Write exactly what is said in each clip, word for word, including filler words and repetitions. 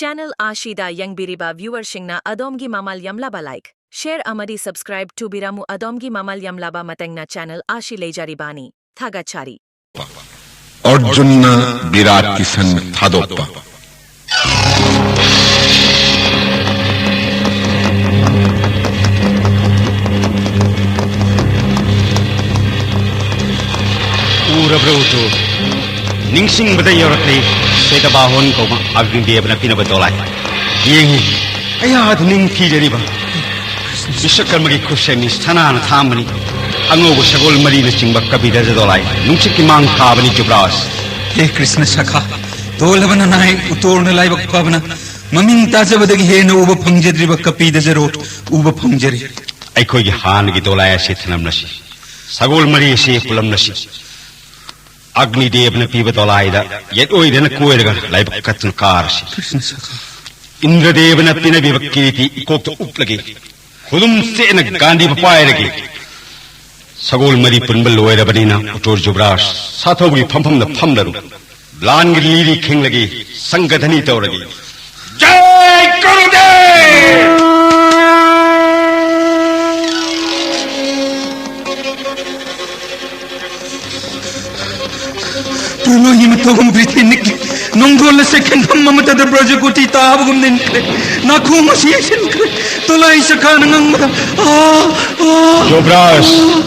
Channel ꯑꯁꯤꯗ ꯌꯦꯡꯕꯤꯔꯤꯕ viewerꯁꯤꯡꯅ ꯑꯗꯣꯝꯒꯤ ꯃꯃꯜ ꯌꯥꯝꯂꯕ like, share ꯑꯃꯗꯤ subscribe ꯇꯧꯕꯤꯔꯝꯃꯨ꯫ ꯑꯗꯣꯝꯒꯤ ꯃꯃꯜ ꯌꯥꯝꯂꯕ ꯃꯇꯦꯡꯅ channel ꯑꯁꯤ ꯂꯩꯖꯔꯤꯕꯅꯤ꯫ ꯊꯥꯒꯠꯆꯔꯤ꯫ ꯑꯔꯖꯨꯟꯅ ꯕꯤꯔꯥꯠꯀꯤ ꯁꯟ ꯊꯥꯗꯣꯛꯄ꯫ ꯎꯔꯕ꯭ꯔꯣ ꯎꯇꯨ? ꯅꯤꯡꯁꯤꯡꯕꯗ ꯌꯧꯔꯛꯂꯤ ꯁ꯭ꯋꯦꯇꯕꯥꯍꯣꯟ ꯀꯧꯕ ꯑꯒ꯭ꯅꯤꯗꯦꯕꯅ ꯄꯤꯅꯕ ꯗꯣꯂꯥꯏ꯫ ꯌꯦꯡꯉꯨ, ꯀꯌꯥꯗ ꯅꯤꯡꯊꯤꯖꯔꯤꯕ꯫ ꯕꯤꯁ꯭ꯋꯀꯔꯃꯒꯤ ꯈꯨꯠꯁꯦꯝꯅꯤ, ꯁꯅꯥꯅ ꯊꯥꯝꯕꯅꯤ꯫ ꯑꯉꯧꯕ ꯁꯒꯣꯜ ꯃꯔꯤꯅꯆꯤꯡꯕ ꯀꯄꯤꯙꯖ ꯗꯣꯂꯥꯏ, ꯅꯨꯡꯁꯤꯠꯀꯤ ꯃꯥꯡ ꯊꯥꯕꯅꯤ ꯖꯨꯕ꯭ꯔꯥꯖ꯫ ꯍꯦ ꯀ꯭ꯔꯤꯁꯅ ꯁꯈꯥ, ꯇꯣꯜꯂꯕ ꯅꯅꯥꯏ ꯎꯇꯣꯔꯅ ꯂꯥꯏꯕꯛ ꯐꯕꯅ ꯃꯃꯤꯡ ꯇꯥꯖꯕꯗꯒꯤ ꯍꯦꯟꯅ ꯎꯕ ꯐꯪꯖꯗ꯭ꯔꯤꯕ ꯀꯄꯤꯙꯖ ꯔꯣꯠ ꯎꯕ ꯐꯪꯖꯔꯦ꯫ ꯑꯩꯈꯣꯏꯒꯤ ꯍꯥꯟꯅꯒꯤ ꯗꯣꯂꯥꯏ ꯑꯁꯤ ꯊꯅꯝꯂꯁꯤ, ꯁꯒꯣꯜ ꯃꯔꯤ ꯑꯁꯤ ꯄꯨꯜꯂꯝꯂꯁꯤ꯫ ꯑꯒ꯭ꯅꯤꯗꯦꯕꯅ ꯄꯤꯕ ꯗꯣꯂꯥꯏꯗ ꯌꯦꯠ ꯑꯣꯏꯗꯅ ꯀꯣꯏꯔꯒ ꯂꯥꯏꯕꯛ ꯀꯠꯇꯨꯅ ꯀꯥꯔꯁꯤ꯫ ꯀ꯭ꯔꯤꯁꯅ ꯁꯈꯥ꯫ ꯏꯟꯗ꯭ꯔꯗꯦꯕꯅ ꯄꯤꯅꯕꯤꯕ ꯀꯤꯔꯤꯇꯤ ꯏꯀꯣꯛꯇ ꯎꯞꯂꯒꯦ, ꯈꯨꯗꯨꯝ ꯆꯦꯠꯅ ꯒꯥꯟꯙꯤꯕ ꯄꯥꯏꯔꯒꯦ꯫ ꯁꯒꯣꯜ ꯃꯔꯤ ꯄꯨꯟꯕ ꯂꯣꯏꯔꯕꯅꯤꯅ ꯎꯇꯣꯔ ꯖꯨꯕ꯭ꯔꯥꯖ, ꯁꯥꯊꯧꯒꯤ ꯐꯝꯐꯝꯗ ꯐꯝꯂꯔꯨ꯫ ꯂꯥꯟꯒꯤ ꯂꯤꯔꯤ ꯈꯤꯡꯂꯒꯦ, ꯁꯪꯒꯙꯅꯤ ꯇꯧꯔꯒꯦ꯫ ꯖꯥꯏ ꯒꯨꯔꯨꯗꯦꯕ! ꯄ꯭ꯔꯂꯣꯌꯤ ꯃꯇꯧꯒꯨꯝ ꯄ꯭ꯔꯤꯊꯤ ꯅꯤꯛꯂꯤ꯫ ꯅꯣꯡꯗꯣꯜ ꯑꯁꯦ ꯈꯦꯟꯐꯝ ꯑꯃꯠꯇꯗ ꯕ꯭ꯔꯖꯀꯣꯇꯤ ꯇꯥꯕꯒꯨꯝ ꯅꯤꯟꯈ꯭ꯔꯦ꯫ ꯅꯥꯀꯣꯡ ꯑꯁꯤ ꯌꯩꯁꯤꯟꯈ꯭ꯔꯦ꯫ ꯗꯣꯂꯥꯏ ꯆꯀꯥꯅ ꯉꯪꯕꯗ, "ꯑꯥ, ꯑꯥ, ꯖꯣꯕ꯭ꯔꯥꯖ, ꯑꯥ!"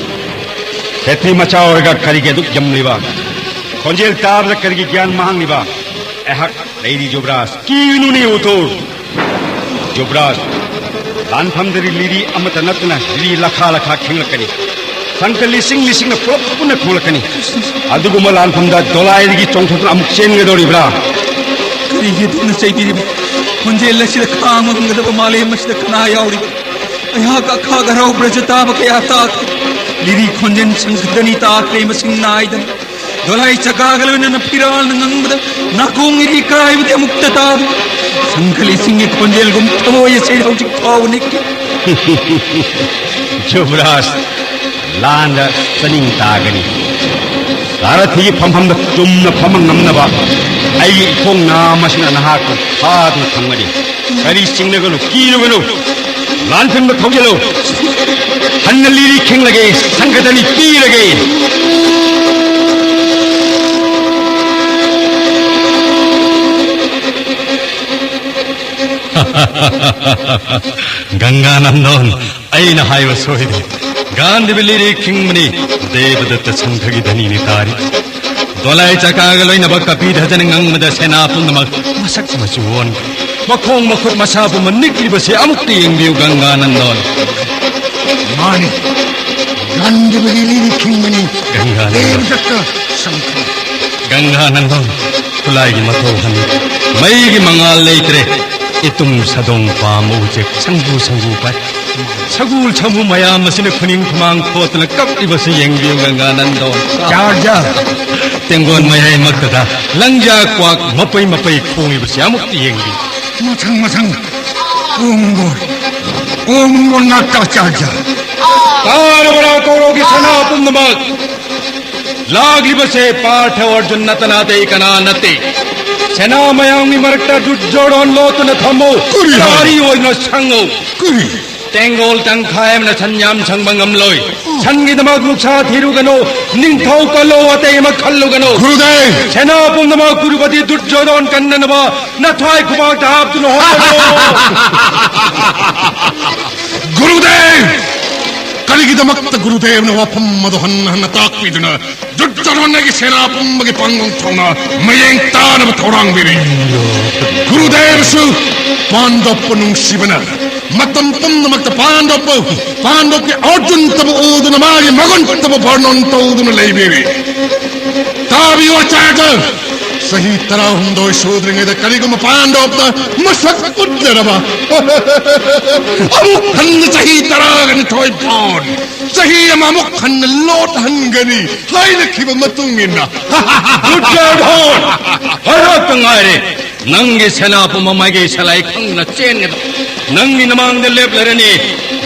ꯈꯦꯇ꯭ꯔꯤ ꯃꯆꯥ ꯑꯣꯏꯔꯒ ꯀꯔꯤꯒꯤ ꯑꯗꯨꯛ ꯌꯝꯂꯤꯕ? ꯈꯣꯟꯖꯦꯜ ꯇꯥꯕꯗ ꯀꯔꯤꯒꯤ ꯒ꯭ꯌꯥꯟ ꯃꯥꯡꯂꯤꯕ? ꯑꯩꯍꯥꯛ ꯂꯩꯔꯤ ꯖꯣꯕ꯭ꯔꯥꯖ, ꯀꯤꯒꯅꯨꯅꯦ ꯎꯇꯣꯔ꯫ ꯖꯣꯕ꯭ꯔꯥꯖ, ꯂꯥꯟꯐꯝꯗꯗꯤ ꯂꯤꯔꯤ ꯑꯃꯠꯇ ꯅꯠꯇꯅ ꯂꯤꯔꯤ ꯂꯥꯈꯥ ꯂꯥꯈꯥ ꯈꯤꯡꯂꯛꯀꯅꯤ꯫ ꯁꯪꯒ ꯂꯤꯁꯤꯡ ꯂꯤꯁꯤꯡꯅ ꯄꯨꯂꯞ ꯄꯨꯟꯅ ꯈꯣꯡꯂꯛꯀꯅꯤ꯫ ꯑꯗꯨꯒꯨꯝꯕ ꯂꯥꯟꯐꯝꯗ ꯗꯣꯂꯥꯏꯗꯒꯤ ꯆꯣꯡꯊꯣꯛꯇꯨꯅ ꯑꯃꯨꯛ ꯆꯦꯟꯒꯗꯧꯔꯤꯕ꯭ꯔꯥ? ꯀꯔꯤꯒꯤ ꯑꯗꯨꯛꯅ ꯆꯩꯕꯤꯔꯤꯕ? ꯈꯣꯟꯖꯦꯜ ꯑꯁꯤꯗ ꯈꯥꯡꯕ ꯉꯝꯒꯗꯕ ꯃꯥꯂꯦꯝ ꯑꯁꯤꯗ ꯀꯅꯥ ꯌꯥꯎꯔꯤꯕ? ꯑꯩꯍꯥꯛ ꯑꯈꯥꯛ ꯑꯔꯥꯎ ꯕ꯭ꯔꯖ ꯇꯥꯕ ꯀꯌꯥ ꯇꯥꯈ꯭ꯔꯦ꯫ ꯂꯤꯔꯤ ꯈꯣꯟꯖꯦꯜ ꯁꯪꯒꯗꯅꯤ ꯇꯥꯈ꯭ꯔꯦ ꯃꯁꯤꯡ ꯅꯥꯏꯗꯅ꯫ ꯗꯣꯂꯥꯏ ꯆꯀꯥꯒ ꯂꯣꯏꯅꯅ ꯐꯤꯔꯥꯜꯅ ꯉꯪꯕꯗ ꯅꯥꯀꯣꯡ ꯏꯔꯤ ꯀꯥꯏꯕꯗꯤ ꯑꯃꯨꯛꯇ ꯇꯥꯗꯦ꯫ ꯁꯪꯒ ꯂꯤꯁꯤꯡꯒꯤ ꯈꯣꯟꯖꯦꯜꯒꯨꯝ ꯊꯃꯣꯏ ꯑꯁꯤ ꯍꯧꯖꯤꯛ ꯐꯥꯎꯕ ꯅꯤꯛꯂꯤ꯫ ꯖꯨꯕ꯭ꯔꯥꯖ, ꯂꯥꯟꯗ ꯆꯥꯅꯤꯡ ꯇꯥꯒꯅꯤ꯫ ꯁꯥꯔꯊꯤꯒꯤ ꯐꯝꯐꯝꯗ ꯆꯨꯝꯅ ꯐꯝꯕ ꯉꯝꯅꯕ ꯑꯩꯒꯤ ꯏꯈꯣꯡ ꯅꯥꯝ ꯑꯁꯤꯅ ꯅꯍꯥꯛꯄꯨ ꯐꯥꯗꯨꯅ ꯊꯝꯒꯅꯤ꯫ ꯀꯔꯤ ꯆꯤꯡꯅꯒꯅꯨ, ꯀꯤꯔꯨꯒꯅꯨ꯫ ꯂꯥꯟꯐꯝꯗ ꯊꯧꯖꯤꯜꯂꯨ꯫ ꯍꯟꯅ ꯂꯤꯔꯤ ꯈꯤꯡꯂꯒꯦ, ꯁꯪꯒꯗꯅꯤ ꯄꯤꯔꯒꯦ꯫ ꯒꯪꯒꯥ ꯅꯟꯗꯣꯟ, ꯑꯩꯅ ꯍꯥꯏꯕ ꯁꯣꯏꯗꯦ꯫ ꯒꯥꯟꯙꯤꯕ ꯂꯤꯔꯤ ꯈꯤꯡꯕꯅꯤ, ꯗꯦꯕꯗꯠꯇ ꯁꯪꯈꯒꯤ ꯙꯅꯤꯅꯤ ꯇꯥꯔꯤ꯫ ꯗꯣꯂꯥꯏ ꯆꯀꯥꯒ ꯂꯣꯏꯅꯕ ꯀꯄꯤꯙꯖꯅ ꯉꯪꯕꯗ ꯁꯦꯅꯥ ꯄꯨꯝꯅꯃꯛ ꯃꯁꯛ ꯃꯆꯨ ꯑꯣꯟꯈ꯭ꯔꯦ꯫ ꯃꯈꯣꯡ ꯃꯈꯨꯠ ꯃꯁꯥ ꯄꯨꯝꯕ ꯅꯤꯛꯂꯤꯕꯁꯤ ꯑꯃꯨꯛꯇ ꯌꯦꯡꯕꯤꯌꯨ, ꯒꯪꯒꯥ ꯅꯟꯗꯣꯟ꯫ ꯃꯥꯅꯤ, ꯒꯥꯟꯙꯤꯕꯒꯤ ꯂꯤꯔꯤ ꯈꯤꯡꯕꯅꯤ꯫ ꯒꯪꯒꯥ ꯅꯟꯗꯣꯟ꯫ ꯗꯦꯕꯗꯠꯇ ꯁꯪꯈ꯫ ꯒꯪꯒꯥ ꯅꯟꯗꯣꯟ, ꯈꯨꯠꯂꯥꯏꯒꯤ ꯃꯊꯧ ꯍꯟ꯫ ꯃꯩꯒꯤ ꯃꯉꯥꯜ ꯂꯩꯇ꯭ꯔꯦ꯫ ꯏꯇꯨꯝ ꯁꯥꯗꯣꯡ ꯄꯥꯝꯕ ꯎꯆꯦꯛ ꯁꯪꯒꯨ ꯁꯪꯒꯨ ꯄꯥꯏ꯫ ꯁꯒꯨꯜ ꯁꯃꯨ ꯃꯌꯥꯝ ꯑꯁꯤꯅ ꯈꯨꯅꯤꯡ ꯈꯨꯃꯥꯡ ꯈꯣꯠꯇꯨꯅ ꯀꯞꯂꯤꯕꯁꯤ ꯌꯦꯡꯕꯤꯌꯨ, ꯒꯪꯒꯥ ꯅꯟꯗꯣꯟ꯫ ꯆꯥꯔꯖꯔ꯫ ꯇꯦꯡꯒꯣꯟ ꯃꯌꯥꯏꯃꯛꯇꯗ ꯂꯪꯖꯥ ꯀ꯭ꯋꯥꯛ ꯃꯄꯩ ꯃꯄꯩ ꯈꯣꯡꯂꯤꯕꯁꯤ ꯑꯃꯨꯛꯇ ꯌꯦꯡꯕꯤꯌꯨ꯫ ꯃꯊꯪ ꯃꯊꯪ꯫ ꯑꯣꯡꯕꯣꯟ꯫ ꯑꯣꯡꯕꯣꯟ ꯅꯥꯛꯇ ꯆꯥꯔꯖꯔ꯫ ꯇꯥꯔꯕꯔꯥ ꯀꯧꯔꯧꯒꯤ ꯁꯅꯥ ꯄꯨꯝꯅꯃꯛ? ꯂꯥꯛꯂꯤꯕꯁꯦ ꯄꯥꯔꯊ ꯑꯔꯖꯨꯟ ꯅꯠꯇꯅ ꯑꯇꯩ ꯀꯅꯥ ꯅꯠꯇꯦ꯫ ꯁꯦꯅꯥ ꯃꯌꯥꯝꯒꯤ ꯃꯔꯛꯇ ꯗꯨꯔꯖꯣꯙꯟ ꯂꯣꯠꯇꯨꯅ ꯊꯝꯃꯨ꯫ ꯀꯔꯤ ꯍꯥꯏ? ꯀꯔꯤ ꯑꯣꯏꯅ ꯁꯪꯉꯨ꯫ ꯀꯔꯤ? ꯇꯦꯡꯒꯣꯜ ꯇꯪꯈꯥꯏ ꯑꯃꯅ ꯁꯟ ꯌꯥꯝ ꯁꯪꯕ ꯉꯝꯂꯣꯏ꯫ ꯁꯟꯒꯤꯗꯃꯛ ꯅꯨꯡꯁꯥ ꯊꯤꯔꯨꯒꯅꯨ, ꯅꯤꯡꯊꯧ ꯀꯜꯂꯣ, ꯑꯇꯩ ꯑꯃ ꯈꯜꯂꯨꯒꯅꯨ꯫ ꯒꯨꯔꯨꯗꯦꯕ! ꯁꯦꯅꯥ ꯄꯨꯝꯅꯃꯛ ꯀꯨꯔꯨꯄꯇꯤ ꯗꯨꯔꯖꯣꯙꯟ ꯀꯟꯅꯅꯕ ꯅꯊ꯭ꯋꯥꯏ ꯈꯨꯕꯥꯛꯇ ꯍꯥꯞꯇꯨꯅ ꯍꯣꯠꯅꯔꯣ꯫ ꯒꯨꯔꯨꯗꯦꯕ! ꯀꯔꯤꯒꯤꯗꯃꯛꯇ ꯒꯨꯔꯨꯗꯦꯕꯅ ꯋꯥꯐꯝ ꯑꯗꯨ ꯍꯟꯅ ꯍꯟꯅ ꯇꯥꯛꯄꯤꯗꯨꯅ ꯗꯨꯔꯖꯣꯙꯅꯒꯤ ꯁꯦꯅꯥ ꯄꯨꯝꯕꯒꯤ ꯄꯥꯡꯒꯜ ꯊꯧꯅ ꯃꯌꯦꯡ ꯇꯥꯅꯕ ꯊꯧꯔꯥꯡꯕꯤꯔꯤ? ꯒꯨꯔꯨꯗꯦꯕꯁꯨ ꯄꯥꯟꯗꯣꯞꯄ ꯅꯨꯡꯁꯤꯕꯅ ꯃꯇꯝ ꯄꯨꯝꯅꯃꯛꯇ ꯄꯥꯟꯗꯣꯞꯄ, ꯄꯥꯟꯗꯣꯞꯀꯤ ꯑꯔꯖꯨꯟꯇꯕꯨ ꯎꯗꯨꯅ ꯃꯥꯒꯤ ꯃꯒꯨꯟꯇꯕꯨ ꯚꯔꯅꯣꯟ ꯇꯧꯗꯨꯅ ꯂꯩꯕꯤꯔꯤ꯫ ꯇꯥꯕꯤꯌꯨ ꯑꯆꯥꯔꯌ, ꯆꯍꯤ ꯇꯔꯥꯍꯨꯝꯗꯣꯏ ꯁꯨꯗ꯭ꯔꯤꯉꯩꯗ ꯀꯔꯤꯒꯨꯝꯕ ꯄꯥꯟꯗꯣꯞꯇ ꯃꯁꯛ ꯎꯠꯂꯔꯕ, ꯑꯃꯨꯛ ꯍꯟꯅ ꯆꯍꯤ ꯇꯔꯥꯒ ꯅꯤꯊꯣꯏ ꯄꯥꯟ ꯆꯍꯤ ꯑꯃꯃꯨꯛ ꯍꯟꯅ ꯂꯣꯠꯍꯟꯒꯅꯤ ꯍꯥꯏꯔꯛꯈꯤꯕ ꯃꯇꯨꯡ ꯏꯟꯅ꯫ ꯗꯨꯔꯖꯣꯙꯟ! ꯍꯥꯏꯔꯛꯇ ꯉꯥꯏꯔꯦ꯫ ꯅꯪꯒꯤ ꯁꯦꯅꯥ ꯄꯨꯝꯕ ꯃꯥꯏꯀꯩ ꯁꯂꯥꯏ ꯈꯪꯗꯅ ꯆꯦꯟꯒꯗꯕ ꯅꯪꯒꯤ ꯅꯃꯥꯡꯗ ꯂꯦꯞꯂꯔꯅꯤ꯫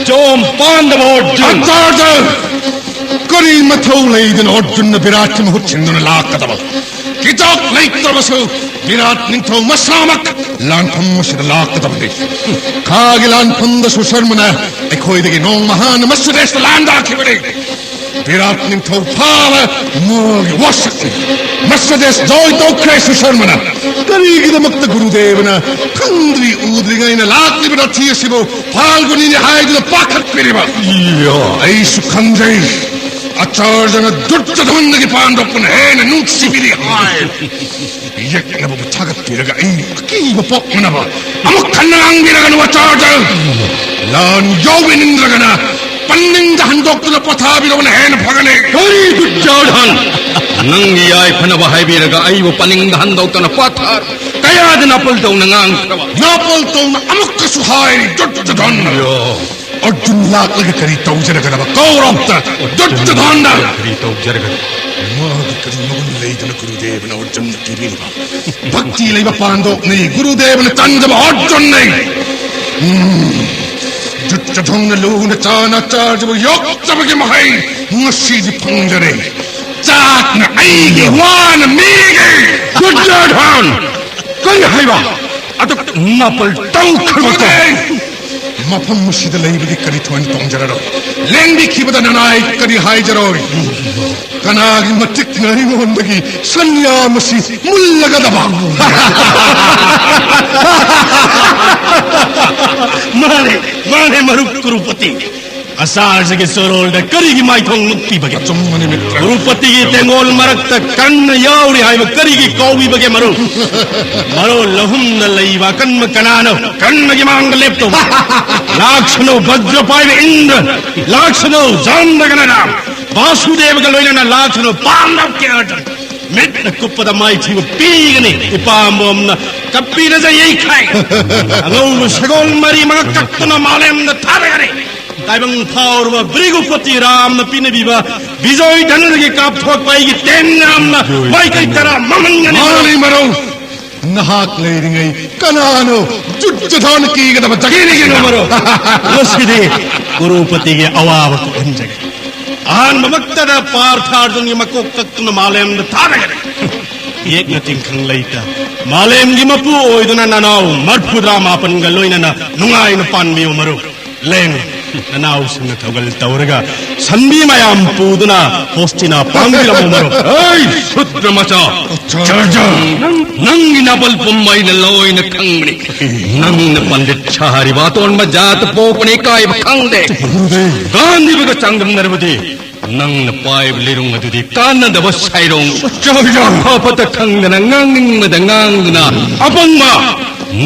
ꯖꯣꯝ ꯄꯥꯟꯗꯕ ꯑꯔꯖꯨꯟ! ꯑꯆꯥꯔꯌ! ꯀꯔꯤ ꯃꯊꯧ ꯂꯩꯗꯅ ꯑꯔꯖꯨꯟꯅ ꯕꯤꯔꯥꯠꯀꯤ ꯃꯍꯨꯠ ꯁꯤꯟꯗꯨꯅ ꯂꯥꯛꯀꯗꯕ? ꯀꯤꯆꯣꯛ ꯂꯩꯇ꯭ꯔꯕꯁꯨ ꯕꯤꯔꯥꯠ ꯅꯤꯡꯊꯧ ꯃꯁꯥꯃꯛ ꯂꯥꯟꯐꯝ ꯑꯁꯤꯗ ꯂꯥꯛꯀꯗꯕꯅꯤ꯫ ꯈꯥꯒꯤ ꯂꯥꯟꯐꯝꯗ ꯁꯨꯁꯔꯃꯅ ꯑꯩꯈꯣꯏꯗꯒꯤ ꯅꯣꯡꯃ ꯍꯥꯟꯅ ꯃꯁꯨꯗꯦꯁꯇ ꯂꯥꯟꯗꯥꯈꯤꯕꯅꯤ꯫ ꯕꯤꯔꯥꯠ ꯅꯤꯡꯊꯧ ꯐꯥꯕ ꯃꯣꯒꯤ ꯋꯥꯁꯛꯅꯤ꯫ ꯃꯁꯨꯗꯦꯁ ꯖꯣꯏ ꯇꯧꯈ꯭ꯔꯦ ꯁꯨꯁꯔꯃꯅ꯫ ꯀꯔꯤꯒꯤꯗꯃꯛꯇ ꯒꯨꯔꯨꯗꯦꯕꯅ ꯈꯪꯗ꯭ꯔꯤ ꯎꯗ꯭ꯔꯤꯉꯩꯅ ꯂꯥꯛꯂꯤꯕ ꯔꯊꯤ ꯑꯁꯤꯕꯨ ꯐꯥꯜꯒꯨꯅꯤꯅꯤ ꯍꯥꯏꯗꯨꯅ ꯄꯥꯈꯠꯄꯤꯔꯤꯕ? ꯑꯩꯁꯨ ꯈꯪꯖꯩ꯫ ꯑꯆꯥꯔꯖꯅ ꯗꯨꯔꯖꯣꯙꯟꯗꯒꯤ ꯄꯥꯟꯗꯣꯛꯄꯅ ꯍꯦꯟꯅ ꯅꯨꯡꯁꯤꯕꯤꯔꯤ ꯍꯥꯏ꯫ ꯌꯦꯛꯅꯕꯕꯨ ꯊꯥꯒꯠꯄꯤꯔꯒ ꯑꯩ ꯑꯀꯤꯕ ꯄꯣꯛꯅꯅꯕ ꯑꯃꯨꯛ ꯍꯟꯅ ꯉꯥꯡꯕꯤꯔꯒꯅꯨ ꯑꯆꯥꯔꯖ꯫ ꯂꯥꯟ ꯌꯥꯎꯕꯤꯅꯤꯡꯗ꯭ꯔꯒꯅ ꯄꯟꯅꯤꯡꯗ ꯍꯟꯗꯣꯛꯇꯨꯅ ꯄꯣꯊꯥꯕꯤꯔꯕꯅ ꯍꯦꯟꯅ ꯐꯒꯅꯤ꯫ ꯀꯔꯤ ꯗꯨꯔꯖꯣꯙꯟ? ꯅꯪꯒꯤ ꯌꯥꯏꯐꯅꯕ ꯍꯥꯏꯕꯤꯔꯒ ꯑꯩꯕꯨ ꯄꯟꯅꯤꯡꯗ ꯍꯟꯗꯣꯛꯇꯅ ꯄꯣꯊꯥ ꯀꯌꯥꯗ ꯅꯥꯄꯜ ꯇꯧꯅ ꯉꯥꯡꯈ꯭ꯔꯕ? ꯅꯥꯄꯜ ꯇꯧꯅ ꯑꯃꯨꯛꯀꯁꯨ ꯍꯥꯏꯔꯤ ꯗꯨꯔꯖꯣꯙꯟ꯫ ꯑꯔꯖꯨꯟ ꯂꯥꯛꯂꯒ ꯀꯔꯤ ꯇꯧꯖꯔꯒꯗꯕ? ꯀꯧꯔꯣ ꯑꯝꯇ ꯗꯨꯔꯖꯣꯙꯟꯗ꯫ ꯀꯔꯤ ꯇꯧꯖꯔꯒꯗꯕ? ꯃꯥꯒꯤ ꯀꯔꯤ ꯃꯒꯨꯟ ꯂꯩꯗꯅ ꯒꯨꯔꯨꯗꯦꯕꯅ ꯑꯔꯖꯨꯟꯗ ꯄꯤꯕꯤꯔꯤꯕ? ꯚꯛꯇꯤ ꯂꯩꯕ ꯄꯥꯟꯗꯣꯛꯅꯤ, ꯒꯨꯔꯨꯗꯦꯕꯅ ꯆꯥꯟꯖꯕ ꯑꯔꯖꯨꯟꯅꯤ꯫ ꯎꯝ, ꯗꯨꯔꯖꯣꯙꯟꯅ ꯂꯨꯅ ꯆꯥꯅ ꯆꯥꯖꯕ ꯌꯣꯛꯆꯕꯒꯤ ꯃꯍꯩ ꯉꯁꯤꯗꯤ ꯐꯪꯖꯔꯦ꯫ ꯆꯥꯛꯅ ꯑꯩꯒꯤ ꯋꯥꯅ ꯃꯤꯒꯤ꯫ ꯗꯨꯔꯖꯣꯙꯟ! ꯀꯔꯤ ꯍꯥꯏꯕ? ꯑꯗꯨꯛ ꯅꯥꯄꯜ ꯇꯧꯈ꯭ꯔꯕ ꯀꯣ? ꯃꯐꯝ ꯑꯁꯤꯗ ꯂꯩꯕꯗꯤ ꯀꯔꯤ ꯊꯣꯏꯅ ꯇꯣꯡꯖꯔꯔꯣꯏ꯫ ꯂꯦꯡꯕꯤꯈꯤꯕꯗ ꯅꯅꯥꯏ ꯀꯔꯤ ꯍꯥꯏꯖꯔꯣꯏ? ꯀꯅꯥꯒꯤ ꯃꯇꯤꯛꯅ ꯑꯩꯉꯣꯟꯗꯒꯤ ꯁꯟꯌꯥꯝ ꯑꯁꯤ ꯃꯨꯜꯂꯒꯗꯕ? ꯃꯥꯅꯦ, ꯃꯥꯅꯦ, ꯃꯔꯨꯞ ꯀ꯭ꯔꯨꯄꯇꯤ꯫ ꯑꯆꯥꯔꯁꯤꯒꯤ ꯆꯣꯔꯣꯜꯗ ꯀꯔꯤꯒꯤ ꯃꯥꯏꯊꯣꯡ ꯃꯨꯛꯄꯤꯕꯒꯦ? ꯑꯆꯨꯝꯕꯅꯤ, ꯃꯤꯇ꯭ꯔ꯫ ꯀ꯭ꯔꯨꯄꯇꯤꯒꯤ ꯇꯦꯡꯒꯣꯜ ꯃꯔꯛꯇ ꯀꯟꯅ ꯌꯥꯎꯔꯤ ꯍꯥꯏꯕ ꯀꯔꯤꯒꯤ ꯀꯥꯎꯕꯤꯕꯒꯦ, ꯃꯔꯨꯞ? ꯃꯔꯣꯜ ꯑꯍꯨꯝꯗ ꯂꯩꯕ ꯑꯀꯟꯕ ꯀꯅꯥꯅꯣ? ꯀꯟꯕꯒꯤ ꯃꯥꯡꯗ ꯂꯦꯞꯇꯧꯕ꯫ ꯂꯥꯛꯁꯅꯨ ꯚꯖ꯭ꯔ ꯄꯥꯏꯕ ꯏꯟꯗ꯭ꯔ, ꯂꯥꯛꯁꯅꯨ ꯖꯥꯝꯗꯒꯅ ꯔꯥꯝ, ꯚꯥꯁꯨꯗꯦꯕꯒ ꯂꯣꯏꯅꯅ ꯂꯥꯛꯁꯅꯨ ꯄꯥꯟꯗꯕ ꯀꯌꯥ꯫ ꯃꯤꯠꯅ ꯀꯨꯞꯄꯗ ꯃꯥꯏꯊꯤꯕ ꯄꯤꯒꯅꯤ꯫ ꯏꯄꯥꯝꯕꯣꯝꯅ ꯀꯞꯄꯤꯔꯖ ꯌꯩꯈꯥꯏ꯫ ꯑꯉꯧꯕ ꯁꯒꯣꯜ ꯃꯔꯤ ꯃꯉꯥ ꯀꯛꯇꯨꯅ ꯃꯥꯂꯦꯝꯗ ꯊꯥꯗꯒꯅꯤ꯫ ꯇꯥꯏꯕꯪ ꯐꯥꯎꯔꯕ ꯕ꯭ꯔꯤꯒꯨꯄꯇꯤ ꯔꯥꯝꯅ ꯄꯤꯅꯕꯤꯕ ꯕꯤꯖꯣꯏ ꯙꯅꯨꯗꯒꯤ ꯀꯥꯞꯊꯣꯛꯄ ꯑꯩꯒꯤ ꯇꯦꯟ ꯔꯥꯝꯅ ꯃꯥꯏꯀꯩ ꯇꯔꯥ ꯃꯃꯟꯒꯅꯤ꯫ ꯃꯥꯅꯤ ꯃꯔꯧ, ꯅꯍꯥꯛ ꯂꯩꯔꯤꯉꯩ ꯀꯅꯥꯅꯣ ꯗꯨꯔꯖꯣꯙꯟ ꯀꯤꯒꯗꯕ? ꯖꯒꯦꯅꯤꯒꯤꯅꯣ ꯃꯔꯧ꯫ ꯉꯁꯤꯗꯤ ꯀ꯭ꯔꯨꯄꯇꯤꯒꯤ ꯑꯋꯥꯕ ꯀꯣꯛꯍꯟꯖꯒꯦ꯫ ꯑꯍꯥꯟꯕꯃꯛꯇꯗ ꯄꯥꯔꯊꯥꯔꯖꯨꯟꯒꯤ ꯃꯀꯣꯛ ꯀꯛꯇꯨꯅ ꯃꯥꯂꯦꯝꯗ ꯊꯥꯗꯒꯅꯤ꯫ ꯌꯦꯛꯅ ꯇꯤꯡꯈꯪ ꯂꯩꯇ ꯃꯥꯂꯦꯝꯒꯤ ꯃꯄꯨ ꯑꯣꯏꯗꯨꯅ ꯅꯅꯥꯎ ꯃꯔꯐꯨꯇꯔꯥ ꯃꯥꯄꯟꯒ ꯂꯣꯏꯅꯅ ꯅꯨꯡꯉꯥꯏꯅ ꯄꯥꯟꯕꯤꯌꯨ ꯃꯔꯨꯞ꯫ ꯂꯦꯡꯉꯨ, ꯅꯅꯥꯎꯁꯤꯡꯅ ꯊꯧꯒꯜ ꯇꯧꯔꯒ ꯁꯟꯕꯤ ꯃꯌꯥꯝ ꯄꯨꯗꯨꯅ ꯍꯣꯁꯇꯤꯅꯥ ꯄꯥꯡꯕꯤꯔꯝꯃꯨ ꯃꯔꯨꯞ꯫ ꯍꯩ, ꯁꯨꯗ꯭ꯔ ꯃꯆꯥ! ꯆꯥꯔꯖꯔ! ꯅꯪ, ꯅꯪꯒꯤ ꯅꯥꯄꯜ ꯄꯨꯝꯕ ꯑꯩꯅ ꯂꯣꯏꯅ ꯈꯪꯕꯅꯤ꯫ ꯅꯪꯅ ꯄꯟꯗꯤꯠ ꯁꯥꯔꯤꯕ ꯑꯇꯣꯟꯕ ꯖꯥꯠꯇ ꯄꯣꯛꯄꯅꯤ, ꯏꯀꯥꯏꯕ ꯈꯪꯗꯦ꯫ ꯒꯥꯟꯙꯤꯕꯒ ꯆꯥꯡꯗꯝꯅꯔꯕꯗꯤ ꯅꯪꯅ ꯄꯥꯏꯕ ꯂꯤꯔꯨꯡ ꯑꯗꯨꯗꯤ ꯀꯥꯟꯅꯗꯕ ꯁꯥꯏꯔꯣꯡ꯫ ꯆꯥꯔꯖꯔ! ꯑꯐ ꯐꯠꯇ ꯈꯪꯗꯅ ꯉꯥꯡꯅꯤꯡꯕꯗ ꯉꯥꯡꯗꯨꯅ ꯑꯄꯪꯕ!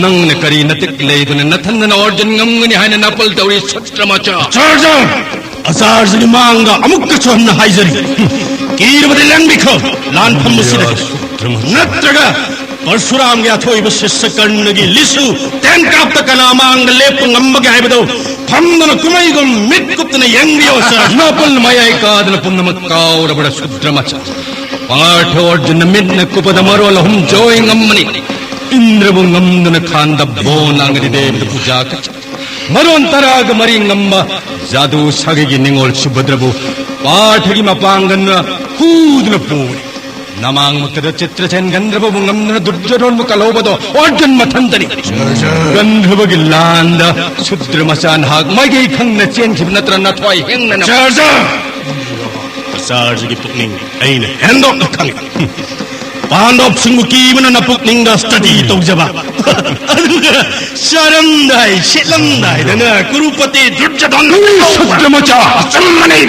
ꯅꯪꯅ ꯀꯔꯤ ꯅꯇꯤꯛ ꯂꯩꯗꯨꯅ ꯅꯊꯟꯗꯅ ꯑꯣꯔꯖꯟ ꯉꯝꯒꯅꯤ ꯍꯥꯏꯅ ꯅꯥꯄꯜ ꯇꯧꯔꯤ, ꯁꯨꯗ꯭ꯔ ꯃꯆꯥ? ꯆꯥꯔꯖꯔ! ꯑꯆꯥꯔꯖꯒꯤ ꯃꯥꯡꯗ ꯑꯃꯨꯛꯀꯁꯨ ꯍꯟꯅ ꯍꯥꯏꯖꯔꯤ, ꯀꯤꯔꯕꯗꯤ ꯂꯦꯡꯕꯤꯈꯣ ꯂꯥꯟꯐꯝ ꯑꯁꯤꯗ꯫ ꯅꯠꯇ꯭ꯔꯒ ꯄꯔꯁꯨꯔꯥꯝꯒꯤ ꯑꯊꯣꯏꯕ ꯁꯤꯁ꯭ꯌ ꯀꯔꯅꯒꯤ ꯂꯤꯁꯨ ꯇꯦꯟ ꯀꯥꯞꯇ ꯀꯅꯥ ꯃꯥꯡꯗ ꯂꯦꯞꯄ ꯉꯝꯕꯒꯦ ꯍꯥꯏꯕꯗꯨ ꯐꯝꯗꯨꯅ ꯀꯨꯝꯍꯩꯒꯨꯝ ꯃꯤꯠ ꯀꯨꯞꯇꯅ ꯌꯦꯡꯕꯤꯌꯣ, ꯁꯥꯔ꯫ ꯅꯥꯄꯜ ꯃꯌꯥꯏ ꯀꯥꯗꯅ ꯄꯨꯝꯅꯃꯛ ꯀꯥꯎꯔꯕ꯭ꯔꯥ, ꯁꯨꯗ꯭ꯔ ꯃꯆꯥ? ꯄꯥꯔꯊ ꯑꯣꯔꯖꯨꯟꯅ ꯃꯤꯠꯅ ꯀꯨꯞꯄꯗ ꯃꯔꯣꯜ ꯑꯍꯨꯝ ꯖꯣꯏ ꯉꯝꯃꯅꯤ꯫ ꯏꯟꯗ꯭ꯔꯕꯨ ꯉꯝꯗꯨꯅ ꯈꯥꯟꯗ ꯕꯣ ꯅꯥꯡꯒꯗꯤ ꯗꯦꯕꯗ ꯄꯨꯖꯥ ꯀꯠꯆ ꯃꯔꯣꯟ ꯇꯔꯥꯒ ꯃꯔꯤ ꯉꯝꯕ ꯖꯥꯗꯨ ꯁꯥꯒꯩꯒꯤ ꯅꯤꯉꯣꯜ ꯁꯨꯚꯗ꯭ꯔꯕꯨ ꯄꯥꯔꯊꯒꯤ ꯃꯄꯥꯡꯒꯜꯅ ꯍꯨꯗꯨꯅ ꯄꯨꯔꯤ꯫ ꯅꯃꯥꯡꯃꯛꯇꯗ ꯆꯤꯇ꯭ꯔꯁꯦꯟ ꯒꯟꯙ꯭ꯔꯕꯕꯨ ꯉꯝꯗꯨꯅ ꯗꯨꯔꯖꯣꯙꯟꯕꯨ ꯀꯜꯍꯧꯕꯗꯣ ꯑꯣꯔꯖꯨꯟ ꯃꯊꯟꯇꯅꯤ꯫ ꯒꯟꯙ꯭ꯔꯕꯒꯤ ꯂꯥꯟꯗ ꯁꯨꯗ꯭ꯔ ꯃꯆꯥ ꯅꯍꯥꯛ ꯃꯥꯏꯀꯩ ꯈꯪꯅ ꯆꯦꯟꯈꯤꯕ ꯅꯠꯇ꯭ꯔ ꯅꯊ꯭ꯋꯥꯏ ꯍꯤꯡꯅꯅ? ꯆꯥꯔꯖꯔ! ꯑꯆꯥꯔꯖꯒꯤ ꯄꯨꯛꯅꯤꯡ ꯑꯩꯅ ꯍꯦꯟꯗꯣꯛꯅ ꯈꯪꯏ꯫ ꯄꯥꯟꯗꯣꯞꯁꯤꯡꯕꯨ ꯀꯤꯕꯅ ꯅꯄꯨꯛꯅꯤꯡꯗ ꯁ꯭ꯇꯗꯤ ꯇꯧꯖꯕ꯫ ꯑꯗꯨꯒ ꯆꯥꯔꯝꯗꯥꯏ, ꯁꯦꯠꯂꯝꯗꯥꯏꯗꯅ ꯀꯨꯔꯨꯄꯇꯤ ꯗꯨꯔꯖꯣꯙꯟ ꯁꯨꯗ꯭ꯔ ꯃꯆꯥ! ꯑꯆꯨꯝꯕꯅꯤ!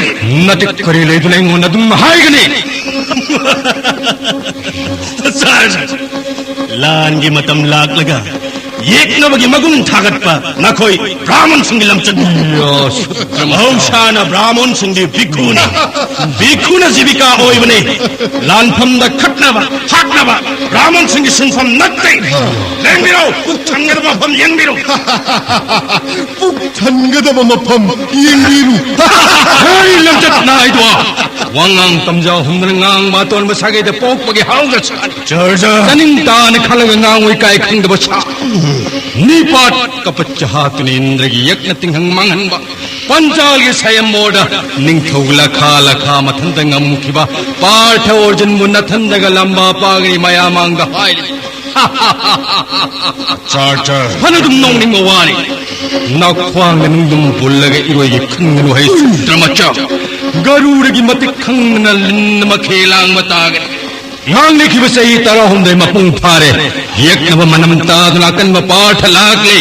ꯅꯇꯤꯛ ꯀꯔꯤ ꯂꯩꯗꯨꯅ ꯑꯩꯉꯣꯟꯗ ꯑꯗꯨꯝ ꯍꯥꯏꯒꯅꯤ? ꯁꯥꯔ, ꯂꯥꯟꯒꯤ ꯃꯇꯝ ꯂꯥꯛꯂꯒ ꯌꯦꯛꯅꯕꯒꯤ ꯃꯒꯨꯟ ꯊꯥꯒꯠꯄ ꯅꯈꯣꯏ ꯕ꯭ꯔꯥꯍꯃꯟꯁꯤꯡꯒꯤ ꯂꯝꯆꯠ꯫ ꯃꯍꯧꯁꯥꯅ ꯕ꯭ꯔꯥꯍꯃꯟꯁꯤꯡꯗꯤ ꯚꯤꯈꯨꯅꯤ꯫ ꯚꯤꯈꯨꯅ ꯖꯤꯕꯤꯀꯥ ꯑꯣꯏꯕꯅꯤ꯫ ꯂꯥꯟꯐꯝꯗ ꯈꯠꯅꯕ, ꯍꯥꯠꯅꯕ ꯕ꯭ꯔꯥꯍꯃꯟꯁꯤꯡꯒꯤ ꯁꯤꯟꯐꯝ ꯅꯠꯇꯦ꯫ ꯂꯦꯡꯕꯤꯔꯣ, ꯄꯨꯛ ꯊꯟꯒꯗꯕ ꯃꯐꯝ ꯌꯦꯡꯕꯤꯔꯣ꯫ ꯄꯨꯛ ꯊꯟꯒꯗꯕ ꯃꯐꯝ ꯌꯦꯡꯕꯤꯔꯨ꯫ ꯍꯩ, ꯂꯝꯆꯠ ꯅꯥꯏꯗꯣ! ꯋꯥꯉꯥꯡ ꯇꯝꯖꯥ ꯍꯨꯝꯗꯅ ꯉꯥꯡꯕ ꯑꯇꯣꯟꯕ ꯁꯥꯒꯩꯗ ꯄꯣꯛꯄꯒꯤ ꯍꯔꯥꯎꯖ ꯁꯥꯅꯤ꯫ ꯆꯥꯔꯖꯔ! ꯆꯥꯅꯤꯡ ꯇꯥꯅ ꯈꯜꯂꯒ ꯉꯥꯡꯉꯨ, ꯏꯀꯥꯏ ꯈꯪꯗꯕ ꯁꯥ꯫ ꯅꯤꯄꯥꯠ ꯀꯄꯠ ꯆꯍꯥꯛꯇꯨꯅ ꯏꯟꯗ꯭ꯔꯒꯤ ꯌꯦꯛꯅ ꯇꯤꯡꯍꯪ ꯃꯥꯡꯍꯟꯕ, ꯄꯟꯆꯥꯜꯒꯤ ꯁꯌꯝꯕꯣꯔꯗ ꯅꯤꯡꯊꯧ ꯂꯈꯥ ꯂꯈꯥ ꯃꯊꯟꯇ ꯉꯝꯈꯤꯕ, ꯄꯥꯔꯊ ꯑꯣꯔꯖꯨꯟꯕꯨ ꯅꯊꯟꯗꯒ ꯂꯝꯕꯥ ꯄꯥꯒꯅꯤ ꯃꯌꯥꯝ ꯃꯥꯡꯗ ꯍꯥꯏꯔꯤ꯫ ꯆꯥꯔ, ꯆꯥꯔ꯫ ꯐꯅꯗꯨꯝ ꯅꯣꯛꯅꯤꯡꯕ ꯋꯥꯅꯤ꯫ ꯅꯈ꯭ꯋꯥꯡꯗ ꯅꯨꯡꯗꯨꯝ ꯄꯨꯜꯂꯒ ꯏꯔꯣꯏꯒꯦ ꯈꯟꯒꯅꯨ ꯍꯩ ꯁꯨꯗ꯭ꯔ ꯃꯆꯥ꯫ ꯒꯔꯨꯔꯒꯤ ꯃꯇꯤꯛ ꯈꯪꯗꯅ ꯂꯤꯟꯅ ꯃꯈꯦ ꯂꯥꯡꯕ ꯇꯥꯒꯅꯤ꯫ ꯉꯥꯡꯅꯈꯤꯕ ꯆꯍꯤ ꯇꯔꯥꯍꯨꯝꯗꯣꯏ ꯃꯄꯨꯡ ꯐꯥꯔꯦ꯫ ꯌꯦꯛꯅꯕ ꯃꯅꯝ ꯇꯥꯗꯨꯅ ꯑꯀꯟꯕ ꯄꯥꯔꯊ ꯂꯥꯛꯂꯦ꯫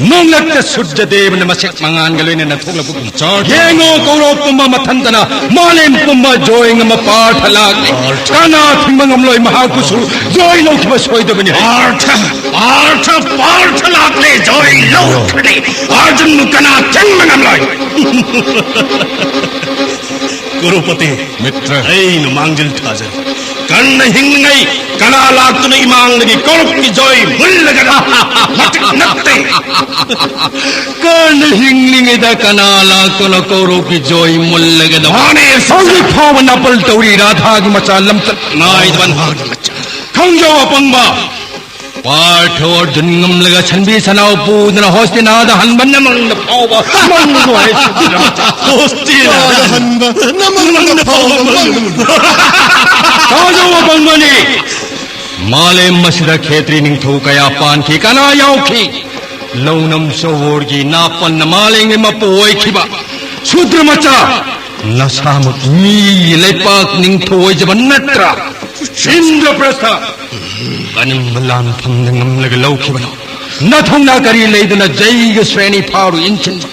ꯅꯣꯡꯂꯛꯇ ꯁꯨꯔꯖꯗꯦꯕꯅ ꯃꯁꯦꯛ ꯃꯉꯥꯟꯒ ꯂꯣꯏꯅꯅ ꯊꯣꯛꯂꯛꯄꯒꯨꯝ꯫ ꯆꯥꯔ꯫ ꯌꯦꯡꯉꯣ, ꯀꯧꯔꯣꯛ ꯄꯨꯝꯕ ꯃꯊꯟꯇꯅ ꯃꯥꯂꯦꯝ ꯄꯨꯝꯕ ꯖꯣꯏ ꯉꯝꯕ ꯄꯥꯔꯊ ꯂꯥꯛꯂꯦ꯫ ꯄꯥꯔꯊ꯫ ꯀꯅꯥ ꯊꯤꯡꯕ ꯉꯝꯂꯣꯏ, ꯃꯍꯥꯛꯄꯨꯁꯨ ꯖꯣꯏ ꯂꯧꯈꯤꯕ ꯁꯣꯏꯗꯕꯅꯤ꯫ ꯄꯥꯔꯊ, ꯄꯥꯔꯊ, ꯄꯥꯔꯊ ꯂꯥꯛꯂꯦ, ꯖꯣꯏ ꯂꯧꯈ꯭ꯔꯅꯤ꯫ ꯑꯔꯖꯨꯟꯕꯨ ꯀꯅꯥ ꯊꯤꯡꯕ ꯉꯝꯂꯣꯏ꯫ ꯀ꯭ꯔꯣꯄꯇꯤ, ꯃꯤꯇ꯭ꯔ꯫ ꯑꯩꯅ ꯃꯥꯡꯖꯤꯜ ꯊꯥꯖꯔꯤ꯫ ꯀꯔꯅ ꯍꯤꯡꯂꯤꯉꯩ ꯀꯅꯥ ꯂꯥꯛꯇꯨꯅ ꯏꯃꯥꯡꯗꯒꯤ ꯀꯧꯔꯣꯛꯀꯤ ꯖꯣꯏ ꯃꯨꯜꯂꯒꯅ ꯃꯇꯤꯛ ꯅꯠꯇꯦ꯫ ꯀꯔꯅ ꯍꯤꯡꯂꯤꯉꯩꯗ ꯀꯅꯥ ꯂꯥꯛꯇꯨꯅ ꯀꯧꯔꯣꯛꯀꯤ ꯖꯣꯏ ꯃꯨꯜꯂꯒꯅ? ꯃꯥꯅꯦ, ꯍꯧꯖꯤꯛ ꯐꯥꯎꯕ ꯅꯥꯄꯜ ꯇꯧꯔꯤ ꯔꯥꯙꯥꯒꯤ ꯃꯆꯥ ꯂꯝꯆꯠ ꯅꯥꯏꯗꯕ ꯅꯍꯥꯒꯤ ꯃꯆꯥ꯫ ꯈꯪꯖꯧ ꯑꯄꯪꯕ, ꯄꯥꯔꯊ ꯑꯔꯖꯨꯟ ꯉꯝꯂꯒ ꯁꯟꯕꯤ ꯁꯅꯥꯎ ꯄꯨꯗꯨꯅ ꯍꯣꯁꯇꯤꯅꯥꯗ ꯍꯟꯕ ꯅꯃꯪꯗ ꯐꯥꯎꯕ ꯃꯪ ꯅꯨꯡꯉꯥꯏ꯫ ꯍꯣꯁꯇꯤꯅꯥꯗ ꯍꯟꯕ ꯅꯃꯪꯗ ꯐꯥꯎꯕ ꯃꯪ꯫ ꯇꯥꯖꯧ ꯑꯄꯪꯕꯅꯤ꯫ ꯃꯥꯂꯦꯝ ꯑꯁꯤꯗ ꯈꯦꯇ꯭ꯔꯤ ꯅꯤꯡꯊꯧ ꯀꯌꯥ ꯄꯥꯟꯈꯤ, ꯀꯅꯥ ꯌꯥꯎꯈꯤ? ꯂꯧꯅꯝ ꯆꯧꯋꯣꯔꯒꯤ ꯅꯥꯄꯟꯅ ꯃꯥꯂꯦꯝꯒꯤ ꯃꯄꯨ ꯑꯣꯏꯈꯤꯕ ꯁꯨꯗ꯭ꯔ ꯃꯆꯥ, ꯅꯁꯥꯃꯛ ꯃꯤꯒꯤ ꯂꯩꯄꯥꯛ ꯅꯤꯡꯊꯧ ꯑꯣꯏꯖꯕ ꯅꯠꯇ꯭ꯔꯥ? ꯏꯟꯗ꯭ꯔꯄ꯭ꯔꯁꯊ, ꯀꯔꯝꯕ ꯂꯥꯟꯐꯝꯗ ꯉꯝꯂꯒ ꯂꯧꯈꯤꯕꯅꯣ? ꯅꯊꯧꯅꯥ ꯀꯔꯤ ꯂꯩꯗꯨꯅ ꯖꯩꯒ ꯁ꯭ꯔꯦꯅꯤ ꯐꯥꯎꯔꯨ ꯏꯟꯁꯤꯟꯕ?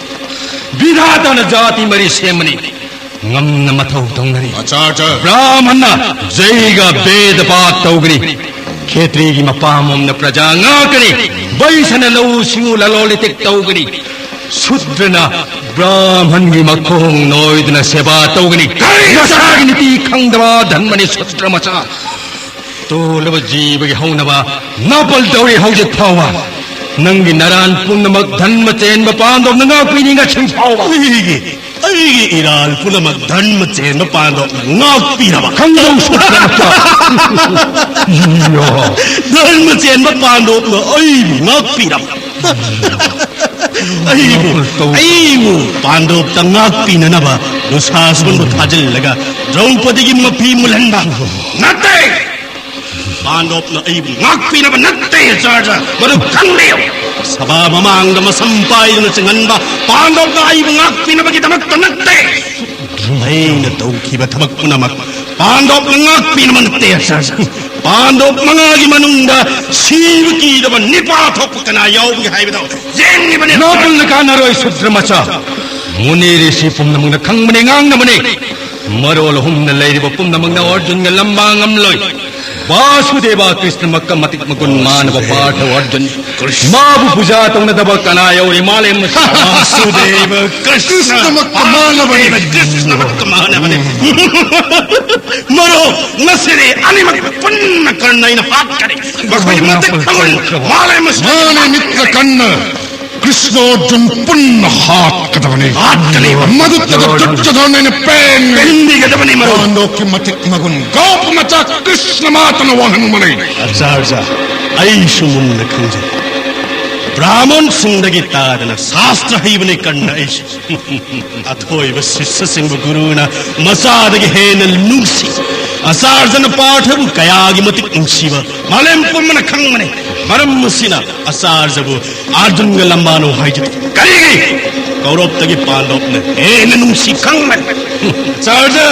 ꯕꯤꯙꯥꯇꯥꯅ ꯖꯥꯇꯤ ꯃꯔꯤ ꯁꯦꯝꯕꯅꯤ꯫ ꯉꯝꯅ ꯃꯊꯧ ꯇꯧꯅꯔꯤ꯫ ꯑꯆꯥ, ꯑꯆꯥ꯫ ꯕ꯭ꯔꯥꯍꯃꯟꯅ ꯖꯩꯒ ꯚꯦꯗ ꯄꯥꯠ ꯇꯧꯒꯅꯤ꯫ ꯈꯦꯇ꯭ꯔꯤꯒꯤ ꯃꯄꯥꯝꯂꯣꯝꯅ ꯄ꯭ꯔꯖꯥ ꯉꯥꯛꯀꯅꯤ꯫ ꯕꯩꯁꯅ ꯂꯧꯎ ꯁꯤꯡꯎ ꯂꯂꯣꯟ ꯏꯇꯤꯛ ꯇꯧꯒꯅꯤ꯫ ꯁꯨꯗ꯭ꯔꯅ ꯕ꯭ꯔꯥꯍꯃꯟꯒꯤ ꯃꯈꯣꯡ ꯅꯣꯏꯗꯨꯅ ꯁꯦꯕꯥ ꯇꯧꯒꯅꯤ꯫ ꯀꯔꯤ? ꯅꯁꯥꯒꯤ ꯅꯤꯇꯤ ꯈꯪꯗꯕ ꯙꯟꯃꯅꯤ ꯁꯨꯗ꯭ꯔ ꯃꯆꯥ꯫ ꯇꯣꯜꯂꯕ ꯖꯤꯕꯒꯤ ꯍꯧꯅꯕ ꯅꯥꯄꯜ ꯇꯧꯔꯤ ꯍꯧꯖꯤꯛ ꯐꯥꯎꯕ꯫ ꯅꯪꯒꯤ ꯅꯔꯥꯟ ꯄꯨꯝꯅꯃꯛ ꯙꯟꯃ ꯆꯦꯟꯕ ꯄꯥꯟꯗꯣꯞꯅ ꯉꯥꯛꯄꯤꯅꯤ ꯉꯁꯤ ꯐꯥꯎꯕ꯫ ꯑꯩꯒꯤ, ꯑꯩꯒꯤ ꯏꯔꯥꯜ ꯄꯨꯝꯅꯃꯛ ꯙꯟꯃ ꯆꯦꯟꯕ ꯄꯥꯟꯗꯣꯞꯅ ꯉꯥꯛꯄꯤꯔꯕ? ꯈꯪꯖꯧ ꯁꯨꯗ꯭ꯔ ꯃꯆꯥ꯫ ꯙꯟꯃ ꯆꯦꯟꯕ ꯄꯥꯟꯗꯣꯞꯅ ꯑꯩꯕꯨ ꯉꯥꯛꯄꯤꯔꯕ? ꯑꯩꯕꯨ ꯑꯩꯕꯨ ꯄꯥꯟꯗꯣꯞꯇ ꯉꯥꯛꯄꯤꯅꯅꯕ ꯗꯨꯁꯥꯁꯟꯕꯨ ꯊꯥꯖꯤꯜꯂꯒ ꯗ꯭ꯔꯧꯄꯗꯤꯒꯤ ꯃꯐꯤ ꯃꯨꯜꯍꯟꯕ ꯅꯠꯇꯦ꯫ ꯄꯥꯟꯗꯣꯞꯅ ꯑꯩꯕꯨ ꯉꯥꯛꯄꯤꯅꯕ ꯅꯠꯇꯦ, ꯑꯆꯥꯔꯖ꯫ ꯃꯗꯨ ꯈꯪꯕꯤꯌꯨ꯫ ꯁꯚꯥ ꯃꯃꯥꯡꯗ ꯃꯁꯝ ꯄꯥꯏꯗꯨꯅ ꯆꯤꯡꯍꯟꯕ ꯄꯥꯟꯗꯣꯞꯅ ꯑꯩꯕꯨ ꯉꯥꯛꯄꯤꯅꯕꯒꯤꯗꯃꯛꯇ ꯅꯠꯇꯦ꯫ ꯑꯩꯅ ꯇꯧꯈꯤꯕ ꯊꯕꯛ ꯄꯨꯝꯅꯃꯛ ꯄꯥꯟꯗꯣꯞꯅ ꯉꯥꯛꯄꯤꯅꯕ ꯅꯠꯇꯦ, ꯑꯆꯥꯔꯖ꯫ ꯄꯥꯟꯗꯣꯞ ꯃꯉꯥꯒꯤ ꯃꯅꯨꯡꯗ ꯁꯤꯕ ꯀꯤꯗꯕ ꯅꯤꯄꯥ ꯊꯣꯛꯄ ꯀꯅꯥ ꯌꯥꯎꯕꯒꯦ ꯍꯥꯏꯕꯗꯣ ꯌꯦꯡꯂꯤꯕꯅꯤ꯫ ꯅꯣꯕꯜꯅ ꯀꯥꯟꯅꯔꯣꯏ, ꯁꯨꯗ꯭ꯔꯃꯆꯥ꯫ ꯃꯨꯅꯤ ꯔꯤꯁꯤ ꯄꯨꯝꯅꯃꯛꯅ ꯈꯪꯕꯅꯤ, ꯉꯥꯡꯅꯕꯅꯤ꯫ ꯃꯔꯣꯜ ꯑꯍꯨꯝꯅ ꯂꯩꯔꯤꯕ ꯄꯨꯝꯅꯃꯛꯅ ꯑꯔꯖꯨꯟꯒ ꯂꯝꯕꯥ ꯉꯝꯂꯣꯏ꯫ ꯕꯥꯁꯨꯗꯦꯕ ꯀ꯭ꯔꯤꯁꯅꯃꯛꯀ ꯃꯇꯤꯛ ꯃꯒꯨꯟ ꯃꯥꯟꯅꯕ ꯄꯥꯔꯊ ꯑꯔꯖꯨꯟ꯫ ꯃꯥꯕꯨ ꯄꯨꯖꯥ ꯇꯧꯅꯗꯕ ꯀꯅꯥ ꯌꯧꯔꯤ? ꯃꯥꯂꯦꯝ ꯑꯁꯤꯗ꯫ ꯕꯥꯁꯨꯗꯦꯕ ꯀ꯭ꯔꯤꯁꯅ꯫ ꯀ꯭ꯔꯤꯁꯅꯃꯛꯀ ꯃꯥꯟꯅꯕꯅꯤ꯫ ꯀ꯭ꯔꯤꯁꯅꯃꯛꯀ ꯃꯥꯟꯅꯕꯅꯤ꯫ ꯃꯔꯨꯞ, ꯉꯁꯤꯗꯤ ꯑꯅꯤꯃꯛ ꯄꯨꯟꯅ ꯀꯔꯅ ꯑꯩꯅ ꯍꯥꯠꯀꯅꯤ꯫ ꯃꯈꯣꯏ ꯃꯇꯤꯛ ꯃꯒꯨꯟ ꯃꯥꯂꯦꯝ ꯑꯁꯤꯗ꯫ ꯃꯥꯅꯦ, ꯃꯤꯇ꯭ꯔ ꯀꯔꯅ꯫ ꯀ꯭ꯔꯤꯁꯅ ꯑꯔꯖꯨꯟ ꯄꯨꯟꯅ ꯍꯥꯠꯀꯗꯕꯅꯤ꯫ ꯍꯥꯠꯀꯅꯤ꯫ ꯃꯗꯨꯇꯒ ꯗꯨꯔꯖꯣꯙꯟ ꯑꯩꯅ ꯄꯦꯟꯒꯅꯤ꯫ ꯄꯦꯟꯕꯤꯒꯗꯕꯅꯤ, ꯃꯔꯨꯞ꯫ ꯄꯥꯟꯗꯣꯞꯀꯤ ꯃꯇꯤꯛ ꯃꯒꯨꯟ ꯒꯣꯞ ꯃꯆꯥ ꯀ꯭ꯔꯤꯁꯅ ꯃꯥꯇꯅ ꯋꯥꯍꯟꯕꯅꯤ꯫ ꯑꯆꯥꯔꯖ, ꯑꯩꯁꯨ ꯃꯨꯟꯅ ꯈꯪꯖꯩ꯫ ꯕ꯭ꯔꯥꯍꯃꯟꯁꯤꯡꯗꯒꯤ ꯇꯥꯗꯅ ꯁꯥꯁꯇ꯭ꯔ ꯍꯩꯕꯅꯤ ꯀꯔꯅ ꯑꯩꯁꯨ꯫ ꯑꯊꯣꯏꯕ ꯁꯤꯁ꯭ꯌꯁꯤꯡꯕꯨ ꯒꯨꯔꯨꯅ ꯃꯆꯥꯗꯒꯤ ꯍꯦꯟꯅ ꯅꯨꯡꯁꯤ꯫ ꯑꯆꯥꯔꯖꯅ ꯄꯥꯔꯊꯕꯨ ꯀꯌꯥꯒꯤ ꯃꯇꯤꯛ ꯅꯨꯡꯁꯤꯕ ꯃꯥꯂꯦꯝ ꯄꯨꯝꯕꯅ ꯈꯪꯕꯅꯤ꯫ ꯃꯔꯝ ꯑꯁꯤꯅ ꯑꯆꯥꯔꯖꯕꯨ ꯑꯔꯖꯨꯟꯒ ꯂꯝꯕꯥꯅꯣ ꯍꯥꯏꯖꯔꯤ꯫ ꯀꯔꯤꯒꯤ? ꯀꯧꯔꯕꯇꯒꯤ ꯄꯥꯟꯗꯣꯞꯅ ꯍꯦꯟꯅ ꯅꯨꯡꯁꯤ ꯈꯪꯕꯅꯤ꯫ ꯑꯆꯥꯔꯖ,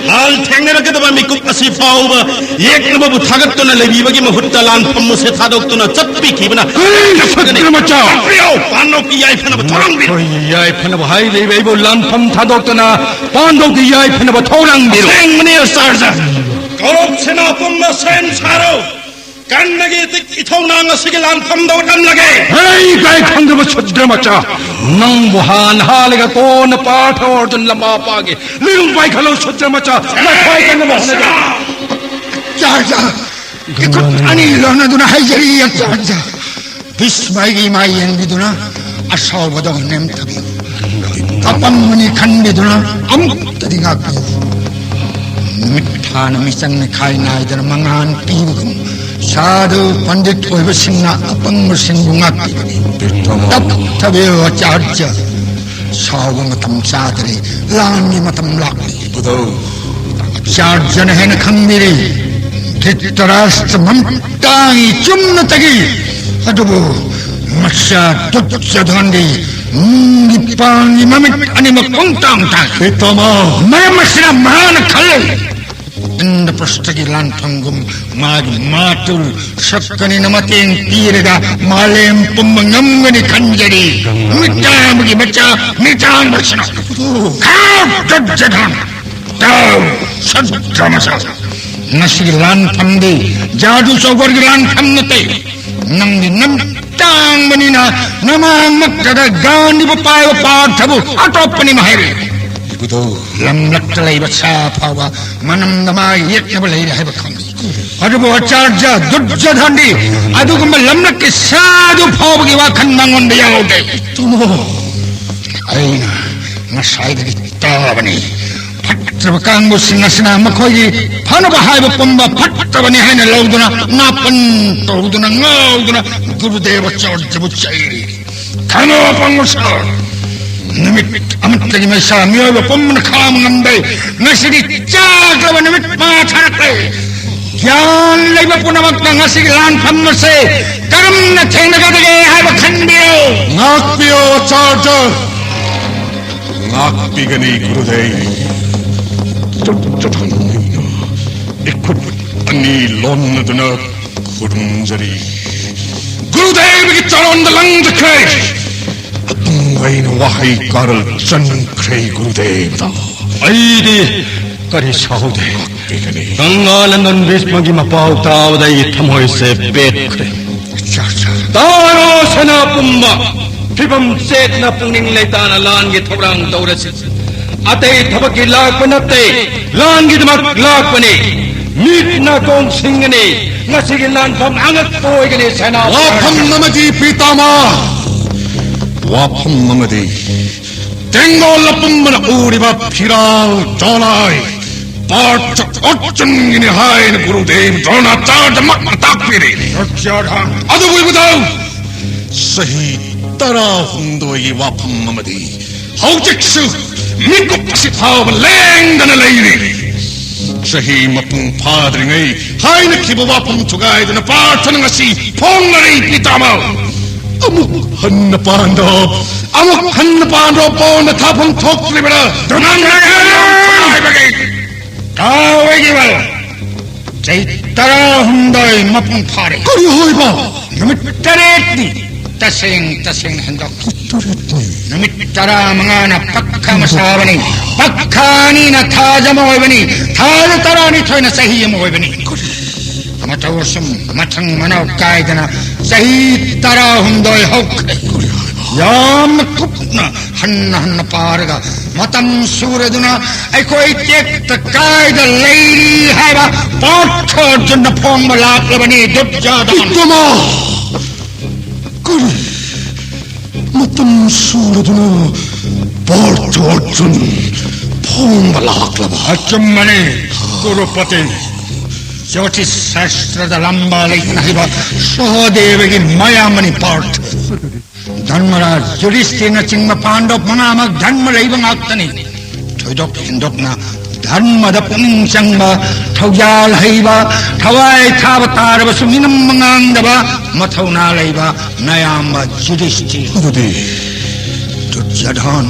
ꯂꯥꯜ ꯊꯦꯡꯅꯔꯛꯀꯗꯕ ꯃꯤꯀꯨꯞ ꯑꯁꯤ ꯐꯥꯎꯕ ꯌꯦꯛꯅꯕꯕꯨ ꯊꯥꯒꯠꯇꯨꯅ ꯂꯩꯕꯤꯕꯒꯤ ꯃꯍꯨꯠꯇ ꯂꯥꯟꯐꯝ ꯑꯁꯦ ꯊꯥꯗꯣꯛꯇꯨꯅ ꯆꯠꯄꯤꯈꯤꯕꯅ ꯀꯔꯤꯅꯣ, ꯁꯨꯗ꯭ꯔꯃꯆꯥ? ꯇꯥꯛꯄꯤꯌꯨ, ꯄꯥꯟꯗꯣꯞꯀꯤ ꯌꯥꯏꯐꯅꯕ ꯊꯧꯔꯥꯡꯕꯤꯌꯨ꯫ ꯑꯩꯈꯣꯏꯒꯤ ꯌꯥꯏꯐꯅꯕ ꯍꯥꯏꯔꯤꯕ ꯑꯩꯕꯨ ꯂꯥꯟꯐꯝ ꯊꯥꯗꯣꯛꯇꯨꯅ ꯄꯥꯟꯗꯣꯞꯀꯤ ꯌꯥꯏꯐꯅꯕ ꯊꯧꯔꯥꯡꯕꯤꯔꯣ꯫ ꯑꯁꯦꯡꯕꯅꯤ, ꯑꯆꯥꯔꯖ꯫ ꯀꯧꯔꯕ ꯁꯦꯅꯥ ꯄꯨꯝꯕ ꯁꯦꯝ ꯁꯥꯔꯣ꯫ ꯀꯔꯅꯒꯤ ꯏꯊꯧꯅꯥꯡ ꯑꯁꯤꯒꯤ ꯂꯥꯟꯐꯝꯗ ꯎꯠꯂꯝꯂꯒꯦ꯫ ꯍꯩ ꯀꯥꯏ ꯈꯪꯗꯕ ꯁꯨꯗ꯭ꯔꯃꯆꯥ, ꯅꯪꯕꯨ ꯍꯥꯟꯅ ꯍꯥꯜꯂꯒ ꯀꯣꯟꯅ ꯄꯥꯔꯊ ꯑꯔꯖꯨꯟ ꯂꯝꯕꯥ ꯄꯥꯒꯦ꯫ ꯂꯤꯔꯨꯡ ꯄꯥꯏꯈꯠꯂꯣ ꯁꯨꯗ꯭ꯔꯃꯆꯥ, ꯅꯈꯥꯏ ꯀꯟꯅꯕ ꯍꯣꯠꯅꯒꯦ꯫ ꯑꯆꯥꯔꯖ, ꯏꯈꯨꯠ ꯑꯅꯤ ꯂꯣꯟꯅꯗꯨꯅ ꯍꯥꯏꯖꯔꯤ, ꯑꯆꯥꯔꯖ꯫ ꯚꯤꯁꯃꯒꯤ ꯏꯃꯥ ꯌꯦꯡꯕꯤꯗꯨꯅ ꯑꯁꯥꯎꯕꯗꯣ ꯅꯦꯝꯊꯕꯤꯌꯨ꯫ ꯀꯞꯄꯝꯒꯅꯤ ꯈꯟꯕꯤꯗꯨꯅ ꯑꯃꯨꯛꯇꯗꯤ ꯉꯥꯛꯄꯤꯌꯨ꯫ ꯅꯨꯃꯤꯠ ꯊꯥꯅ ꯃꯤꯆꯪ ꯃꯤꯈꯥꯏ ꯅꯥꯏꯗꯅ ꯃꯉꯥꯜ ꯄꯤꯕꯒꯨꯝ ꯁꯥꯗꯨ ꯄꯟꯗꯤꯠ ꯑꯣꯏꯕꯁꯤꯡꯅ ꯑꯄꯪꯕꯁꯤꯡꯕꯨ ꯉꯥꯛꯄꯤꯕꯅꯤ꯫ ꯇꯞꯊꯕꯤꯌꯨ ꯑꯆꯥꯔꯖ꯫ ꯁꯥꯎꯕ ꯃꯇꯝ ꯆꯥꯗ꯭ꯔꯦ, ꯂꯥꯟꯒꯤ ꯃꯇꯝ ꯂꯥꯛꯂꯤ꯫ ꯑꯆꯥꯔꯖꯅ ꯍꯦꯟꯅ ꯈꯪꯕꯤꯔꯤ꯫ ꯙ꯭ꯔꯤꯇꯔꯥꯁꯇ꯭ꯔ ꯃꯝꯇꯥꯡꯒꯤ ꯆꯨꯝꯅꯇꯒꯤ꯫ ꯑꯗꯨꯕꯨ ꯃꯆꯥ ꯗꯨꯔꯖꯣꯙꯟꯗꯤ ꯅꯤꯄꯥꯟꯒꯤ ꯃꯃꯤꯠ ꯑꯅꯤꯃꯛ ꯄꯨꯡꯇꯥꯡ ꯇꯥꯡ꯫ ꯄꯤꯇꯥꯃꯍ! ꯃꯔꯝ ꯑꯁꯤꯅ ꯃꯍꯥꯛꯅ ꯈꯜꯂꯤ, ꯏꯟꯗ꯭ꯔꯄ꯭ꯔꯁꯊꯒꯤ ꯂꯥꯟꯐꯝꯒꯨꯝ ꯃꯥꯒꯤ ꯃꯥꯇꯨꯜ ꯁꯛꯀꯅꯤꯅ ꯃꯇꯦꯡ ꯄꯤꯔꯒ ꯃꯥꯂꯦꯝ ꯄꯨꯝꯕ ꯉꯝꯒꯅꯤ ꯈꯟꯖꯔꯤ꯫ ꯃꯤꯇꯥꯡꯕꯒꯤ ꯃꯆꯥ ꯃꯤꯇꯥꯡꯕꯁꯤꯅ꯫ ꯈꯥꯎ ꯗꯨꯔꯖꯣꯙꯟ! ꯇꯥꯎ, ꯁꯗ꯭ꯔ ꯃꯆꯥ! ꯉꯁꯤꯒꯤ ꯂꯥꯟꯐꯝꯗꯤ ꯖꯥꯗꯨ ꯆꯧꯒꯔꯒꯤ ꯂꯥꯟꯐꯝ ꯅꯠꯇꯦ꯫ ꯅꯪꯗꯤ ꯅꯝ ꯇꯥꯡꯕꯅꯤꯅ ꯅꯃꯥꯡꯃꯛꯇꯗ ꯒꯥꯟꯙꯤꯕꯨ ꯄꯥꯏꯕ ꯄꯥꯔꯊꯕꯨ ꯑꯇꯣꯞꯄꯅꯤ ꯍꯥꯏꯔꯤ꯫ ꯏꯕꯨꯙꯧ! ꯂꯝꯂꯛꯇ ꯂꯩꯕ ꯁꯥ ꯐꯥꯎꯕ ꯃꯅꯝꯗ ꯃꯥ ꯌꯦꯛꯅꯕ ꯂꯩꯔꯦ ꯍꯥꯏꯕ ꯈꯪꯏ꯫ ꯑꯗꯨꯕꯨ ꯑꯆꯥꯔꯖ ꯗꯨꯔꯖꯣꯙꯟꯗꯤ ꯑꯗꯨꯒꯨꯝꯕ ꯂꯝꯂꯛꯀꯤ ꯁꯥꯗꯨ ꯐꯥꯎꯕꯒꯤ ꯋꯥꯈꯜ ꯃꯉꯣꯟꯗ ꯌꯥꯎꯗꯦ꯫ ꯑꯩꯅ ꯉꯁꯥꯏꯗꯒꯤ ꯇꯥꯕꯅꯤ꯫ ꯐꯠꯇ꯭ꯔꯕ ꯀꯥꯡꯕꯨꯁꯤꯡ ꯑꯁꯤꯅ ꯃꯈꯣꯏꯒꯤ ꯐꯅꯕ ꯍꯥꯏꯕ ꯄꯨꯝꯕ ꯐꯠꯇꯕꯅꯤ ꯍꯥꯏꯅ ꯂꯧꯗꯨꯅ ꯅꯥꯄꯟ ꯇꯧꯗꯨꯅ ꯉꯥꯎꯗꯨꯅ ꯒꯨꯔꯨꯗꯦꯕ ꯑꯆꯥꯔꯖꯕꯨ ꯆꯩꯔꯤ꯫ ꯈꯪꯉꯣ ꯑꯄꯪꯕ ꯁꯥ! ꯅꯨꯃꯤꯠ ꯑꯃꯠꯇꯒꯤ ꯃꯩꯁꯥ ꯃꯤꯑꯣꯏꯕ ꯄꯨꯝꯕꯅ ꯈꯥꯡꯕ ꯉꯝꯗꯦ꯫ ꯉꯁꯤꯗꯤ ꯆꯥꯛꯂꯕ ꯅꯨꯃꯤꯠ ꯃꯥ ꯊꯥꯔꯛꯂꯦ꯫ ꯒ꯭ꯌꯥꯟ ꯂꯩꯕ ꯄꯨꯝꯅꯃꯛꯅ ꯉꯁꯤꯒꯤ ꯂꯥꯟꯐꯝ ꯑꯁꯦ ꯀꯔꯝꯅ ꯊꯦꯡꯅꯒꯗꯒꯦ ꯍꯥꯏꯕ ꯈꯟꯕꯤꯌꯨ꯫ ꯉꯥꯛꯄꯤꯌꯨ ꯑꯆꯥꯔꯖ! ꯉꯥꯛꯄꯤꯒꯅꯤ ꯒꯨꯔꯨꯗꯦꯕ꯫ ꯆꯠ-, ꯆꯠꯍꯟꯅꯤꯡꯅ ꯏꯈꯨꯠ ꯑꯅꯤ ꯂꯣꯟꯅꯗꯨꯅ ꯈꯨꯔꯨꯝꯖꯔꯤ꯫ ꯒꯨꯔꯨꯗꯦꯕꯒꯤ ꯆꯔꯣꯟꯗ ꯂꯪꯖꯈ꯭ꯔꯦ꯫ ꯑꯗꯨꯝ ꯑꯩꯅ ꯋꯥꯍꯩ ꯀꯥꯔꯜ ꯆꯟꯈ꯭ꯔꯦ ꯒꯨꯔꯨꯗꯦꯕꯗ꯫ ꯑꯩꯗꯤ ꯀꯔꯤ ꯁꯥꯎꯗꯦ꯫ ꯄꯤꯒꯅꯤ꯫ ꯒꯪꯒꯥ ꯅꯟꯗꯟ ꯚꯤꯁꯃꯒꯤ ꯃꯄꯥꯎ ꯇꯥꯕꯗ ꯑꯩꯒꯤ ꯊꯃꯣꯏꯁꯦ ꯄꯦꯠꯈ꯭ꯔꯦ꯫ ꯆꯥ, ꯆꯥ꯫ ꯇꯥꯔꯣ ꯁꯅꯥ ꯄꯨꯝꯕ! ꯐꯤꯕꯝ ꯆꯦꯠꯅ ꯄꯨꯛꯅꯤꯡ ꯂꯩꯇꯥꯅ ꯂꯥꯟꯒꯤ ꯊꯧꯔꯥꯡ ꯇꯧꯔꯁꯤ꯫ ꯑꯇꯩ ꯊꯕꯛꯀꯤ ꯂꯥꯛꯄ ꯅꯠꯇꯦ, ꯂꯥꯟꯒꯤꯗꯃꯛ ꯂꯥꯛꯄꯅꯤ꯫ ꯃꯤꯠ ꯅꯥꯀꯣꯡ ꯁꯤꯡꯒꯅꯤ꯫ ꯉꯁꯤꯒꯤ ꯂꯥꯟꯐꯝ ꯑꯉꯛꯄ ꯑꯣꯏꯒꯅꯤ, ꯁꯦꯅꯥ꯫ ꯋꯥꯐꯝ ꯑꯃꯗꯤ ꯄꯤꯇꯥꯃꯍ, ꯋꯥꯐꯝ ꯑꯃꯗꯤ ꯇꯦꯡꯒꯣꯜ ꯑꯄꯨꯝꯕꯅ ꯎꯔꯤꯕ ꯐꯤꯔꯥꯜ ꯖꯣꯂꯥꯏ, ꯄꯥꯔꯊ ꯑꯔꯖꯨꯟꯒꯤꯅꯤ ꯍꯥꯏꯅ ꯒꯨꯔꯨꯗꯦꯕ ꯗ꯭ꯔꯣꯅꯥꯆꯥꯔꯌꯃꯛꯅ ꯇꯥꯛꯄꯤꯔꯦ꯫ ꯗꯨꯔꯖꯣꯙꯟ! ꯑꯗꯨꯕꯨ ꯏꯕꯨꯙꯧ, ꯆꯍꯤ ꯇꯔꯥꯍꯨꯝꯗꯣꯏꯒꯤ ꯋꯥꯐꯝ ꯑꯃꯗꯤ ꯍꯧꯖꯤꯛꯁꯨ ꯃꯤꯀꯨꯞ ꯑꯁꯤ ꯐꯥꯎꯕ ꯂꯦꯡꯗꯅ ꯂꯩꯔꯤ꯫ ꯆꯍꯤ ꯃꯄꯨꯡ ꯐꯥꯗ꯭ꯔꯤꯉꯩ ꯍꯥꯏꯅꯈꯤꯕ ꯋꯥꯐꯝ ꯊꯨꯒꯥꯏꯗꯨꯅ ꯄꯥꯔꯊꯅ ꯉꯁꯤ ꯐꯣꯡꯂꯔꯤ, ꯄꯤꯇꯥꯃꯍ꯫ ꯑꯃꯨꯛ ꯍꯟꯅ ꯄꯥꯟꯗꯣꯞ, ꯑꯃꯨꯛ ꯍꯟꯅ ꯄꯥꯟꯗꯣꯞ ꯄꯣꯟꯅ ꯊꯥꯐꯝ ꯊꯣꯛꯇ꯭ꯔꯤꯕꯔꯥ? ꯅꯪꯅ ꯀꯔꯝꯅ ꯊꯨꯒꯥꯏꯕꯒꯦ? ꯇꯥꯎ ꯑꯩꯒꯤ ꯋꯥ꯫ ꯆꯍꯤ ꯇꯔꯥꯍꯨꯝꯗꯣꯏ ꯃꯄꯨꯡ ꯐꯥꯔꯦ꯫ ꯀꯔꯤ ꯍꯥꯏꯕ? ꯅꯨꯃꯤꯠ ꯇꯔꯦꯠꯅꯤ꯫ ꯇꯁꯦꯡ ꯇꯁꯦꯡꯅ ꯍꯦꯟꯗꯣꯛꯈꯤ꯫ ꯇꯔꯦꯠꯅꯤ꯫ ꯅꯨꯃꯤꯠ ꯇꯔꯥꯃꯉꯥꯅ ꯄꯛꯈ ꯑꯃ ꯁꯥꯕꯅꯤ꯫ ꯄꯛꯈ ꯑꯅꯤꯅ ꯊꯥꯖ ꯑꯃ ꯑꯣꯏꯕꯅꯤ꯫ ꯊꯥꯖ ꯇꯔꯥꯅꯤꯊꯣꯏꯅ ꯆꯍꯤ ꯑꯃ ꯑꯣꯏꯕꯅꯤ꯫ ꯃꯇꯧ ꯑꯁꯨꯝ ꯃꯊꯪ ꯃꯅꯥꯎ ꯀꯥꯏꯗꯅ ꯆꯍꯤ ꯇꯔꯥꯍꯨꯝꯗꯣꯏ ꯍꯧꯈ꯭ꯔꯦ꯫ ꯌꯥꯝꯅ ꯀꯨꯞꯅ ꯍꯟꯅ ꯍꯟꯅ ꯄꯥꯔꯒ ꯃꯇꯝ ꯁꯨꯔꯗꯨꯅ ꯑꯩꯈꯣꯏ ꯇꯦꯛꯇ ꯀꯥꯏꯗ ꯂꯩꯔꯤ ꯍꯥꯏꯕ ꯄꯥꯔꯊ ꯑꯔꯖꯨꯟꯅ ꯐꯣꯡꯕ ꯂꯥꯛꯂꯕꯅꯤ, ꯗꯨꯔꯖꯣꯙꯟ꯫ ꯄꯤꯇꯥꯃꯍ! ꯀꯔꯤ? ꯃꯇꯝ ꯁꯨꯔꯗꯨꯅ ꯄꯥꯔꯊ ꯑꯔꯖꯨꯟ ꯐꯣꯡꯕ ꯂꯥꯛꯂꯕ? ꯑꯆꯨꯝꯕꯅꯤ, ꯀꯨꯔꯨꯄꯇꯤ꯫ ꯖꯣꯇꯤꯁ ꯁꯥꯁꯇ꯭ꯔꯗ ꯂꯝꯕꯥ ꯂꯩꯇꯅ ꯍꯩꯕ ꯁꯍꯗꯦꯕꯒꯤ ꯃꯌꯥꯝꯕꯅꯤ ꯄꯥꯔꯊ꯫ ꯙꯔꯃꯔꯥꯖ ꯌꯨꯙꯤꯁꯊꯤꯔꯅꯆꯤꯡꯕ ꯄꯥꯟꯗꯕ ꯃꯉꯥꯃꯛ ꯙꯔꯃ ꯂꯩꯕ ꯉꯥꯛꯇꯅꯤ꯫ ꯊꯣꯏꯗꯣꯛ ꯍꯦꯟꯗꯣꯛꯅ ꯙꯔꯃꯗ ꯄꯨꯛꯅꯤꯡ ꯆꯪꯕ, ꯊꯧꯖꯥꯜ ꯍꯩꯕ, ꯊꯋꯥꯏ ꯊꯥꯕ ꯇꯥꯔꯕꯁꯨ ꯃꯤꯅꯝ ꯉꯥꯡꯗꯕ ꯃꯊꯧꯅꯥ ꯂꯩꯕ ꯅꯌꯥꯝꯕ ꯌꯨꯙꯤꯁꯊꯤꯔ꯫ ꯑꯗꯨꯗꯤ ꯗꯨꯔꯖꯣꯙꯟ,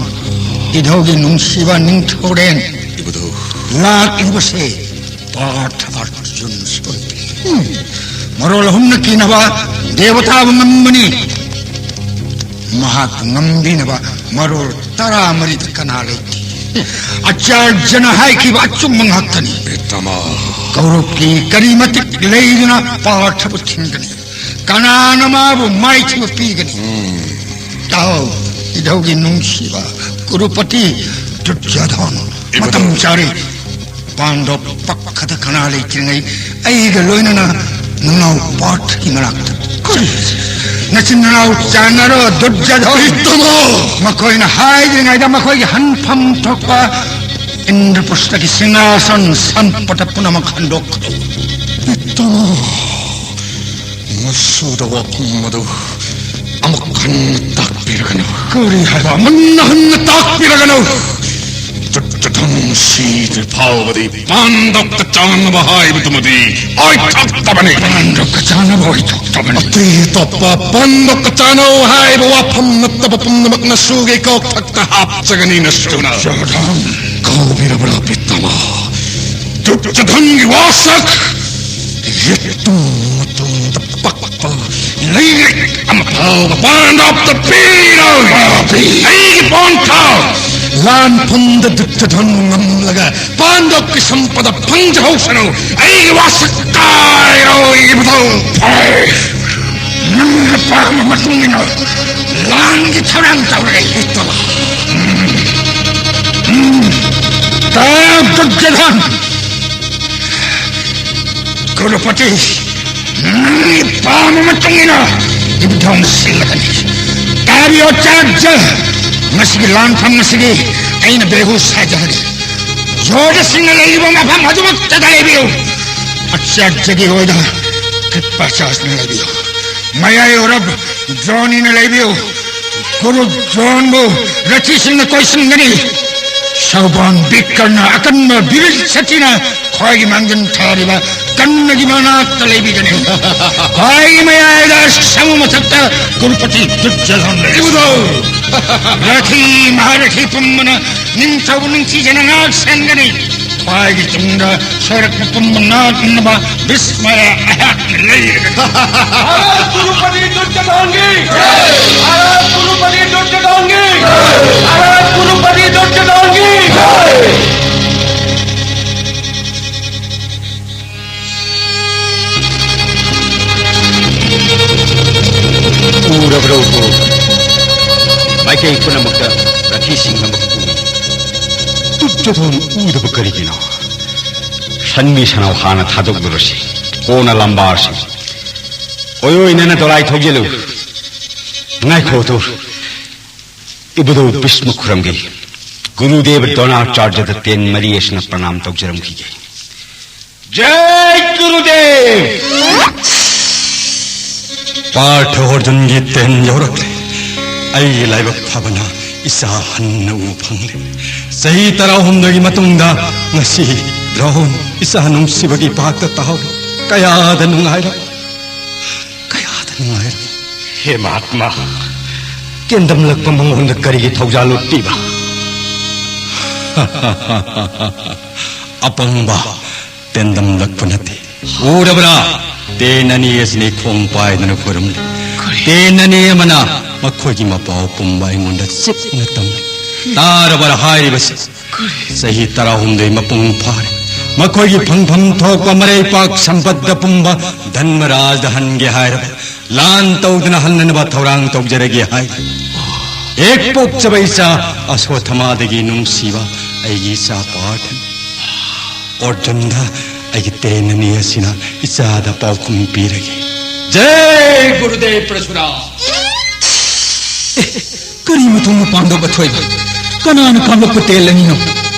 ꯏꯙꯧꯒꯤ ꯅꯨꯡꯁꯤꯕ ꯅꯤꯡꯊꯧꯔꯦꯟ, ꯏꯕꯨꯙꯧ꯫ ꯂꯥꯛꯂꯤꯕꯁꯦ ꯄꯥꯔꯊ ꯑꯔꯖꯨꯟ ꯁꯣꯏꯗ꯭ꯔꯦ꯫ ꯃꯔꯣꯜ ꯑꯍꯨꯝꯅ ꯀꯤꯅꯕ ꯗꯦꯕꯇꯥꯕꯨ ꯉꯝꯕꯅꯤ꯫ ꯃꯍꯥꯛꯄꯨ ꯉꯝꯕꯤꯅꯕ ꯃꯔꯣꯜ ꯇꯔꯥꯃꯔꯤꯗ ꯀꯅꯥ ꯂꯩꯇꯦ? ꯑꯆꯥꯔꯖꯅ ꯍꯥꯏꯈꯤꯕ ꯑꯆꯨꯝꯕ ꯉꯥꯛꯇꯅꯤ꯫ ꯄꯤꯇꯥꯃꯍ꯫ ꯀꯧꯔꯨꯞꯀꯤ ꯀꯔꯤ ꯃꯇꯤꯛ ꯂꯩꯗꯨꯅ ꯄꯥꯔꯊꯕꯨ ꯊꯤꯡꯒꯅꯤ? ꯀꯅꯥꯅ ꯃꯥꯕꯨ ꯃꯥꯏꯊꯤꯕ ꯄꯤꯒꯅꯤ? ꯎꯝ꯫ ꯇꯥꯎ, ꯏꯙꯧꯒꯤ ꯅꯨꯡꯁꯤꯕ ꯀꯨꯔꯨꯄꯇꯤ ꯗꯨꯔꯖꯣꯙꯟ, ꯏꯕꯨꯙꯧ꯫ ꯃꯇꯝ ꯆꯥꯔꯦ꯫ ꯄꯥꯟꯗꯕ ꯄꯛꯈꯗ ꯀꯅꯥ ꯂꯩꯇ꯭ꯔꯤꯉꯩ ꯑꯩꯒ ꯂꯣꯏꯅꯅ ꯅꯅꯥꯎ ꯄꯥꯔꯊꯒꯤ ꯃꯅꯥꯛꯇ ꯀꯔꯤ? ꯅꯆꯤꯟ ꯅꯅꯥꯎ ꯆꯥꯟꯅꯔꯣ, ꯗꯨꯔꯖꯣꯙꯟ꯫ ꯄꯤꯇꯥꯃꯍ! ꯃꯈꯣꯏꯅ ꯍꯥꯏꯗ꯭ꯔꯤꯉꯩꯗ ꯃꯈꯣꯏꯒꯤ ꯍꯟꯐꯝ ꯊꯣꯛꯄ ꯏꯟꯗ꯭ꯔꯄ꯭ꯔꯁꯊꯒꯤ ꯁꯤꯡꯍꯥꯁꯟ ꯁꯟꯄꯇ ꯄꯨꯝꯅꯃꯛ ꯍꯟꯗꯣꯛꯈ꯭ꯔꯣ꯫ ꯄꯤꯇꯥꯃꯍ, ꯃꯁꯨꯗ ꯋꯥꯐꯝ ꯑꯗꯨ ꯑꯃꯨꯛ ꯍꯟꯅ ꯇꯥꯛꯄꯤꯔꯒꯅꯨ꯫ ꯀꯔꯤ ꯍꯥꯏꯕ? ꯃꯨꯟꯅ ꯍꯟꯅ ꯇꯥꯛꯄꯤꯔꯒꯅꯨ꯫ ꯗꯨꯔꯖꯣꯙꯟ ꯁꯤꯗ꯭ꯔꯤ ꯐꯥꯎꯕꯗꯤ ꯄꯥꯟꯗꯕꯇ ꯆꯥꯅꯕ ꯍꯥꯏꯕꯗꯨꯃꯗꯤ ꯑꯣꯏꯊꯣꯛꯇꯕꯅꯤ꯫ ꯄꯥꯟꯗꯕꯇ ꯆꯥꯅꯕ ꯑꯣꯏꯊꯣꯛꯇꯕꯅꯤ꯫ ꯑꯇꯩ ꯑꯇꯣꯞꯄ ꯄꯥꯟꯗꯕꯇ ꯆꯥꯅꯧ ꯍꯥꯏꯕ ꯋꯥꯐꯝ ꯅꯠꯇꯕ ꯄꯨꯝꯅꯃꯛ ꯅꯁꯨꯒꯤ ꯀꯣꯛꯊꯛꯇ ꯍꯥꯞꯆꯒꯅꯤ, ꯅꯁꯨꯅ꯫ ꯗꯨꯔꯖꯣꯙꯟ, ꯀꯧꯕꯤꯔꯕ꯭ꯔꯥ, ꯄꯤꯇꯥꯃꯍ? ꯗꯨꯔꯖꯣꯙꯟꯒꯤ ꯋꯥꯁꯛ ꯌꯦꯇꯨꯝ ꯃꯇꯨꯡꯗ ꯄꯛꯄ ꯂꯩꯔꯤꯛ ꯑꯃ ꯐꯥꯎꯕ ꯄꯥꯟꯗꯕꯇ ꯄꯤꯔꯣꯏ꯫ ꯄꯥꯄꯤ! ꯑꯩꯒꯤ ꯄꯣꯟꯊꯥ ꯂꯥꯟꯐꯝꯗ ꯗꯨꯔꯖꯣꯙꯟꯕꯨ ꯉꯝꯂꯒ ꯄꯥꯟꯗꯕꯀꯤ ꯁꯝꯄꯗ ꯐꯪꯖꯍꯧꯁꯅꯨ꯫ ꯑꯩꯒꯤ ꯋꯥꯁꯛ ꯀꯥꯏꯔꯣꯏ, ꯏꯕꯨꯙꯧ꯫ ꯐꯔꯦ, ꯅꯪꯅ ꯄꯥꯝꯕ ꯃꯇꯨꯡ ꯏꯟꯅ ꯂꯥꯟꯒꯤ ꯊꯧꯔꯥꯡ ꯇꯧꯔꯒꯦ, ꯄꯤꯇꯥꯃꯍ꯫ ꯎꯝ꯫ ꯎꯝ꯫ ꯇꯥ, ꯗꯨꯔꯖꯣꯙꯟ! ꯀꯨꯔꯨꯄꯇꯤ, ꯅꯪꯒꯤ ꯄꯥꯝꯕ ꯃꯇꯨꯡ ꯏꯟꯅ ꯏꯕꯨꯙꯧꯅ ꯁꯤꯜꯂꯒꯅꯤ꯫ ꯇꯥꯕꯤꯌꯨ, ꯑꯆꯥꯔꯖ! ꯃꯁꯤꯒꯤ ꯂꯥꯟꯐꯝ ꯑꯁꯤꯒꯤ ꯑꯩꯅ ꯕꯦꯍꯨ ꯁꯥꯖꯔꯒꯦ꯫ ꯌꯣꯙꯥꯁꯤꯡꯅ ꯂꯩꯔꯤꯕ ꯃꯐꯝ ꯑꯗꯨꯃꯛꯇꯗ ꯂꯩꯕꯤꯌꯨ꯫ ꯑꯆꯥꯔꯖꯒꯤ ꯑꯣꯏꯗ ꯀ꯭ꯔꯤꯄꯥꯆꯥꯔꯖꯅ ꯂꯩꯕꯤꯌꯨ꯫ ꯃꯌꯥꯏ ꯑꯣꯏꯔꯞ ꯗ꯭ꯔꯣꯅꯤꯅ ꯂꯩꯕꯤꯌꯨ꯫ ꯒꯨꯔꯨ ꯗ꯭ꯔꯣꯟꯕꯨ ꯔꯊꯤꯁꯤꯡꯅ ꯀꯣꯏꯁꯤꯟꯒꯅꯤ꯫ ꯁꯧꯕꯥꯟ ꯕꯤꯀꯔꯅ ꯑꯀꯟꯕ ꯕꯤꯔꯤꯠ ꯁꯇꯤꯅ ꯈ꯭ꯋꯥꯏꯒꯤ ꯃꯥꯡꯖꯤꯟ ꯊꯥꯔꯤꯕ ꯀꯔꯅꯒꯤ ꯃꯅꯥꯛꯇ ꯂꯩꯕꯤꯒꯅꯤ꯫ ꯈ꯭ꯋꯥꯏꯒꯤ ꯃꯌꯥꯏꯗ ꯁꯃꯨ ꯃꯊꯛꯇ ꯀꯨꯔꯨꯄꯇꯤ ꯗꯨꯔꯖꯣꯙꯟ ꯂꯩ꯫ ꯏꯕꯨꯙꯧ! ꯔꯊꯤ ꯃꯍꯥꯔꯊꯤ ꯄꯨꯝꯕꯅ ꯅꯤꯡꯊꯧꯕꯨ ꯅꯤꯡꯊꯤꯖꯅ ꯉꯥꯛ ꯁꯦꯟꯒꯅꯤ꯫ ꯈ꯭ꯋꯥꯏꯒꯤ ꯇꯨꯡꯗ ꯁꯣꯏꯔꯛꯄ ꯄꯨꯝꯕ ꯉꯥꯛꯅꯕ ꯚꯤꯁꯃꯌ ꯑꯩꯍꯥꯛꯅ ꯂꯩꯔꯒꯅꯤ꯫ ꯃꯍꯥꯔꯥꯖ ꯀꯨꯔꯨꯄꯇꯤ ꯗꯨꯔꯖꯣꯙꯟꯒꯤ! ꯃꯍꯥꯔꯥꯖ ꯀꯨꯔꯨꯄꯇꯤ ꯗꯨꯔꯖꯣꯙꯟꯒꯤ! ꯃꯍꯥꯔꯥꯖ ꯀꯨꯔꯨꯄꯇꯤ ꯗꯨꯔꯖꯣꯙꯟꯒꯤ! ꯎꯔꯕ꯭ꯔꯣ? ꯃꯥꯏꯀꯩ ꯄꯨꯝꯅꯃꯛꯇ ꯔꯊꯤꯁꯤꯡ ꯑꯃ ꯎꯏ꯫ ꯗꯨꯔꯖꯣꯙꯟ ꯎꯗꯕ ꯀꯔꯤꯒꯤꯅꯣ? ꯁꯟꯃꯤ ꯁꯟꯅꯥꯎ ꯍꯥꯟꯅ ꯊꯥꯗꯣꯛꯂꯨꯔꯁꯤ, ꯀꯣꯟꯅ ꯂꯝꯕꯥꯔꯁꯤ꯫ ꯑꯣꯏꯔꯣꯏꯅꯅ ꯗꯣꯂꯥꯏ ꯊꯧꯖꯤꯜꯂꯨ꯫ ꯉꯥꯏꯈꯣ, ꯊꯨ꯫ ꯏꯕꯨꯙꯧ ꯚꯤꯁꯃ ꯈꯨꯔꯝꯒꯦ꯫ ꯒꯨꯔꯨꯗꯦꯕ ꯗ꯭ꯔꯣꯅꯥꯆꯥꯔꯌꯗ ꯇꯦꯟ ꯃꯔꯤ ꯑꯁꯤꯅ ꯄ꯭ꯔꯅꯥꯝ ꯇꯧꯖꯔꯝꯈꯤꯒꯦ꯫ ꯖꯩ ꯒꯨꯔꯨꯗꯦꯕ! ꯄꯥꯔꯊ ꯑꯔꯖꯨꯟꯒꯤ ꯇꯦꯟ ꯌꯧꯔꯛꯂꯦ꯫ ꯑꯩꯒꯤ ꯂꯥꯏꯕꯛ ꯐꯕꯅ ꯏꯆꯥ ꯍꯟꯅ ꯎꯕ ꯐꯪꯂꯦ꯫ ꯆꯍꯤ ꯇꯔꯥꯍꯨꯝꯗꯣꯏꯒꯤ ꯃꯇꯨꯡꯗ ꯉꯁꯤ ꯗ꯭ꯔꯣꯟ ꯏꯆꯥ ꯅꯨꯡꯁꯤꯕꯒꯤ ꯄꯥꯛꯇ ꯇꯥꯍꯧꯔꯦ꯫ ꯀꯌꯥꯗ ꯅꯨꯡꯉꯥꯏꯔꯕ! ꯀꯌꯥꯗ ꯅꯨꯡꯉꯥꯏꯔꯕ! ꯍꯦ ꯃꯍꯥꯠꯃꯥ, ꯇꯦꯟꯗꯝꯂꯛꯄ ꯃꯉꯣꯟꯗ ꯀꯔꯤꯒꯤ ꯊꯧꯖꯥꯜ ꯎꯠꯄꯤꯕ? ꯑꯄꯪꯕ, ꯇꯦꯟꯗꯝꯂꯛꯄ ꯅꯠꯇꯦ꯫ ꯎꯔꯕ꯭ꯔꯥ? ꯇꯦꯟ ꯑꯅꯤ ꯑꯁꯤꯅꯤ ꯈꯣꯡ ꯄꯥꯏꯗꯨꯅ ꯈꯨꯔꯨꯝꯂꯤ꯫ ꯀꯔꯤ? ꯇꯦꯟ ꯑꯅꯤ ꯑꯃꯅ ꯃꯈꯣꯏꯒꯤ ꯃꯄꯥꯎ ꯄꯨꯝꯕ ꯑꯩꯉꯣꯟꯗ ꯆꯤꯛꯅ ꯇꯝꯂꯤ꯫ ꯇꯥꯔꯕꯔꯥ ꯍꯥꯏꯔꯤꯕꯁꯤ? ꯀꯔꯤ? ꯆꯍꯤ ꯇꯔꯥꯍꯨꯝꯗꯣꯏ ꯃꯄꯨꯡ ꯐꯥꯔꯦ꯫ ꯃꯈꯣꯏꯒꯤ ꯐꯪꯐꯝ ꯊꯣꯛꯄ ꯃꯔꯩꯄꯥꯛ ꯁꯝꯄꯠꯇ ꯄꯨꯝꯕ ꯙꯟꯃꯔꯥꯖꯗ ꯍꯟꯒꯦ ꯍꯥꯏꯔꯕ, ꯂꯥꯟ ꯇꯧꯗꯨꯅ ꯍꯟꯅꯅꯕ ꯊꯧꯔꯥꯡ ꯇꯧꯖꯔꯒꯦ ꯍꯥꯏ꯫ ꯍꯦꯛ ꯄꯣꯛꯆꯕ ꯏꯆꯥ ꯑꯁꯣꯊꯃꯥꯗꯒꯤ ꯅꯨꯡꯁꯤꯕ ꯑꯩꯒꯤ ꯏꯆꯥ ꯄꯥꯔꯊꯅ, ꯑꯔꯖꯨꯟꯗ ꯑꯩꯒꯤ ꯇꯦꯟ ꯑꯅꯤ ꯑꯁꯤꯅ ꯏꯆꯥꯗ ꯄꯥꯎꯈꯨꯝ ꯄꯤꯔꯒꯦ꯫ ꯖꯩ ꯒꯨꯔꯨꯗꯦꯕ ꯄ꯭ꯔꯁꯨꯔꯥ! ꯀꯔꯤ ꯃꯇꯧꯅ ꯄꯥꯟꯗꯧꯕ ꯊꯣꯏꯕ? ꯀꯅꯥꯅ ꯀꯥꯞꯂꯛꯄ ꯇꯦꯜ ꯑꯅꯤꯅꯣ?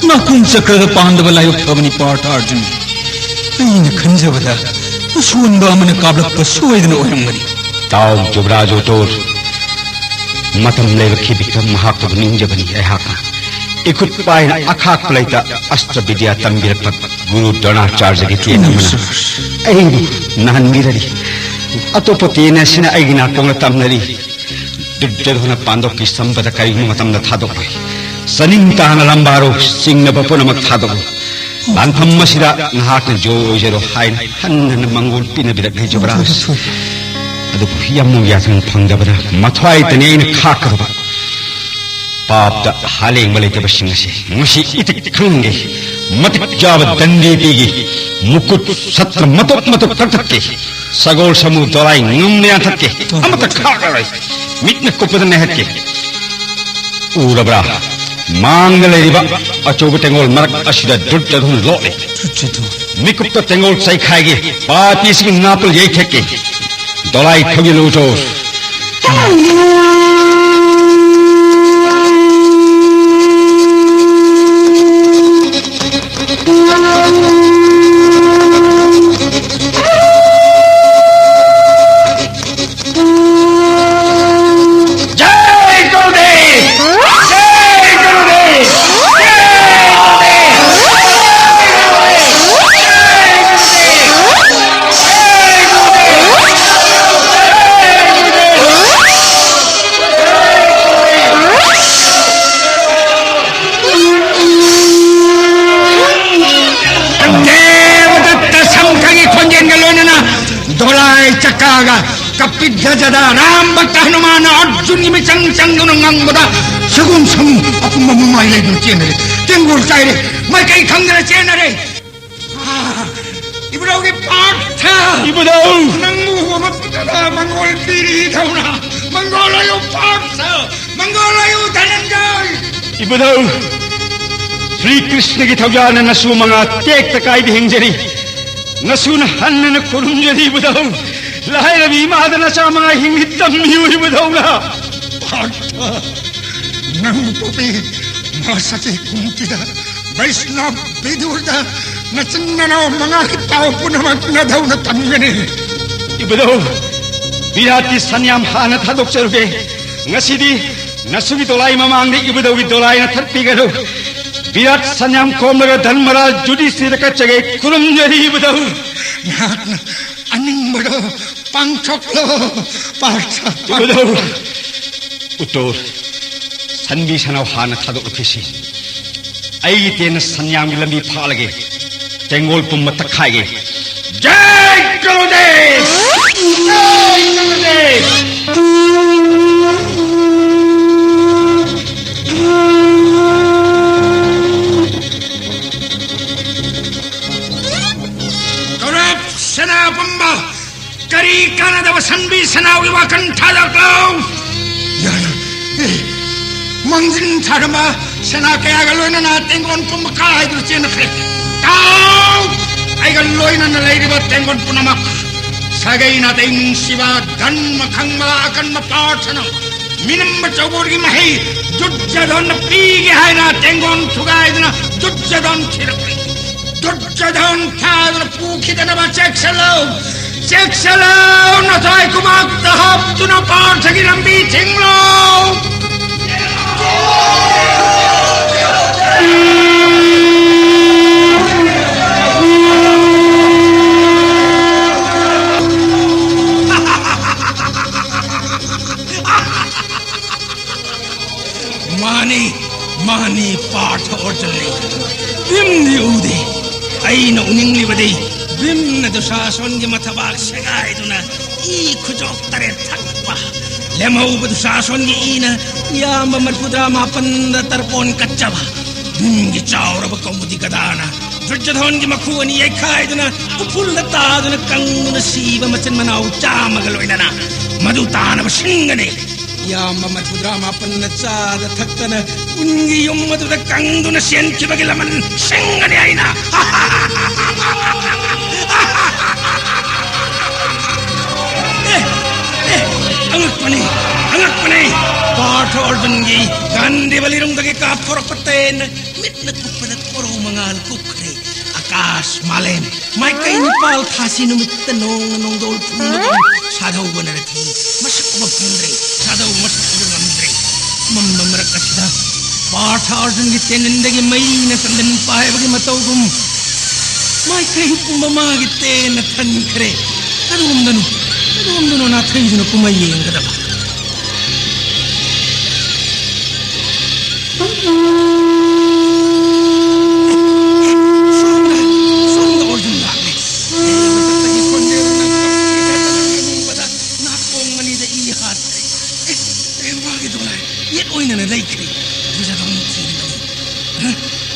ꯅꯥꯀꯣꯡ ꯆꯀ꯭ꯔꯗ ꯄꯥꯟꯗꯕ ꯂꯥꯏꯕꯛ ꯐꯕꯅꯤ ꯄꯥꯔꯊ ꯑꯔꯖꯨꯟ꯫ ꯑꯩꯅ ꯈꯟꯖꯕꯗ ꯑꯁꯣꯟꯕ ꯑꯃꯅ ꯀꯥꯞꯂꯛꯄ ꯁꯣꯏꯗꯅ ꯑꯣꯏꯔꯝꯒꯅꯤ꯫ ꯇꯥꯎ ꯖꯨꯕꯔꯥꯖ ꯑꯣꯇꯣꯔ, ꯃꯇꯝ ꯂꯩꯕ ꯈꯤꯕꯤꯛꯇ ꯃꯍꯥꯛꯇꯕꯨ ꯅꯤꯡꯖꯕꯅꯤ ꯑꯩꯍꯥꯛꯅ꯫ ꯏꯈꯨꯠ ꯄꯥꯏꯅ ꯑꯈꯥꯛꯄ ꯂꯩꯇ ꯑꯁꯇ꯭ꯔ ꯕꯤꯗ꯭ꯌꯥ ꯇꯝꯕꯤꯔꯛꯄ ꯒꯨꯔꯨ ꯗ꯭ꯔꯣꯅꯥꯆꯥꯔꯌꯒꯤ ꯇꯦꯟ ꯑꯃꯅ ꯑꯩꯕꯨ ꯅꯥꯍꯟꯕꯤꯔꯔꯤ꯫ ꯑꯇꯣꯞꯄ ꯇꯦꯟ ꯑꯁꯤꯅ ꯑꯩꯒꯤ ꯅꯥꯀꯣꯡꯗ ꯇꯝꯅꯔꯤ꯫ ꯗꯨꯔꯖꯣꯙꯅ ꯄꯥꯟꯗꯣꯞꯀꯤ ꯁꯝꯕꯗ ꯀꯔꯤꯒꯨꯝꯕ ꯃꯇꯝꯗ ꯊꯥꯗꯣꯛꯂꯣꯏ꯫ ꯆꯥꯅꯤꯡ ꯇꯥꯅ ꯂꯝꯕꯥꯔꯣ ꯆꯤꯡꯅꯕ ꯄꯨꯝꯅꯃꯛ ꯊꯥꯗꯣꯛꯂꯣ꯫ ꯂꯥꯟꯐꯝ ꯑꯁꯤꯗ ꯅꯍꯥꯛꯅ ꯖꯣꯏ ꯑꯣꯏꯖꯔꯣ ꯍꯥꯏꯅ ꯍꯟꯅ ꯍꯟꯅ ꯃꯪꯒꯣꯜ ꯄꯤꯅꯕꯤꯔꯛꯂꯤ ꯖꯨꯕꯔꯥꯖ꯫ ꯑꯗꯨꯕꯨ ꯌꯥꯝꯅ ꯌꯥꯊꯪ ꯐꯪꯗꯕꯅ ꯃꯊ꯭ꯋꯥꯏꯇꯅꯤ ꯑꯩꯅ ꯈꯥꯛꯀꯗꯕ꯫ ꯄꯥꯞꯇ ꯍꯥꯂꯦꯡꯕ ꯂꯩꯇꯕꯁꯤꯡ ꯑꯁꯤ ꯉꯁꯤ ꯏꯇꯤꯛ ꯈꯪꯍꯟꯒꯦ꯫ ꯃꯇꯤꯛ ꯆꯥꯕ ꯗꯟꯗꯤ ꯄꯤꯒꯦ꯫ ꯃꯨꯀꯨꯠ ꯁꯠꯇ꯭ꯔ ꯃꯇꯣꯞ ꯃꯇꯣꯞ ꯀꯛꯊꯠꯀꯦ꯫ ꯁꯒꯣꯜ ꯁꯃꯨ ꯗꯣꯂꯥꯏ ꯉꯝꯅ ꯌꯥꯟꯊꯠꯀꯦ꯫ ꯑꯃꯠꯇ ꯈꯥꯛꯂꯔꯣꯏ꯫ ꯃꯤꯠꯅ ꯀꯨꯞꯄꯗ ꯅꯩꯍꯠꯀꯦ꯫ ꯎꯔꯕ꯭ꯔꯥ? ꯃꯥꯡꯗ ꯂꯩꯔꯤꯕ ꯑꯆꯧꯕ ꯇꯦꯡꯒꯣꯜ ꯃꯔꯛ ꯑꯁꯤꯗ ꯗꯨꯔꯖꯣꯙꯟ ꯂꯣꯠꯂꯤ꯫ ꯗꯨꯔꯖꯣꯙꯟ꯫ ꯃꯤꯀꯨꯞꯇ ꯇꯦꯡꯒꯣꯜ ꯆꯩꯈꯥꯏꯒꯦ꯫ ꯄꯥꯄꯤꯁꯤꯡꯒꯤ ꯅꯥꯄꯜ ꯌꯩꯊꯦꯛꯀꯦ꯫ ꯗꯣꯂꯥꯏ ꯊꯧꯖꯤꯜꯂꯨ ꯆꯣ꯫ ꯀꯄꯤꯙꯖꯗ ꯔꯥꯝ ꯚꯛꯇ ꯍꯅꯨꯃꯥꯟꯅ ꯑꯔꯖꯨꯟꯒꯤ ꯃꯤꯆꯪ ꯆꯪꯗꯨꯅ ꯉꯪꯕꯗ ꯁꯒꯣꯜ ꯁꯃꯨ ꯑꯄꯨꯝꯕ ꯃꯃꯥꯏ ꯂꯩꯗꯨꯅ ꯆꯦꯟꯅꯔꯦ꯫ ꯇꯦꯡꯒꯣꯜ ꯆꯥꯏꯔꯦ꯫ ꯃꯥꯏꯀꯩ ꯈꯪꯗꯅ ꯆꯦꯟꯅꯔꯦ꯫ ꯏꯕꯨꯙꯧꯒꯤ ꯄꯥꯔꯊ! ꯏꯕꯨꯙꯧ! ꯅꯪꯕꯨ ꯍꯣꯃꯄꯤꯗꯕ ꯃꯪꯒꯣꯜ ꯄꯤꯔꯤꯗꯧꯅ ꯃꯪꯒꯣꯜ ꯑꯌꯨ ꯄꯥꯔꯊ! ꯃꯪꯒꯣꯜ ꯑꯌꯨ ꯙꯅꯟꯖꯌ! ꯏꯕꯨꯙꯧ! ꯁ꯭ꯔꯤ ꯀ꯭ꯔꯤꯁꯅꯒꯤ ꯊꯧꯖꯥꯜꯅ ꯅꯁꯨ ꯃꯉꯥ ꯇꯦꯛꯇ ꯀꯥꯏꯗ ꯍꯤꯡꯖꯔꯤ꯫ ꯅꯁꯨꯅ ꯍꯟꯅꯅ ꯈꯨꯔꯨꯝꯖꯔꯤ ꯏꯕꯨꯙꯧ꯫ ꯂꯥꯏꯔꯕꯤ ꯏꯃꯥꯗ ꯅꯆꯥ ꯃꯉꯥ ꯍꯤꯡꯂꯤ ꯇꯝꯕꯤꯌꯨ ꯏꯕꯨꯙꯧꯅ꯫ ꯄꯥꯔꯊ! ꯅꯪꯕꯨ ꯄꯣꯛꯄꯤ ꯃꯥ ꯁꯇꯤ ꯀꯨꯝꯇꯤꯗ ꯕꯩꯁꯅꯕ ꯕꯤꯗꯨꯔꯗ ꯅꯆꯤꯟ ꯅꯅꯥꯎ ꯃꯉꯥꯒꯤ ꯄꯥꯎ ꯄꯨꯝꯅꯃꯛ ꯅꯙꯧꯅ ꯇꯝꯒꯅꯤ꯫ ꯏꯕꯨꯙꯧ, ꯕꯤꯔꯥꯠꯀꯤ ꯁꯟꯌꯥꯝ ꯍꯥꯟꯅ ꯊꯥꯗꯣꯛꯆꯔꯨꯒꯦ꯫ ꯉꯁꯤꯗꯤ ꯅꯁꯨꯒꯤ ꯗꯣꯂꯥꯏ ꯃꯃꯥꯡꯗ ꯏꯕꯨꯙꯧꯒꯤ ꯗꯣꯂꯥꯏꯅ ꯊꯠꯄꯤꯒꯅꯨ꯫ ꯕꯤꯔꯥꯠ ꯁꯟꯌꯥꯝ ꯈꯣꯝꯂꯒ ꯙꯟꯃꯔꯥꯖ ꯌꯨꯙꯤꯁꯊꯤꯔ ꯀꯠꯆꯒꯦ꯫ ꯈꯨꯔꯨꯝꯖꯔꯤ ꯏꯕꯨꯙꯧ꯫ ꯅꯍꯥꯛꯅ ꯑꯅꯤꯡꯕꯗꯣ ꯄꯥꯡꯊꯣꯛꯂꯣ, ꯄꯥꯔꯊ, ꯏꯕꯨꯙꯧ! ꯄꯥꯡꯊꯣꯛꯂꯣ꯫ ꯎꯇꯣꯔ, ꯁꯟꯕꯤ ꯁꯟꯅꯥꯎ ꯍꯥꯟꯅ ꯊꯥꯗꯣꯛꯂꯨꯈꯤꯁꯤ꯫ ꯑꯩꯒꯤ ꯇꯦꯟꯅ ꯁꯟꯌꯥꯝꯒꯤ ꯂꯝꯕꯤ ꯐꯥꯠꯂꯒꯦ꯫ ꯇꯦꯡꯒꯣꯜ ꯄꯨꯝꯕ ꯇꯛꯈꯥꯏꯒꯦ꯫ ꯖꯥꯏ ꯀꯔꯨꯗꯦꯕ! ꯖꯥꯏ ꯀꯔꯨꯗꯦꯕ! ꯀꯧꯔꯕ ꯁꯦꯅꯥ ꯄꯨꯝꯕ, ꯀꯔꯤ ꯀꯥꯟꯅꯗꯕ ꯁꯟꯕꯤ ꯁꯟꯅꯥꯎꯒꯤ ꯋꯥꯈꯜ ꯊꯥꯗꯣꯛꯂꯣ꯫ ꯌꯥꯅ, ꯑꯦ, ꯃꯥꯡꯖꯤꯟ ꯊꯥꯔꯝꯕ ꯁꯦꯅꯥ ꯀꯌꯥꯒ ꯂꯣꯏꯅꯅ ꯇꯦꯡꯒꯣꯟ ꯄꯨꯝꯕ ꯀꯥꯏꯗꯨꯅ ꯆꯦꯟꯅꯈ꯭ꯔꯦ꯫ ꯇꯥꯎ! ꯑꯩꯒ ꯂꯣꯏꯅꯅ ꯂꯩꯔꯤꯕ ꯇꯦꯡꯒꯣꯟ ꯄꯨꯝꯅꯃꯛ ꯁꯥꯒꯩ ꯅꯥꯇꯩ ꯅꯨꯡꯁꯤꯕ, ꯙꯟꯃ ꯈꯪꯕ, ꯑꯀꯟꯕ ꯄꯥꯔꯊꯅ ꯃꯤꯅꯝꯕ ꯆꯧꯕꯣꯔꯒꯤ ꯃꯍꯩ ꯗꯨꯔꯖꯣꯙꯟꯅ ꯄꯤꯒꯦ ꯍꯥꯏꯅ ꯇꯦꯡꯒꯣꯟ ꯊꯨꯒꯥꯏꯗꯨꯅ ꯗꯨꯔꯖꯣꯙꯟ ꯊꯤꯔꯛꯂꯤ꯫ ꯗꯨꯔꯖꯣꯙꯟ ꯊꯥꯗꯨꯅ ꯄꯨꯈꯤꯗꯅꯕ ꯆꯦꯛꯁꯤꯜꯂꯨ! ꯆꯦꯛꯁꯤꯜꯂꯨ! ꯅꯊ꯭ꯋꯥꯏ ꯈꯨꯕꯥꯛꯇ ꯍꯥꯞꯇꯨꯅ ꯄꯥꯔꯊꯒꯤ ꯂꯝꯕꯤ ꯊꯤꯡꯂꯨ! ꯃꯥꯅꯤ, ꯃꯥꯅꯤ, ꯄꯥꯔꯊ ꯑꯔꯖꯨꯟꯅꯤ꯫ ꯚꯤꯝꯗꯤ ꯎꯗꯦ꯫ ꯑꯩꯅ ꯎꯅꯤꯡꯂꯤꯕꯗꯤ ꯚꯤꯝꯅ ꯗꯨꯁꯥꯁꯣꯟꯒꯤ ꯃꯊꯕꯥꯛ ꯁꯦꯒꯥꯏꯗꯨꯅ ꯏ ꯈꯨꯖꯣꯞ ꯇꯔꯦꯠ ꯊꯛꯄ, ꯂꯦꯝꯍꯧꯕ ꯗꯨꯁꯥꯁꯣꯟꯒꯤ ꯏꯅ ꯏꯌꯥꯝꯕ ꯃꯔꯐꯨꯇꯔꯥ ꯃꯥꯄꯟꯗ ꯇꯔꯄꯣꯟ ꯀꯠꯆꯕ, ꯅꯨꯡꯒꯤ ꯆꯥꯎꯔꯕ ꯀꯧꯃꯨꯗꯤ ꯒꯗꯥꯅ ꯗꯨꯔꯖꯣꯙꯣꯟꯒꯤ ꯃꯈꯨ ꯑꯅꯤ ꯌꯩꯈꯥꯏꯗꯨꯅ ꯎꯐꯨꯜꯗ ꯇꯥꯗꯨꯅ ꯀꯪꯗꯨꯅ ꯁꯤꯕ ꯃꯆꯤꯟ ꯃꯅꯥꯎ ꯆꯥꯝꯃꯒ ꯂꯣꯏꯅꯅ ꯃꯗꯨ ꯇꯥꯅꯕ ꯁꯤꯡꯒꯅꯤ꯫ ꯏꯌꯥꯝꯕ ꯃꯔꯐꯨꯇꯔꯥ ꯃꯥꯄꯟꯅ ꯆꯥꯗ ꯊꯛꯇꯅ ꯎꯟꯒꯤ ꯌꯨꯝ ꯑꯗꯨꯗ ꯀꯪꯗꯨꯅ ꯆꯦꯟꯈꯤꯕꯒꯤ ꯂꯃꯟ ꯁꯤꯡꯒꯅꯤ ꯑꯩꯅ꯫ ꯑꯦ, ꯑꯦ, ꯑꯉꯛꯄꯅꯤ, ꯑꯉꯛꯄꯅꯤ꯫ ꯄꯥꯔꯊ ꯑꯔꯖꯨꯟꯒꯤ ꯒꯥꯟꯙꯤꯕ ꯂꯤꯔꯨꯡꯗꯒꯤ ꯀꯥꯞꯊꯣꯔꯛꯄ ꯇꯦꯟ ꯃꯤꯠꯅ ꯀꯨꯞꯄꯗ ꯀꯣꯔꯧ ꯃꯉꯥꯜ ꯀꯨꯞꯈ꯭ꯔꯦ꯫ ꯑꯀꯥꯁ ꯃꯥꯂꯦꯝ ꯃꯥꯏꯀꯩ ꯅꯤꯄꯥꯜ ꯊꯥꯁꯤ ꯅꯨꯃꯤꯠꯇ ꯅꯣꯡꯅ ꯅꯣꯡꯗꯣꯜ ꯐꯨꯡꯕꯒꯨꯝ ꯁꯥꯗꯧꯕꯅ ꯔꯊꯤ ꯃꯁꯛ ꯎꯕ ꯐꯪꯗ꯭ꯔꯦ꯫ ꯁꯥꯗꯧ ꯃꯁꯛ ꯎꯕ ꯉꯝꯗ꯭ꯔꯦ꯫ ꯑꯃꯝꯕ ꯃꯔꯛ ꯑꯁꯤꯗ ꯄꯥꯔꯊ ꯑꯔꯖꯨꯟꯒꯤ ꯇꯦꯟꯗꯤꯟꯗꯒꯤ ꯃꯩꯅ ꯆꯟꯗꯟ ꯄꯥꯏꯕꯒꯤ ꯃꯇꯧꯒꯨꯝ ꯃꯥꯏꯀꯩ ꯄꯨꯝꯕ ꯃꯥꯒꯤ ꯇꯦꯟꯅ ꯊꯟꯈ꯭ꯔꯦ꯫ ꯀꯗꯣꯝꯗꯅꯣ, ꯀꯗꯣꯝꯗꯅꯣ ꯅꯥꯊꯩꯗꯨꯅ ꯀꯨꯝꯍꯩ ꯌꯦꯡꯒꯗꯕ? ꯁꯣꯝꯗ, ꯁꯣꯝꯗ ꯑꯔꯖꯨꯟ ꯂꯥꯛꯂꯦ꯫ ꯃꯊꯛꯇꯒꯤ ꯈꯣꯟꯖꯦꯜꯅ ꯏꯊꯛꯇ ꯌꯦꯡꯅꯤꯡꯕꯗ ꯅꯥꯀꯣꯡ ꯑꯅꯤꯗ ꯏ ꯍꯥꯠꯈ꯭ꯔꯦ꯫ ꯑꯦ, ꯑꯦ, ꯃꯥꯒꯤ ꯗꯣꯂꯥꯏ ꯌꯦꯠ ꯑꯣꯏꯅꯅ ꯂꯩꯈ꯭ꯔꯦ꯫ ꯗꯨꯔꯖꯣꯙꯟ ꯊꯤꯔꯤꯕꯅꯤ꯫ ꯍ?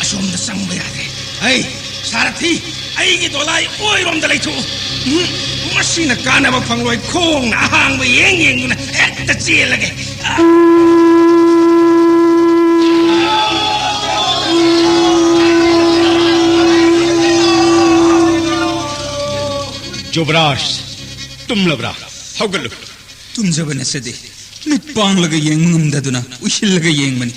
ꯑꯁꯣꯝꯗ ꯆꯪꯕ ꯌꯥꯗꯦ꯫ ꯑꯩ, ꯁꯥꯔꯊꯤ, ꯑꯩꯒꯤ ꯗꯣꯂꯥꯏ ꯑꯣꯏꯔꯣꯝꯗ ꯂꯩꯊꯣꯛꯎ꯫ ꯎꯝ, ꯃꯁꯤꯅ ꯀꯥꯟꯅꯕ ꯐꯪꯂꯣꯏ꯫ ꯈꯣꯡꯅ ꯑꯍꯥꯡꯕ ꯌꯦꯡ ꯌꯦꯡꯗꯨꯅ ꯍꯦꯛꯇ ꯆꯦꯜꯂꯒꯦ꯫ ꯖꯨꯕꯔꯥꯖ, ꯇꯨꯝꯂꯕ꯭ꯔꯥ? ꯍꯧꯒꯠꯂꯨ꯫ ꯇꯨꯝꯖꯕ ꯅꯠꯆꯗꯦ꯫ ꯃꯤꯠ ꯄꯥꯡꯂꯒ ꯌꯦꯡꯕ ꯉꯝꯗꯗꯨꯅ ꯎꯏꯁꯤꯜꯂꯒ ꯌꯦꯡꯕꯅꯤ꯫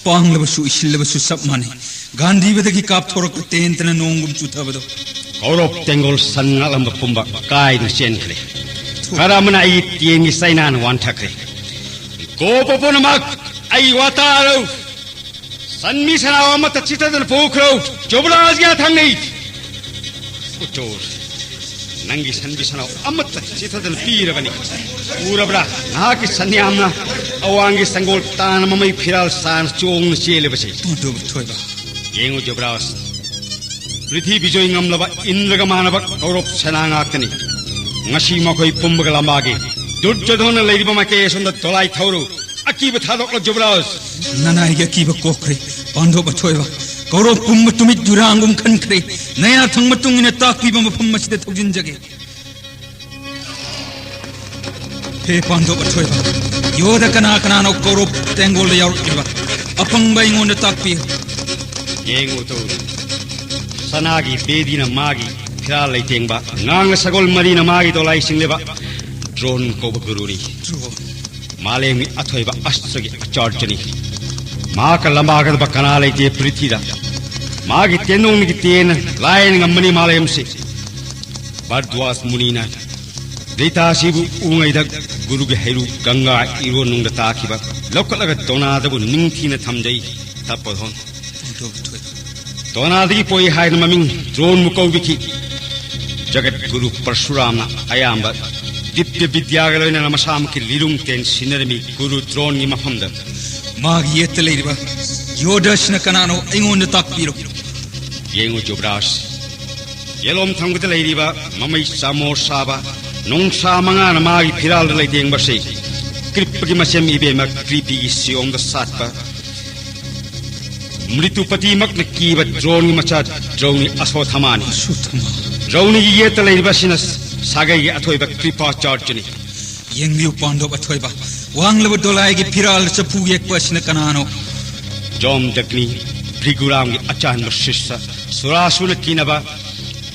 ꯄꯥꯡꯂꯕꯁꯨ ꯎꯏꯁꯤꯜꯂꯕꯁꯨ ꯆꯞ ꯃꯥꯟꯅꯩ꯫ ꯒꯥꯟꯙꯤꯕꯗꯒꯤ ꯀꯥꯞꯊꯣꯔꯛꯄ ꯇꯦꯟꯇꯅ ꯅꯣꯡꯒꯨꯝ ꯆꯨꯊꯕꯗꯣ꯫ ꯀꯧꯔꯕ ꯇꯦꯡꯒꯣꯜ ꯁꯟ ꯉꯥꯛꯂꯝꯕ ꯄꯨꯝꯕ ꯀꯥꯏꯗꯨꯅ ꯆꯦꯟꯈ꯭ꯔꯦ꯫ ꯊꯨ꯫ ꯈꯔ ꯑꯃꯅ ꯑꯩꯒꯤ ꯇꯦꯟꯒꯤ ꯆꯩꯅꯥꯅ ꯋꯥꯟꯊꯈ꯭ꯔꯦ꯫ ꯒꯣꯄ ꯄꯨꯝꯅꯃꯛ ꯑꯩ ꯋꯥꯇꯥꯔꯧ꯫ ꯁꯟꯃꯤ ꯁꯅꯥꯎ ꯑꯃꯠꯇ ꯆꯤꯊꯗꯅ ꯄꯨꯈ꯭ꯔꯣ꯫ ꯖꯨꯕꯔꯥꯖꯒꯤ ꯍꯥꯊꯥꯡꯅꯤ꯫ ꯎꯇꯣꯔ, ꯅꯪꯒꯤ ꯁꯟꯕꯤ ꯁꯅꯥꯎ ꯑꯃꯠꯇ ꯆꯤꯊꯗꯅ ꯄꯤꯔꯕꯅꯤ꯫ ꯎꯔꯕ꯭ꯔꯥ? ꯅꯍꯥꯛꯀꯤ ꯁꯟꯌꯥꯝꯅ ꯑꯋꯥꯡꯒꯤ ꯁꯪꯒꯣꯜ ꯇꯥꯅ ꯃꯃꯩ ꯐꯤꯔꯥꯜ ꯁꯥꯅ ꯆꯣꯡꯅ ꯆꯦꯜꯂꯤꯕꯁꯦ꯫ ꯃꯗꯨꯕꯨ ꯊꯣꯏꯕ꯫ ꯌꯦꯡꯉꯨ ꯖꯨꯕꯔꯥꯖ, ꯄ꯭ꯔꯤꯊꯤ ꯕꯤꯖꯣꯏ ꯉꯝꯂꯕ ꯏꯟꯗ꯭ꯔꯒ ꯃꯥꯟꯅꯕ ꯀꯧꯔꯕ ꯁꯦꯅꯥ ꯉꯥꯛꯇꯅꯤ꯫ ꯉꯁꯤ ꯃꯈꯣꯏ ꯄꯨꯝꯕꯒ ꯂꯝꯕꯥꯒꯤ ꯗꯨꯔꯖꯣꯙꯅ ꯂꯩꯔꯤꯕ ꯃꯥꯏꯀꯩ ꯑꯁꯣꯝꯗ ꯗꯣꯂꯥꯏ ꯊꯧꯔꯨ꯫ ꯑꯀꯤꯕ ꯊꯥꯗꯣꯛꯂꯣ ꯖꯨꯕꯔꯥꯖ꯫ ꯅꯅꯥꯏꯒꯤ ꯑꯀꯤꯕ ꯀꯣꯛꯈ꯭ꯔꯦ ꯄꯥꯟꯗꯣꯞ ꯑꯊꯣꯏꯕ꯫ ꯀꯧꯔꯣꯞ ꯄꯨꯝꯕ ꯇꯨꯃꯤꯠ ꯌꯨꯔꯥꯡꯒꯨꯝ ꯈꯟꯈ꯭ꯔꯦ꯫ ꯅꯌꯥꯊꯪ ꯃꯇꯨꯡ ꯏꯟꯅ ꯇꯥꯛꯄꯤꯕ ꯃꯐꯝ ꯑꯁꯤꯗ ꯊꯧꯖꯤꯟꯖꯒꯦ꯫ ꯍꯦ ꯄꯥꯟꯗꯣꯞ ꯑꯊꯣꯏꯕ, ꯌꯣꯗ ꯀꯅꯥ ꯀꯅꯥꯅꯣ ꯀꯧꯔꯣꯞ ꯇꯦꯡꯒꯣꯜꯗ ꯌꯥꯎꯔꯛꯂꯤꯕ? ꯑꯄꯪꯕ ꯑꯩꯉꯣꯟꯗ ꯇꯥꯛꯄꯤꯌꯨ꯫ ꯌꯦꯡꯉꯨ ꯇꯨ, ꯁꯅꯥꯒꯤ ꯕꯦꯗꯤꯅ ꯃꯥꯒꯤ ꯐꯤꯔꯥꯜ ꯂꯩꯇꯦꯡꯕ, ꯉꯥꯡꯂ ꯁꯒꯣꯜ ꯃꯔꯤꯅ ꯃꯥꯒꯤ ꯗꯣꯂꯥꯏ ꯆꯤꯡꯂꯤꯕ ꯗ꯭ꯔꯣꯟ ꯀꯧꯕ ꯒꯨꯔꯨꯅꯤ꯫ ꯗ꯭ꯔꯣꯟ꯫ ꯃꯥꯂꯦꯝꯒꯤ ꯑꯊꯣꯏꯕ ꯑꯁꯇ꯭ꯔꯒꯤ ꯑꯆꯥꯔꯖꯅꯤ꯫ ꯃꯍꯥꯛꯀ ꯂꯝꯕꯥꯒꯗꯕ ꯀꯅꯥ ꯂꯩꯇꯦ ꯄ꯭ꯔꯤꯊꯤꯗ꯫ ꯃꯥꯒꯤ ꯇꯦꯟꯗꯣꯡꯗꯒꯤ ꯇꯦꯟꯅ ꯂꯥꯏꯅ ꯉꯝꯕꯅꯤ ꯃꯥꯂꯦꯝꯁꯤ꯫ ꯚꯔꯗ꯭ꯋꯥꯖ ꯃꯨꯅꯤꯅ ꯔꯤꯇꯥꯁꯤꯕꯨ ꯎꯉꯩꯗ ꯒꯨꯔꯨꯒꯤ ꯍꯩꯔꯨꯛ ꯒꯪꯒꯥ ꯏꯔꯣꯟꯅꯨꯡꯗ ꯇꯥꯈꯤꯕ ꯂꯧꯈꯠꯂꯒ ꯗꯣꯅꯥꯗꯕꯨ ꯅꯤꯡꯊꯤꯅ ꯊꯝꯖꯩ꯫ ꯇꯞꯄꯣꯏꯍꯣꯟ꯫ ꯗꯣꯅꯥꯗꯒꯤ ꯄꯣꯛꯏ ꯍꯥꯏꯅ ꯃꯃꯤꯡ ꯗ꯭ꯔꯣꯟꯕꯨ ꯀꯧꯕꯤꯈꯤ꯫ ꯖꯒꯠ ꯒꯨꯔꯨ ꯄꯔꯁꯨꯔꯥꯝꯅ ꯑꯌꯥꯝꯕ ꯗꯤꯕ꯭ꯌ ꯕꯤꯗ꯭ꯌꯥꯒ ꯂꯣꯏꯅꯅ ꯃꯁꯥꯃꯛꯀꯤ ꯂꯤꯔꯨꯡ ꯇꯦꯟ ꯁꯤꯟꯅꯔꯝꯃꯤ ꯒꯨꯔꯨ ꯗ꯭ꯔꯣꯟꯒꯤ ꯃꯐꯝꯗ꯫ ꯃꯥꯒꯤ ꯌꯦꯠꯇ ꯂꯩꯔꯤꯕ ꯌꯣꯙꯁꯤꯅ ꯀꯅꯥꯅꯣ? ꯑꯩꯉꯣꯟꯗ ꯇꯥꯛꯄꯤꯔꯣ꯫ ꯌꯦꯡꯉꯨ ꯖꯨꯕ꯭ꯔꯥꯖ, ꯌꯦꯂꯣꯝ ꯊꯪꯕꯗ ꯂꯩꯔꯤꯕ ꯃꯃꯩ ꯆꯥꯃꯣ ꯁꯥꯕ ꯅꯣꯡꯁꯥ ꯃꯉꯥꯅ ꯃꯥꯒꯤ ꯐꯤꯔꯥꯜꯗ ꯂꯩꯇꯦꯡꯕꯁꯤ ꯀ꯭ꯔꯤꯞꯄꯒꯤ ꯃꯁꯦꯝ ꯏꯕꯦꯝꯃ ꯀ꯭ꯔꯤꯄꯤꯒꯤ ꯁꯤꯌꯣꯝꯗ ꯁꯥꯠꯄ ꯃ꯭ꯔꯤꯇꯨꯄꯇꯤꯃꯛꯅ ꯀꯤꯕ ꯗ꯭ꯔꯣꯟꯒꯤ ꯃꯆꯥ ꯗ꯭ꯔꯧꯅꯤ ꯑꯁꯣꯊꯃꯥꯅꯤ꯫ ꯑꯁꯣꯊꯃꯥ꯫ ꯗ꯭ꯔꯧꯅꯤꯒꯤ ꯌꯦꯠꯇ ꯂꯩꯔꯤꯕꯁꯤꯅ ꯁꯥꯒꯩꯒꯤ ꯑꯊꯣꯏꯕ ꯀ꯭ꯔꯤꯄꯥꯆꯥꯔꯖꯅꯤ꯫ ꯌꯦꯡꯕꯤꯌꯨ ꯄꯥꯟꯗꯣꯞ ꯑꯊꯣꯏꯕ, ꯋꯥꯡꯂꯕ ꯗꯣꯂꯥꯏꯒꯤ ꯐꯤꯔꯥꯜꯗ ꯆꯐꯨ ꯌꯦꯛꯄ ꯑꯁꯤꯅ ꯀꯅꯥꯅꯣ? ꯖꯣꯝꯗꯒꯅꯤ, ꯚ꯭ꯔꯤꯒꯨꯔꯥꯝꯒꯤ ꯑꯆꯥꯟꯕ ꯁꯤꯁ, ꯁꯨꯔꯥꯁꯨꯅ ꯀꯤꯅꯕ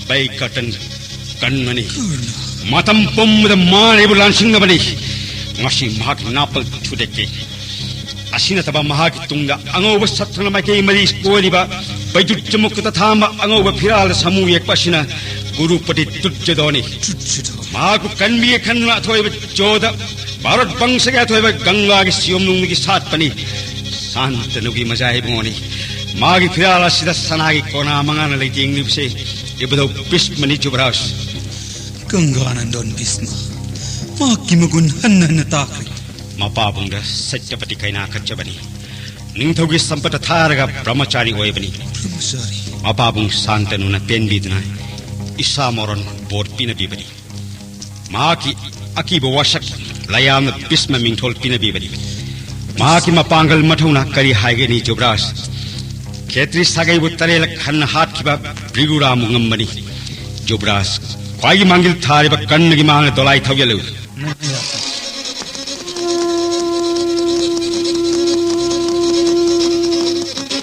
ꯕꯩꯀꯇꯟ ꯀꯟꯃꯅꯤ꯫ ꯃꯇꯝ ꯄꯨꯝꯕꯗ ꯃꯥꯅ ꯑꯩꯕꯨ ꯂꯥꯟꯁꯤꯡꯅꯕꯅꯤ꯫ ꯉꯁꯤ ꯃꯍꯥꯛꯀꯤ ꯅꯥꯄꯜ ꯊꯨꯗꯦꯛꯀꯦ꯫ ꯑꯁꯤ ꯅꯠꯇꯕ ꯃꯍꯥꯛꯀꯤ ꯇꯨꯡꯗ ꯑꯉꯧꯕ ꯁꯠꯊꯅ ꯃꯥꯏꯀꯩ ꯃꯔꯤ ꯀꯣꯏꯔꯤꯕ ꯕꯩꯗꯨꯠ ꯆꯃꯨꯛꯀꯇ ꯊꯥꯝꯕ ꯑꯉꯧꯕ ꯐꯤꯔꯥꯜꯗ ꯁꯥꯃꯨ ꯌꯦꯛꯄ ꯑꯁꯤꯅ ꯒꯨꯔꯨꯄꯇꯤ ꯗꯨꯔꯖꯣꯙꯣꯅꯤ꯫ ꯃꯍꯥꯛꯄꯨ ꯀꯟꯕꯤꯒꯦ ꯈꯟꯗꯨꯅ ꯑꯊꯣꯏꯕ ꯖꯣꯗ ꯚꯥꯔꯠ ꯕꯪꯁꯒꯤ ꯑꯊꯣꯏꯕ ꯒꯪꯒꯥꯒꯤ ꯁꯤꯌꯣꯝꯅꯨꯡꯗꯒꯤ ꯁꯥꯠꯄꯅꯤ꯫ ꯁꯥꯟꯇꯅꯨꯒꯤ ꯃꯖꯥ ꯏꯕꯨꯡꯉꯣꯅꯤ꯫ ꯃꯥꯒꯤ ꯐꯤꯔꯥꯜ ꯑꯁꯤꯗ ꯁꯅꯥꯒꯤ ꯀꯣꯅꯥ ꯃꯉꯥꯅ ꯂꯩꯇꯦꯡꯂꯤꯕꯁꯦ ꯏꯕꯨꯙꯧ ꯚꯤꯁꯃꯅꯤ ꯖꯨꯕꯔꯥꯖ꯫ ꯒꯪꯒꯥꯅꯟꯗꯣꯟ ꯚꯤꯁꯃ, ꯃꯍꯥꯛꯀꯤ ꯃꯒꯨꯟ ꯍꯟꯅ ꯍꯟꯅ ꯇꯥꯈ꯭ꯔꯦ꯫ ꯃꯄꯥꯕꯨꯡꯗ ꯁꯠꯌꯄꯇꯤ ꯀꯩꯅꯥ ꯀꯠꯆꯕꯅꯤ꯫ ꯅꯤꯡꯊꯧꯒꯤ ꯁꯝꯄꯠꯇ ꯊꯥꯔꯒ ꯕ꯭ꯔꯍ꯭ꯃꯆꯥꯔꯤ ꯑꯣꯏꯕꯅꯤ꯫ ꯕ꯭ꯔꯍ꯭ꯃꯆꯥꯔꯤ꯫ ꯃꯄꯥꯕꯨꯡ ꯁꯥꯟꯇꯅꯨꯅ ꯄꯦꯟꯕꯤꯗꯨꯅ ꯏꯁꯥ ꯃꯣꯔꯣꯟ ꯕꯣꯔ ꯄꯤꯅꯕꯤꯕꯅꯤ꯫ ꯃꯍꯥꯛꯀꯤ ꯑꯀꯤꯕ ꯋꯥꯁꯛ ꯂꯌꯥꯝꯅ ꯚꯤꯁꯃ ꯃꯤꯡꯊꯣꯜ ꯄꯤꯅꯕꯤꯕꯅꯤ꯫ ꯃꯍꯥꯛꯀꯤ ꯃꯄꯥꯡꯒꯜ ꯃꯊꯧꯅꯥ ꯀꯔꯤ ꯍꯥꯏꯒꯅꯤ ꯖꯨꯕꯔꯥꯖ? ꯈꯦꯇ꯭ꯔꯤ ꯁꯥꯒꯩꯕꯨ ꯇꯔꯦꯠꯂꯛ ꯍꯟꯅ ꯍꯥꯠꯈꯤꯕ ꯚ꯭ꯔꯤꯒꯨꯔꯥꯃꯨ ꯉꯝꯕꯅꯤ꯫ ꯖꯨꯕꯔꯥꯖ, ꯈ꯭ꯋꯥꯏꯒꯤ ꯃꯥꯡꯖꯤꯜ ꯊꯥꯔꯤꯕ ꯀꯔꯅꯒꯤ ꯃꯥꯡꯗ ꯗꯣꯂꯥꯏ ꯊꯧꯖꯜꯂꯨ꯫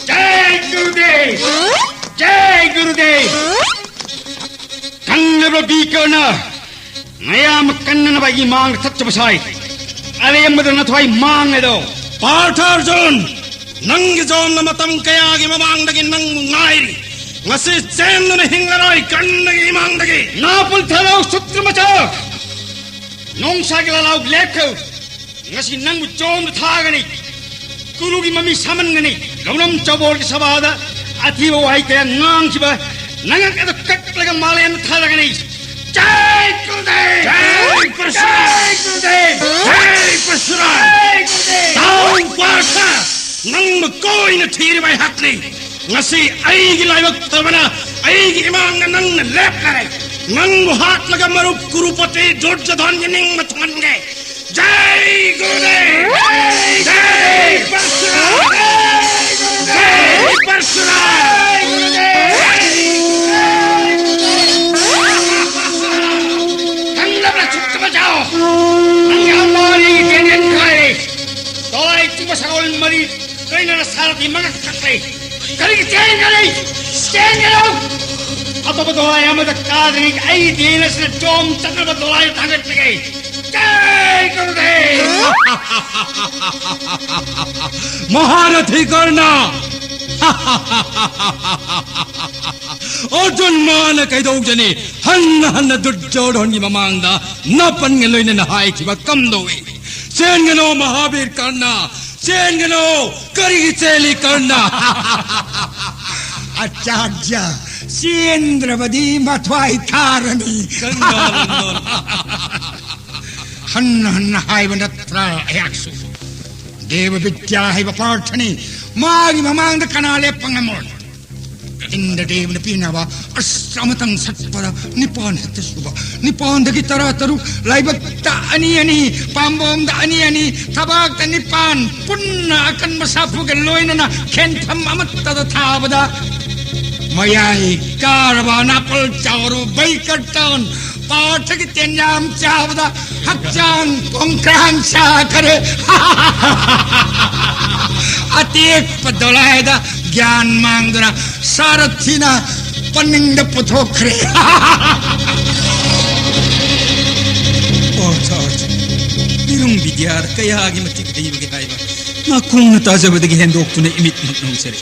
ꯖꯥꯏ ꯒꯨꯔꯨꯗꯦꯕ! ꯖꯥꯏ ꯒꯨꯔꯨꯗꯦꯕ! ꯈꯪꯂꯕ꯭ꯔꯥ ꯕꯤꯀꯔꯅ? ꯃꯌꯥꯝ ꯀꯟꯅꯅꯕ ꯑꯩꯒꯤ ꯃꯥꯡꯗ ꯊꯛꯆꯕ ꯁꯥꯏ꯫ ꯑꯔꯦꯝꯕꯗ ꯅꯊ꯭ꯋꯥꯏ ꯃꯥꯡꯉꯦꯗꯣ꯫ ꯄꯥꯔꯊ ꯑꯔꯖꯨꯟ, ꯅꯪꯒꯤ ꯖꯣꯟꯅ ꯃꯇꯝ ꯀꯌꯥꯒꯤ ꯃꯃꯥꯡꯗꯒꯤ ꯅꯪꯕꯨ ꯉꯥꯏꯔꯤ꯫ ꯉꯁꯤ ꯆꯦꯟꯗꯨꯅ ꯍꯤꯡꯂꯔꯣꯏ ꯀꯟꯅꯒꯤ ꯏꯃꯥꯡꯗꯒꯤ꯫ ꯅꯥꯄꯨꯜ ꯊꯥꯔꯣ ꯁꯨꯇ꯭ꯔꯃꯆꯥ! ꯅꯣꯡꯁꯥꯒꯤ ꯂꯥꯂꯥꯎ ꯂꯦꯞꯈꯣ꯫ ꯉꯁꯤ ꯅꯪꯕꯨ ꯆꯣꯝꯗ ꯊꯥꯒꯅꯤ꯫ ꯀꯨꯔꯨꯒꯤ ꯃꯃꯤ ꯁꯥꯃꯟꯒꯅꯤ꯫ ꯂꯧꯅꯝ ꯆꯧꯕꯣꯜꯒꯤ ꯁꯚꯥꯗ ꯑꯊꯤꯕ ꯋꯥꯍꯩ ꯀꯌꯥ ꯉꯥꯡꯈꯤꯕ ꯅꯉꯛ ꯑꯗꯨ ꯀꯛꯂꯒ ꯃꯥꯂꯦꯝꯗ ꯊꯥꯗꯒꯅꯤ꯫ ꯖꯥꯏ ꯒꯨꯔꯨꯗꯦꯕ! ꯖꯥꯏ ꯄꯔꯁꯨꯔꯥꯝ! ꯖꯥꯏ ꯒꯨꯔꯨꯗꯦꯕ! ꯖꯥꯏ ꯄꯔꯁꯨꯔꯥꯝ! ꯖꯥꯏ ꯒꯨꯔꯨꯗꯦꯕ! ꯇꯥꯎ ꯄꯥꯔꯊ! ꯅꯪꯕꯨ ꯀꯣꯏꯅ ꯊꯤꯔꯤꯕ ꯑꯩꯍꯥꯛꯅꯤ꯫ ꯉꯁꯤ ꯑꯩꯒꯤ ꯂꯥꯏꯕꯛ ꯐꯕꯅ ꯑꯩꯒꯤ ꯏꯃꯥꯡꯗ ꯅꯪꯅ ꯂꯦꯞꯂꯔꯦ꯫ ꯅꯪꯕꯨ ꯍꯥꯠꯂꯒ ꯃꯔꯨꯞ ꯀꯨꯔꯨꯄꯇꯤ ꯗꯨꯔꯖꯣꯙꯟꯒꯤ ꯅꯤꯡꯕ ꯊꯨꯡꯍꯟꯒꯦ꯫ ꯖꯥꯏ ꯒꯨꯔꯨꯗꯦꯕ! ꯖꯥꯏ ꯄꯔꯁꯨꯔꯥꯝ! ꯖꯥꯏ ꯄꯔꯁꯨꯔꯥꯝ! ꯈꯪꯂꯕ꯭ꯔꯥ ꯁꯨꯇ꯭ꯔꯃꯆꯥ? ꯅꯪꯒꯤ ꯑꯃꯥꯔꯤ ꯀꯦꯅꯦꯟ ꯈꯥꯏꯔꯦ꯫ ꯇꯣꯂꯥꯏ ꯆꯨꯕ ꯁꯒꯣꯜ ꯃꯔꯤ ꯂꯣꯏꯅꯅ ꯁꯥꯔꯗꯤ ꯃꯉꯛ ꯀꯛꯂꯦ꯫ ꯀꯔꯤꯒꯤ ꯆꯦꯟꯒꯅꯤ? ꯆꯦꯟꯒꯅꯨ! ꯑꯇꯣꯞꯄ ꯗꯣꯂꯥꯏ ꯑꯃꯗ ꯀꯥꯗ꯭ꯔꯤꯉꯩ ꯑꯩ ꯗꯦꯅꯁꯅ ꯖꯣꯝ ꯆꯠꯅꯕ ꯗꯣꯂꯥꯏ ꯊꯥꯡꯒꯠꯄꯤꯒꯦ꯫ ꯖꯥꯏ ꯒꯨꯔꯨꯗꯦꯕ! ꯃꯍꯥꯔꯊꯤ ꯀꯔꯅ! ꯑꯔꯖꯨꯟ ꯃꯥꯅ ꯀꯩꯗꯧꯖꯅꯤ? ꯍꯟꯅ ꯍꯟꯅ ꯗꯨꯔꯖꯣꯙꯟꯒꯤ ꯃꯃꯥꯡꯗ ꯅꯥꯄꯟꯒ ꯂꯣꯏꯅꯅ ꯍꯥꯏꯈꯤꯕ ꯀꯝꯗꯧꯏ? ꯆꯦꯟꯒꯅꯣ ꯃꯍꯥꯕꯤꯔ ꯀꯔꯅ! ꯆꯦꯟꯒꯅꯣ! ꯀꯔꯤꯒꯤ ꯆꯦꯜꯂꯤ ꯀꯔꯅ? ꯑꯆꯥꯔꯌ, ꯆꯦꯟꯗ꯭ꯔꯕꯗꯤ ꯃꯊ꯭ꯋꯥꯏ ꯊꯥꯔꯅꯤ꯫ ꯀꯔꯅ! ꯍꯟꯅ ꯍꯟꯅ ꯍꯥꯏꯕ ꯅꯠꯇ꯭ꯔꯥ ꯑꯩꯍꯥꯛꯁꯨ? ꯗꯦꯕ ꯕꯤꯗ꯭ꯌꯥ ꯍꯩꯕ ꯄꯥꯔꯊꯅꯤ꯫ ꯃꯥꯒꯤ ꯃꯃꯥꯡꯗ ꯀꯅꯥ ꯂꯦꯞꯄ ꯉꯝꯃꯣꯏ? ꯏꯟꯗ꯭ꯔꯗꯦꯕꯅ ꯄꯤꯅꯕ ꯑꯁ ꯑꯃꯇꯪ ꯁꯠꯄꯗ ꯅꯤꯄꯥꯟ ꯍꯦꯛꯇ ꯁꯨꯕ, ꯅꯤꯄꯥꯟꯗꯒꯤ ꯇꯔꯥ ꯇꯔꯨꯛ, ꯂꯥꯏꯕꯛꯇ ꯑꯅꯤ ꯑꯅꯤ, ꯄꯥꯝꯕꯣꯝꯗ ꯑꯅꯤ ꯑꯅꯤ, ꯊꯕꯥꯛꯇ ꯅꯤꯄꯥꯟ, ꯄꯨꯟꯅ ꯑꯀꯟꯕ ꯁꯥꯐꯨꯒ ꯂꯣꯏꯅꯅ ꯈꯦꯟꯐꯝ ꯑꯃꯠꯇꯗ ꯊꯥꯕꯗ ꯃꯌꯥꯏ ꯀꯥꯔꯕ ꯅꯥꯄꯜ ꯆꯥꯎꯔꯨ ꯕꯩꯀꯔꯇꯟ ꯄꯥꯔꯊꯒꯤ ꯇꯦꯟꯌꯥꯝ ꯆꯥꯕꯗ ꯍꯛꯆꯥꯡ ꯄꯣꯡꯈ꯭ꯔꯥꯡ ꯁꯥꯈꯔꯦ꯫ ꯑꯇꯦꯛꯄ ꯗꯣꯂꯥꯏꯗ ꯒ꯭ꯌꯥꯟ ꯃꯥꯡꯗꯨꯅ ꯁꯥꯔꯊꯤꯅ ꯄꯟꯅꯤꯡꯗ ꯄꯨꯊꯣꯛꯈ꯭ꯔꯦ꯫ ꯑꯣ ꯖꯣꯔꯖ, ꯏꯔꯨꯡ ꯕꯤꯗ꯭ꯌꯥꯗ ꯀꯌꯥꯒꯤ ꯃꯇꯤꯛ ꯍꯩꯕꯒꯦ ꯍꯥꯏꯕ ꯅꯥꯀꯣꯡꯅ ꯇꯥꯖꯕꯗꯒꯤ ꯍꯦꯟꯗꯣꯛꯇꯨꯅ ꯏꯃꯤꯠꯃꯛ ꯅꯣꯡꯖꯔꯦ꯫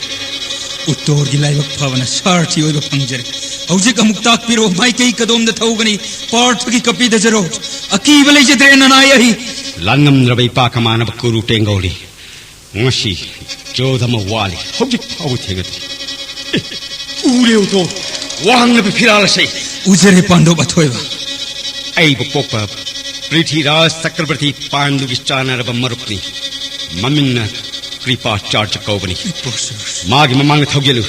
ꯎꯠꯇꯣꯔꯒꯤ ꯂꯥꯏꯕꯛ ꯐꯕꯅ ꯁꯥꯔꯊꯤ ꯑꯣꯏꯕ ꯐꯪꯖꯔꯦ꯫ ꯍꯧꯖꯤꯛ ꯑꯃꯨꯛ ꯇꯥꯛꯄꯤꯔꯣ, ꯃꯥꯏꯀꯩ ꯀꯗꯣꯝꯗ ꯊꯧꯒꯅꯤ? ꯄꯥꯔꯊꯒꯤ ꯀꯄꯤꯗꯖꯔꯣ꯫ ꯑꯀꯤꯕ ꯂꯩꯖꯗ꯭ꯔꯦ ꯅꯅꯥꯏ ꯑꯍꯤ꯫ ꯂꯥꯟꯉꯝꯗ꯭ꯔꯕ ꯏꯄꯥ ꯀꯃꯥꯟꯅꯕ ꯀꯨꯔꯨ ꯇꯦꯡꯒꯧꯔꯤ꯫ ꯉꯁꯤ ꯖꯣꯗ ꯑꯃ ꯋꯥꯠꯂꯤ꯫ ꯍꯧꯖꯤꯛ ꯐꯥꯎꯕ ꯊꯦꯡꯅꯗ꯭ꯔꯤ꯫ ꯑꯦ, ꯎꯔꯦ ꯎꯇꯣ, ꯋꯥꯡꯂꯕ ꯐꯤꯔꯥꯜ ꯑꯁꯤ꯫ ꯎꯖꯔꯦ ꯄꯥꯟꯗꯣꯞ ꯑꯊꯣꯏꯕ꯫ ꯑꯩꯕꯨ ꯄꯣꯛꯄ ꯄ꯭ꯔꯤꯊꯤꯔꯥꯖ ꯆꯀ꯭ꯔꯕꯔꯇꯤ ꯄꯥꯟꯗꯨꯒꯤ ꯆꯥꯟꯅꯔꯕ ꯃꯔꯨꯞꯅꯤ꯫ ꯃꯃꯤꯡꯅ ꯀ꯭ꯔꯤꯄꯥꯆꯥꯔꯖ ꯀꯧꯕꯅꯤ꯫ ꯃꯥꯒꯤ ꯃꯃꯥꯡꯗ ꯊꯧꯒꯦꯜꯂꯨ꯫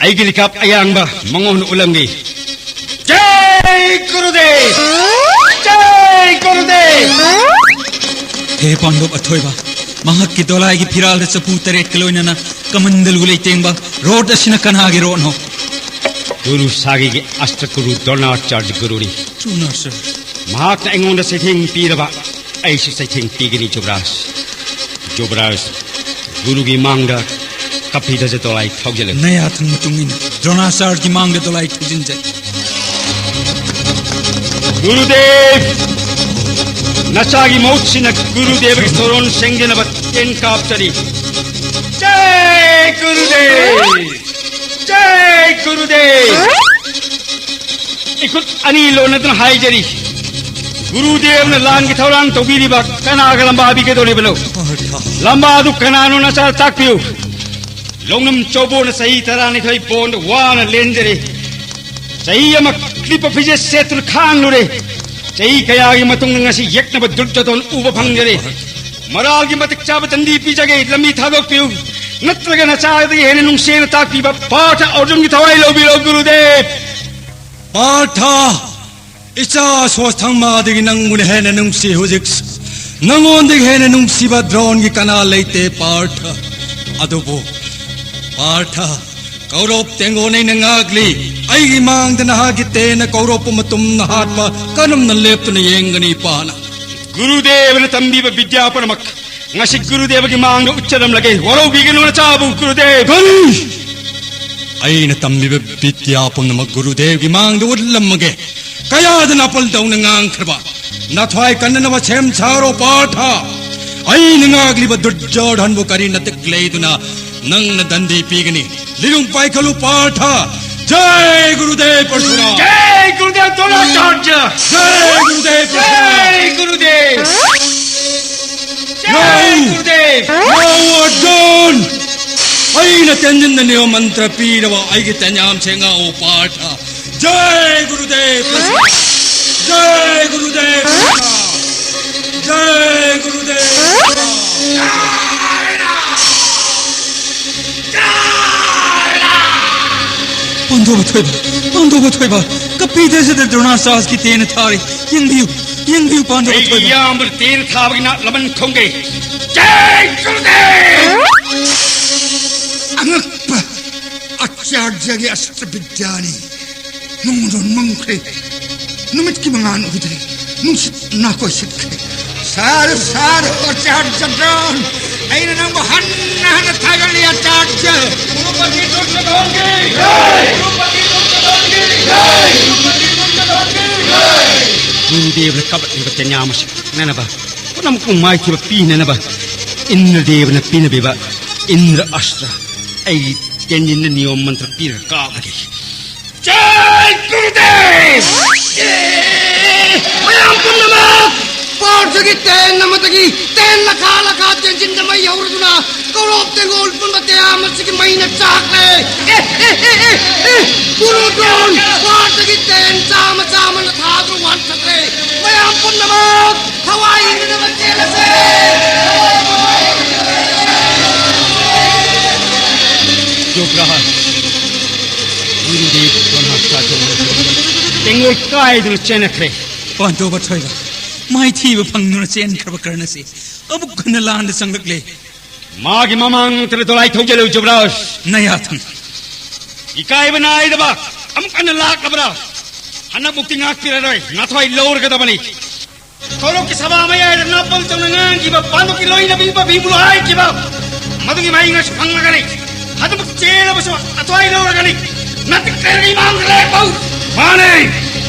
ꯑꯩꯒꯤ ꯂꯤꯀꯥꯞ ꯑꯌꯥꯡꯕ ꯃꯉꯣꯟꯗ ꯎꯠꯂꯝꯒꯦ꯫ ꯖꯩ ꯒꯨꯔꯨꯗꯦꯕ! ꯖꯩ ꯒꯨꯔꯨꯗꯦꯕ! ꯍꯦ ꯄꯥꯟꯗꯣꯞ ꯑꯊꯣꯏꯕ, ꯃꯍꯥꯛꯀꯤ ꯗꯣꯂꯥꯏꯒꯤ ꯐꯤꯔꯥꯜꯗ ꯆꯐꯨ ꯇꯔꯦꯠꯀ ꯂꯣꯏꯅꯅ ꯀꯃꯟꯗꯂꯨ ꯂꯩꯇꯦꯡꯕ ꯔꯣꯠ ꯑꯁꯤꯅ ꯀꯅꯥꯒꯤ ꯔꯣꯠꯅꯣ? ꯒꯨꯔꯨ ꯁꯥꯒꯤꯒꯤ ꯑꯁꯇ꯭ꯔ ꯒꯨꯔꯨ ꯗ꯭ꯔꯣꯅꯥꯆꯥꯔꯖ ꯒꯨꯔꯨꯅꯤ꯫ ꯆꯨꯝꯅ, ꯁꯔ꯫ ꯃꯍꯥꯛꯅ ꯑꯩꯉꯣꯟꯗ ꯆꯩꯊꯦꯡ ꯄꯤꯔꯕ, ꯑꯩꯁꯨ ꯆꯩꯊꯦꯡ ꯄꯤꯒꯅꯤ, ꯖꯨꯕꯔꯥꯖ꯫ ꯖꯨꯕꯔꯥꯖ, ꯒꯨꯔꯨꯒꯤ ꯃꯥꯡꯗ ꯀꯄꯤꯗꯖ ꯗꯣꯂꯥꯏ ꯊꯧꯖꯤꯜꯂꯨ꯫ ꯅꯌꯥꯊꯪ ꯃꯇꯨꯡ ꯏꯟꯅ ꯗ꯭ꯔꯣꯅꯥꯆꯥꯔꯖꯒꯤ ꯃꯥꯡꯗ ꯗꯣꯂꯥꯏ ꯊꯧꯖꯤꯟꯖꯩ꯫ ꯒꯨꯔꯨꯗꯦꯕ! ꯅꯆꯥꯒꯤ ꯃꯍꯨꯠ ꯁꯤꯟꯅ ꯒꯨꯔꯨꯗꯦꯕꯒꯤ ꯊꯧꯔꯣꯟ ꯁꯦꯡꯖꯅꯕ ꯇꯦꯟ ꯀꯥꯞꯆꯔꯤ꯫ ꯖꯩ ꯒꯨꯔꯨꯗꯦꯕ! ꯖꯩ ꯒꯨꯔꯨꯗꯦꯕ! ꯏꯈꯨꯠ ꯑꯅꯤ ꯂꯣꯟꯅꯗꯨꯅ ꯍꯥꯏꯖꯔꯤ, ꯒꯨꯔꯨꯗꯦꯕꯅ ꯂꯥꯟꯒꯤ ꯊꯧꯔꯥꯡ ꯇꯧꯕꯤꯔꯤꯕ ꯀꯅꯥꯒ ꯂꯝꯕꯥꯕꯤꯒꯗꯧꯔꯤꯕꯅꯣ? ꯂꯝꯕꯥ ꯑꯗꯨ ꯀꯅꯥꯅꯣ ꯅꯆꯥ ꯇꯥꯛꯄꯤꯌꯨ꯫ ꯂꯧꯅꯝ ꯆꯧꯕꯣꯅ ꯆꯍꯤ ꯇꯔꯥꯅꯤꯊꯣꯏ ꯕꯣꯟꯗ ꯋꯥꯅ ꯂꯦꯟꯖꯔꯦ꯫ ꯆꯍꯤ ꯑꯃ ꯀ꯭ꯂꯤꯞꯄ ꯐꯤꯖꯦꯠ ꯁꯦꯠꯇꯨꯅ ꯈꯥꯡꯂꯨꯔꯦ꯫ ꯆꯍꯤ ꯀꯌꯥꯒꯤ ꯃꯇꯨꯡꯗ ꯉꯁꯤ ꯌꯦꯛꯅꯕ ꯗꯨꯔꯖꯣꯙꯟ ꯎꯕ ꯐꯪꯖꯔꯦ꯫ ꯃꯔꯥꯜꯒꯤ ꯃꯇꯤꯛ ꯆꯥꯕ ꯗꯟꯗꯤ ꯄꯤꯖꯒꯦ, ꯂꯝꯕꯤ ꯊꯥꯗꯣꯛꯄꯤꯌꯨ꯫ ꯅꯠꯇ꯭ꯔꯒ ꯅꯆꯥꯗꯒꯤ ꯍꯦꯟꯅ ꯅꯨꯡꯁꯤꯅ ꯇꯥꯛꯄꯤꯕ ꯄꯥꯔꯊ ꯑꯔꯖꯨꯟꯒꯤ ꯊꯋꯥꯏ ꯂꯧꯕꯤꯔꯣ ꯒꯨꯔꯨꯗꯦꯕ꯫ ꯄꯥꯔꯊ, ꯏꯆꯥ ꯁꯣꯁꯊꯪꯃꯥꯗꯒꯤ ꯅꯪꯕꯨꯅ ꯍꯦꯟꯅ ꯅꯨꯡꯁꯤ ꯍꯧꯖꯤꯛꯁꯨ꯫ ꯅꯉꯣꯟꯗꯒꯤ ꯍꯦꯟꯅ ꯅꯨꯡꯁꯤꯕ ꯗ꯭ꯔꯣꯟꯒꯤ ꯀꯅꯥ ꯂꯩꯇꯦ ꯄꯥꯔꯊ꯫ ꯑꯗꯨꯕꯨ ꯄꯥꯔꯊ, ꯀꯧꯔꯧ ꯇꯦꯡꯒꯣꯟ ꯑꯩꯅ ꯉꯥꯛꯂꯤ꯫ ꯑꯩꯒꯤ ꯃꯥꯡꯗ ꯅꯍꯥꯛꯀꯤ ꯇꯦꯟꯅ ꯀꯧꯔꯧ ꯄꯨꯝꯕ ꯇꯨꯝꯅ ꯍꯥꯠꯄ ꯀꯔꯝꯅ ꯂꯦꯞꯇꯨꯅ ꯌꯦꯡꯒꯅꯤ ꯄꯥꯅ? ꯒꯨꯔꯨꯗꯦꯕꯅ ꯇꯝꯕꯤꯕ ꯕꯤꯗ꯭ꯌꯥ ꯄꯨꯝꯅꯃꯛ ꯉꯁꯤ ꯒꯨꯔꯨꯗꯦꯕꯒꯤ ꯃꯥꯡꯗ ꯎꯠꯆꯔꯝꯂꯒꯦ꯫ ꯋꯥꯔꯧꯕꯤꯒꯅꯨ ꯅꯆꯥꯕꯨ ꯒꯨꯔꯨꯗꯦꯕ꯫ ꯀꯔꯤ? ꯑꯩꯅ ꯇꯝꯕꯤꯕ ꯕꯤꯗ꯭ꯌꯥ ꯄꯨꯝꯅꯃꯛ ꯒꯨꯔꯨꯗꯦꯕꯒꯤ ꯃꯥꯡꯗ ꯎꯠꯂꯝꯃꯒꯦ꯫ ꯀꯌꯥꯗ ꯅꯥꯄꯜꯗꯧꯅ ꯉꯥꯡꯈ꯭ꯔꯕ? ꯅꯊ꯭ꯋꯥꯏ ꯀꯟꯅꯅꯕ ꯁꯦꯝ ꯁꯥꯔꯣ ꯄꯥꯔꯊ꯫ ꯑꯩꯅ ꯉꯥꯛꯂꯤꯕ ꯗꯨꯔꯖꯣꯙꯟꯕꯨ ꯀꯔꯤ ꯅꯇꯤꯛ ꯂꯩꯗꯨꯅ ꯅꯪꯅ ꯗꯟꯗꯤ ꯄꯤꯒꯅꯤ? ꯂꯤꯔꯨꯡ ꯄꯥꯏꯈꯠꯂꯨ ꯄꯥꯔꯊ꯫ ꯖꯥꯏ ꯒꯨꯔꯨꯗꯦꯕ ꯄꯔꯁꯨꯔꯥꯝ꯫ ꯖꯥꯏ ꯒꯨꯔꯨꯗꯦꯕ ꯗ꯭ꯔꯣꯅꯥꯆꯥꯔꯖ꯫ ꯖꯥꯏ ꯒꯨꯔꯨꯗꯦꯕ ꯄꯔꯁꯨꯔꯥꯝ꯫ ꯖꯥꯏ ꯒꯨꯔꯨꯗꯦꯕ꯫ ꯖꯥꯏ ꯌꯥꯎ! ꯒꯨꯔꯨꯗꯦꯕ꯫ ꯌꯥꯎ ꯑꯔꯖꯨꯟ! ꯑꯩꯅ ꯇꯦꯟꯖꯤꯟꯗ ꯅꯤꯌꯣꯝ ꯃꯟꯇ꯭ꯔ ꯄꯤꯔꯕ ꯑꯩꯒꯤ ꯇꯦꯟꯌꯥꯝꯁꯦ ꯉꯥꯛꯑꯣ ꯄꯥꯔꯊ꯫ ꯖꯥꯏ ꯒꯨꯔꯨꯗꯦꯕ ꯄꯔꯁꯨꯔꯥꯝ꯫ ꯖꯥꯏ ꯒꯨꯔꯨꯗꯦꯕ ꯄꯔꯁꯨꯔꯥꯝ꯫ ꯖꯥꯏ ꯒꯨꯔꯨꯗꯦꯕ ꯄꯔꯁꯨꯔꯥꯝ꯫ ꯄꯥꯟꯗꯧꯕ ꯊꯣꯏꯕ, ꯄꯥꯟꯗꯧꯕ ꯊꯣꯏꯕ, ꯀꯄꯤꯗꯁꯤꯗ ꯗ꯭ꯔꯣꯅꯥꯆꯥꯔꯖꯀꯤ ꯇꯦꯟꯅ ꯊꯥꯔꯤ꯫ ꯌꯦꯡꯕꯤꯌꯨ, ꯌꯦꯡꯕꯤꯌꯨ, ꯄꯥꯟꯗꯧꯕ ꯑꯩꯒꯤ ꯊꯣꯏꯕ꯫ ꯏꯌꯥꯝꯕꯅ ꯇꯦꯟꯅ ꯊꯥꯕꯒꯤ ꯅꯥꯛ ꯂꯃꯟ ꯈꯣꯡꯒꯩ꯫ ꯖꯥꯏ ꯒꯨꯔꯨꯗꯦꯕ! ꯑꯉꯛꯄ ꯑꯆꯥꯔꯌꯒꯤ ꯑꯁꯇ꯭ꯔ ꯕꯤꯗ꯭ꯌꯥꯅꯤ꯫ ꯅꯣꯡꯃꯗꯣꯟ ꯃꯝꯈ꯭ꯔꯦ꯫ ꯅꯨꯃꯤꯠꯀꯤ ꯃꯉꯥꯜ ꯎꯗ꯭ꯔꯦ꯫ ꯅꯨꯡꯁꯤꯠ ꯅꯥꯀꯣꯏ ꯁꯤꯠꯈ꯭ꯔꯦ꯫ ꯁꯥꯔꯨ, ꯁꯥꯔꯨ, ꯑꯆꯥꯔꯌ ꯗ꯭ꯔꯣꯟ꯫ ꯑꯩꯅ ꯅꯪꯕꯨ ꯍꯟꯅ ꯍꯟꯅ ꯊꯥꯒꯠꯂꯤ, ꯑꯆꯥꯔꯌ꯫ ꯒꯨꯔꯨꯄꯇꯤ ꯗꯨꯔꯖꯣꯙꯟꯒꯤ ꯖꯥꯏ! ꯒꯨꯔꯨꯄꯇꯤ ꯗꯨꯔꯖꯣꯙꯟꯒꯤ ꯖꯥꯏ! ꯒꯨꯔꯨꯄꯇꯤ ꯗꯨꯔꯖꯣꯙꯟꯒꯤ ꯖꯥꯏ! ꯒꯨꯔꯨꯗꯦꯕꯅ ꯀꯥꯞꯂꯛꯂꯤꯕ ꯇꯦꯟꯌꯥꯝ ꯑꯁꯤ ꯅꯛꯅꯅꯕ, ꯄꯨꯝꯅꯃꯛꯄꯨ ꯃꯥꯏꯊꯤꯕ ꯄꯤꯅꯅꯕ ꯏꯟꯗ꯭ꯔꯗꯦꯕꯅ ꯄꯤꯅꯕꯤꯕ ꯏꯟꯗ꯭ꯔ ꯑꯁꯇ꯭ꯔ ꯑꯩꯒꯤ ꯇꯦꯟꯖꯤꯟꯗ ꯅꯤꯌꯣꯝ ꯃꯟꯇ꯭ꯔ ꯄꯤꯔꯒ ꯀꯥꯞꯂꯒꯦ꯫ ꯖꯥꯏ ꯒꯨꯔꯨꯗꯦꯕ! ꯃꯌꯥꯝ ꯄꯨꯝꯅꯃꯛ ꯄꯥꯔꯊꯒꯤ ꯇꯦꯟ ꯑꯃꯗꯒꯤ ꯇꯦꯟ ꯂꯈꯥ ꯂꯈꯥ ꯇꯦꯟꯖꯤꯟꯗ ꯃꯩ ꯍꯧꯔꯗꯨꯅ ꯀꯧꯔꯣꯞ ꯇꯦꯡꯒꯣꯜ ꯄꯨꯝꯕ ꯇꯦꯟꯌꯥꯝ ꯑꯁꯤꯒꯤ ꯃꯩꯅ ꯆꯥꯛꯂꯦ꯫ ꯑꯦ, ꯑꯦ, ꯑꯦ, ꯑꯦ, ꯑꯦ! ꯒꯨꯔꯨ ꯗ꯭ꯔꯣꯟ ꯄꯥꯔꯊꯒꯤ ꯇꯦꯟ ꯆꯥꯝꯃ ꯆꯥꯝꯃꯅ ꯊꯥꯗꯨꯅ ꯋꯥꯟꯊꯈ꯭ꯔꯦ꯫ ꯃꯌꯥꯝ ꯄꯨꯝꯅꯃꯛ ꯊꯋꯥꯏ ꯍꯤꯡꯅꯅꯕ ꯆꯦꯜꯂꯁꯦ! ꯀꯥꯏꯗꯨꯅ ꯆꯦꯟꯈ꯭ꯔꯦ꯫ ꯄꯥꯟꯗꯣꯞ ꯑꯊꯣꯏꯕ, ꯃꯥꯏꯊꯤꯕ ꯐꯪꯗꯨꯅ ꯆꯦꯟꯈ꯭ꯔꯕ ꯀꯔꯅꯁꯤ ꯑꯃꯨꯛ ꯍꯟꯅ ꯂꯥꯟꯗ ꯆꯪꯂꯛꯂꯦ꯫ ꯃꯥꯒꯤ ꯃꯃꯥꯡ ꯅꯠꯇ꯭ꯔ ꯗꯣꯂꯥꯏ ꯊꯧꯖꯤꯜꯂꯨ, ꯖꯨꯕꯔꯥꯖ꯫ ꯅꯌꯥꯊꯪ꯫ ꯏꯀꯥꯏꯕ ꯅꯥꯏꯗꯕ ꯑꯃꯨꯛ ꯍꯟꯅ ꯂꯥꯛꯂꯕ꯭ꯔꯥ? ꯍꯟꯗꯛꯃꯨꯛꯇꯤ ꯉꯥꯛꯄꯤꯔꯔꯣꯏ, ꯅꯊ꯭ꯋꯥꯏ ꯂꯧꯔꯒꯗꯕꯅꯤ꯫ ꯀꯧꯔꯛꯀꯤ ꯁꯚꯥ ꯃꯌꯥꯏꯗ ꯅꯥꯄꯜ ꯇꯧꯅ ꯉꯥꯡꯈꯤꯕ ꯄꯥꯟꯗꯨꯀꯤ ꯂꯣꯏꯅꯕꯤ ꯄꯥꯕꯤꯕꯨ ꯍꯥꯏꯈꯤꯕ ꯃꯗꯨꯒꯤ ꯃꯍꯩ ꯉꯁꯤ ꯐꯪꯂꯒꯅꯤ꯫ ꯑꯗꯨꯕꯨ ꯆꯦꯜꯂꯕꯁꯨ ꯑꯊ꯭ꯋꯥꯏ ꯂꯧꯔꯒꯅꯤ꯫ ꯅꯠꯇꯦ, ꯀꯔꯤ ꯃꯥꯡꯗ ꯂꯦꯞꯄꯧ꯫ ꯃꯥꯅꯦ,